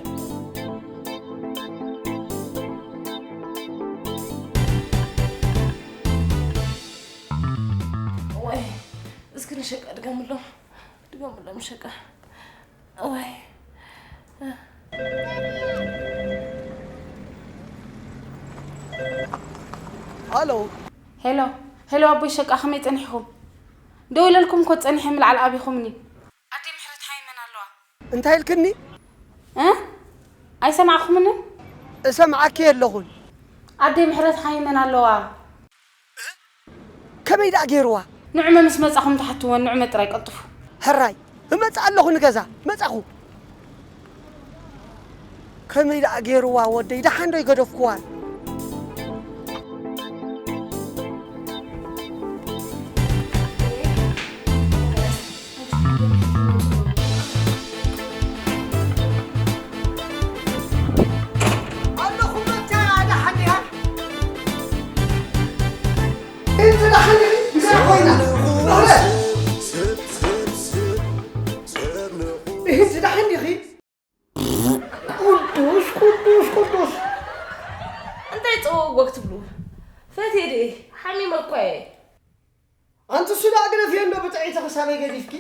ወይ፣ እስኪ ንሸቃ ድገምሎም። ድገምሎም ሸቃ። ወይ። ሃሎ። ሄሎ፣ ሄሎ፣ ኣቦይ ሸቃ፣ ከመይ ጸኒሕኩም? ደው ኢለልኩም እኮ ጸኒሐ፣ ምልዓል ኣቢኹምኒ። ኣደይ ምሕረት ሓይመን ኣለዋ። እንታይ ኢልክኒ? እ? ኣይሰማዕኩምንን? እሰምዓኪ ኣለኹን። ኣደይ ምሕረት ሓይመን ኣለዋ። ከመይ ደኣ ገይርዋ? ንዑመ ምስ መጻኹም ትሓትወን፣ ንዑመ ጥራይ ቀልጥፉ። ሕራይ፣ እመጽእ ኣለኹ ንገዛ፣ መጻኹ። ከመይ ደኣ ገይርዋ ወደይ፣ ደሓን ዶ ይገደፍክዋን? ኣለኹ መታ ደሓን ዲኻ? እንተ ደሓን ዲኺ? እንታይ ኮይና? ምህረት! እንተ ደሓን ዲኺ? ቅዱስ፣ ቅዱስ፣ ቅዱስ። እንታይ ጸወግወግ ትብሉ? ፈትየ ድየ? ሓሚመ እኳ እየ። ኣንቲ እሱ ደኣ ግደፍዮ እንዶ ብጥዕይቲ ክሳበይ ገዲፍኪ።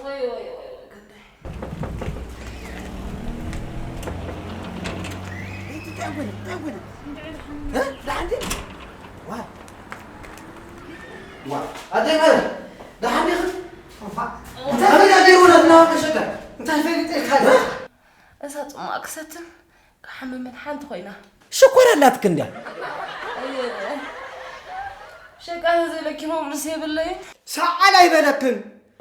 ወይ፣ ወይ፣ ወይ፣ ወይ፣ ግዳይ። እንታይ ኮነ? እንታይ ኮነ? እ? ደሓን ድዩ? ዋ። ዋ። ኣደይ ማርያም፣ ደሓን ዲኺ? ፋ። እንታይ ፈሊጣ ገይሩ ናትና መሸጣ? እንታይ ፈሊጠ ኢልካ? እ? እዛ ጽማቕ ክሰትን ክሓምምን ሓንቲ ኮይና። ሽኮር ኣላትክ እንድያ። ኣየ፣ ሸቃ ዘይለኪ መምልስ የብለይን። ሰዓል ኣይበለክን።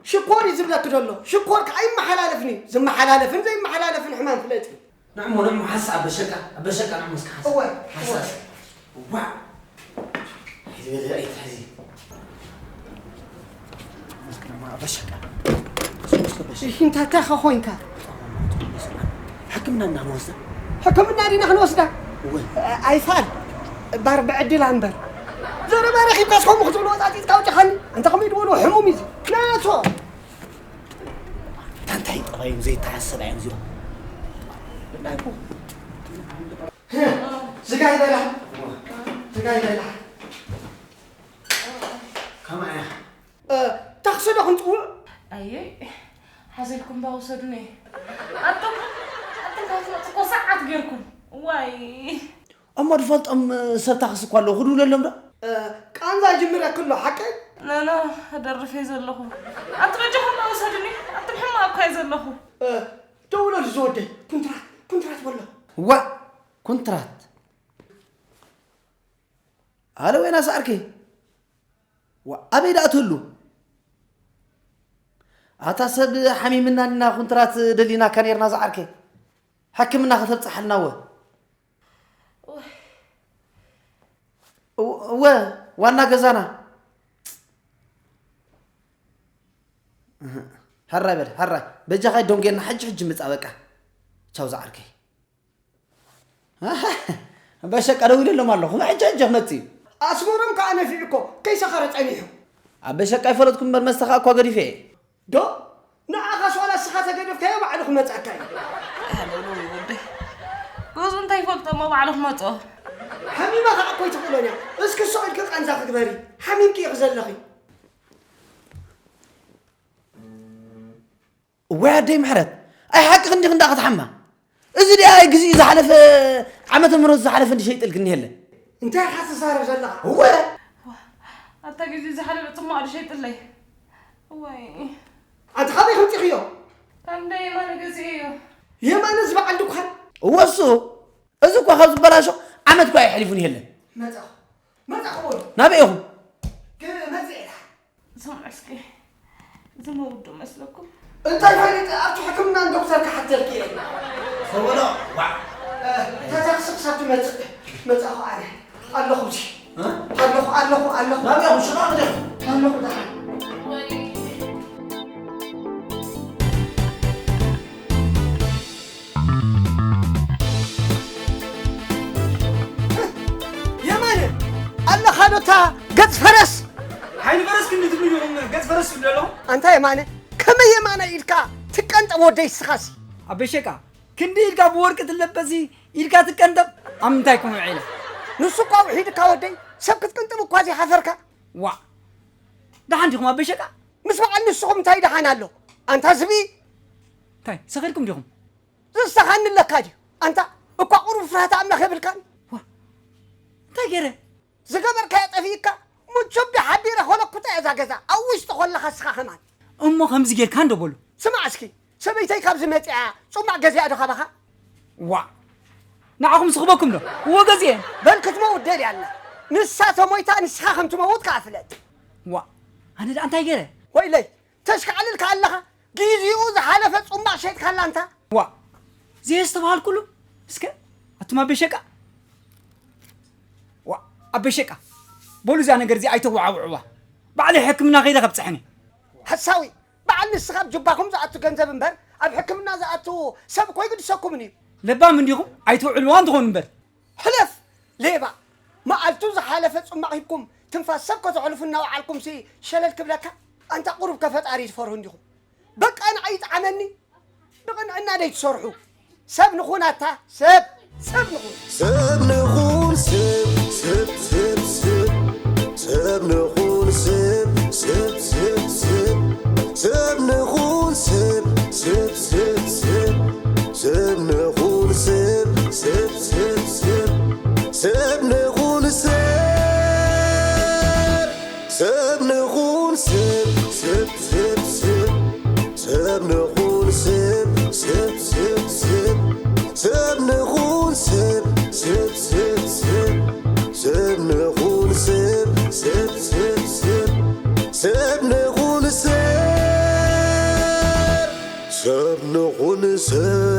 ሽኮር እዩ ዝብለክ ዘሎ። ሽኮር ከኣ ይመሓላለፍኒ። ዝመሓላለፍን ዘይመሓላለፍን ሕማም ፍለጥ እዩ። ንዕሞ፣ ንዕሞ፣ ሓሳ ኣበሸቃ፣ ኣበሸቃ ንዕሞ እስከ ሓሳ። እወ፣ ሓሳ እወ። እስከ። ዋ። ሕዚ በለ ኣይትሕዚ። እስከ ንዕሞ ኣበሸቃ። እስከ፣ እስከ በሸቃ። እሺ፣ እንታይ፣ እንታይ ኸ ኾይንካ? ሕክምና እና ክንወስዳ? ሕክምና ዲና ክንወስዳ? ወይ ኣይፋል ባር ብዕድላ እምበር። ዘረባ ረኺብካስ ከምኡ ክትብሎ ወጻጺጽካ ኣውጺኻኒ። ኣንታ ከመይ ድበሎ ሕሙም እዩ እዚ። ናቶ። እንታይ ጠባዮም ዘይተሓሰብ እዮም እዚኦም። ስጋ ይበላ። ስጋ ይበላ። ከማያ ታክሲ ዶ ክንጽውዕ? ኣየ ሓዘልኩም ባ ውሰዱኒ። ኣቶም ኣቶም ካብ ትመጡ እኮ ሰዓት ጌርኩም። ዋይ። እሞ ዝፈልጦም ሰብ ታክሲ እኮ ኣለዉ ክድውለሎም ዶ? ቃንዛ ጅምረክ ኣሎ ሓቀይ? ነኖ ደርፌ ዘለኹ። ኣቲ በጃኹም ባ ውሰዱኒ። ኣቶም ሕማቕ እኳ እየ ዘለኹ። ደውለሉ ዝወደይ ኩንትራት ኩንትራት በሎ። ዋ ኩንትራት ኣለ ወይና ሰዓርከይ? ዋ ኣበይ ደኣ ትህሉ? ኣታ ሰብ ሓሚምና እና ኩንትራት ደሊናካ ነርና ዝዓርከይ። ሕክምና ከተብጽሓልና ወ እወ ዋና ገዛና። ሕራይ በል ሕራይ በጃኻ ደንጌና ሕጂ ሕጂ ምጻ በቃ። ቻው ዝዓርከይ። በሸቃ ደዊለሎም ኣለኹ ሕጂ ሕጂ ክመጽእ እዩ። ኣስመሮም ከኣ ነፊዑ እኮ ከይሰኸረ ጸኒሑ። ኣብ በሸቃ ይፈለጥኩም እምበር መስተኻ እኳ ገዲፈ እየ። ዶ ንዓኻስ ዋላ እስኻ ተገደፍካዮ ባዕሉ ክመጻካ እዩ። ኣነ እውን ወደይ ገዙ እንታይ ይፈልጦ እሞ ባዕሉ ክመጾ። ሓሚማ ከዓ እኮ ይትኽእሎን እያ። እስኪ ስቕ ኢልኪ ቃንዛ ክግበሪ ሓሚምኪ ኢኺ ዘለኺ። እዋይ ኣደይ ምሕረት ኣይ ሓቂ ክንዲ ክንዳ ክትሓማ። እዚ ድኣ ግዜኡ ዝሓለፈ ዓመተ ምህረቱ ዝሓለፈ እንዲ ሸይጥልክ እኒሀለ። እንታይ ኢኻ ትዛረብ ዘለኻ? እወ ኣታ ግዜ ዝሓለፈ ጽማቕ ድሸይጥለይ። እዋይ ኣንተ ካበይ ከምፂኽዮ? ካብ እንዳ የማነ ገዚኤዮ። የማነ ዝበዓል ድኳን? እወ እሱ እዚ እኳ ካብ ዝበላሾ ዓመት እኳ ኣይሕሊፉን የለን። መጻኹ መጻኹ በሉ። ናበይ ኢኹም? ግን መጽእ ኢኻ። ስምዑ እስኪ፣ እዚ መውድኡ መስለኩም? እንታይ ፈሊጠ ኣብቲ ሕክምናን ዶክተር ክሓተልኪ እየ። ሰበሎ ዋዕ። እታ ታክሲ ክሳብ ትመጽእ መጻኹ ኣነ። ኣለኹ እዚ። ኣለኹ ኣለኹ ኣለኹ። ናበይ ኢኹም ሽቓቕ ዲኹም? ኣለኹ ደሓን። የማነ ኣለኻ ዶ እታ ገጽ ፈረስ? ሓይሊ ፈረስ ክንዲ ትብሉ ዲኹም ገጽ ፈረስ ትብሉ ኣለኹም? ኣንታ የማነ ከመይ የማነ ኢልካ ትቀንጠብ ወደይ እስኻሲ? ኣበሸቃ ክንዲ ኢልካ ብወርቂ ትለበሲ ኢልካ ትቀንጠብ ኣብ ምንታይ ክምውዒለ? ንሱ እኳ ውሒድካ ወደይ ሰብ ክትቅንጥብ እኳ ዘይሓፈርካ? ዋእ ደሓን ዲኹም ኣበሸቃ? ምስ በዓል ንስኹም እንታይ ደሓን ኣሎ? ኣንታ ዝብኢ እንታይ ሰኺርኩም ዲኹም? ዝሰኻኒ ኣለካ ድዩ? ኣንታ እኳ ቁሩብ ፍርሃት ኣምላኽ የብልካን? ዋ እንታይ ገይረ? ዝገበርካዮ ጠፊእካ ሙቹቢ ሓቢረ ኾለኩታ እያ እዛ ገዛ ኣብ ውሽጢ ኾለኻ እስኻ ኸማን። እሞ ከምዚ ጌርካ እንዶ በሉ። ስማዕ እስኪ ሰበይተይ ካብዚ መጺኣ ጹማቕ ገዚኣ ዶ ካባኻ? ዋ ንዓኹም ስኽበኩም ዶ? እዎ ገዚኤ። በል ክትመውት ደልያ ኣላ። ንሳ ተሞይታ ንስኻ ከም ትመውት ከኣ ፍለጥ። ዋ ኣነ ደኣ እንታይ ገይረ? ወይለይ ተሽካዕልልካ ኣለኻ። ጊዜኡ ዝሓለፈ ጹማቕ ሸይጥካላ እንታ። ዋ ዘየስተብሃልኩሉ እስከ ኣቱም ኣበሸቃ ዋ ኣበሸቃ በሉ እዚኣ ነገር እዚ ኣይተዋዓውዕዋ ባዕለይ ሕክምና ከይደ ከብፅሐኒ ሓሳዊ በዓል ንስኻ ኣብ ጅባኹም ዝኣቱ ገንዘብ እምበር ኣብ ሕክምና ዝኣቱ ሰብ እኮ ይግድሰኩምን እዩ ለባም እንዲኹም ኣይተውዕልዋ እንትኾኑ እምበር ሕለፍ ሌባ መዓልቱ ዝሓለፈ ጽማቕ ሂብኩም ትንፋስ ሰብ ከተሕልፉ እናወዓልኩምሲ ሸለል ክብለካ ኣንታ ቁሩብ ከፈጣሪ ትፈርሁ እንዲኹም በቃ ንዓይ ይጥዓመኒ ብቕንዕና ደይትሰርሑ ሰብ ንኹን ኣታ ሰብ ሰብ ንኹን ሰብ ንኹን ሰብ ሰብ ሰብ ሰብ ንኹን ሰብ ሰብ ሰብ ሰብ ሰብ ንኹን ሰብ ሰብ ሰብ ሰብ ሰብ ንኹን ሰብ ሰብ ሰብ ሰብ ንኹን ሰብ ሰብ ንኹን ሰብ ሰብ ሰብ ሰብ ሰብ ንኹን ሰብ ሰብ ሰብ ሰብ ሰብ ንኹን ሰብ ሰብ ሰብ ሰብ ሰብ ንኹን ሰብ ሰብ ሰብ ሰብ ሰብ ንኹን ሰብ ሰብ ንኹን ሰብ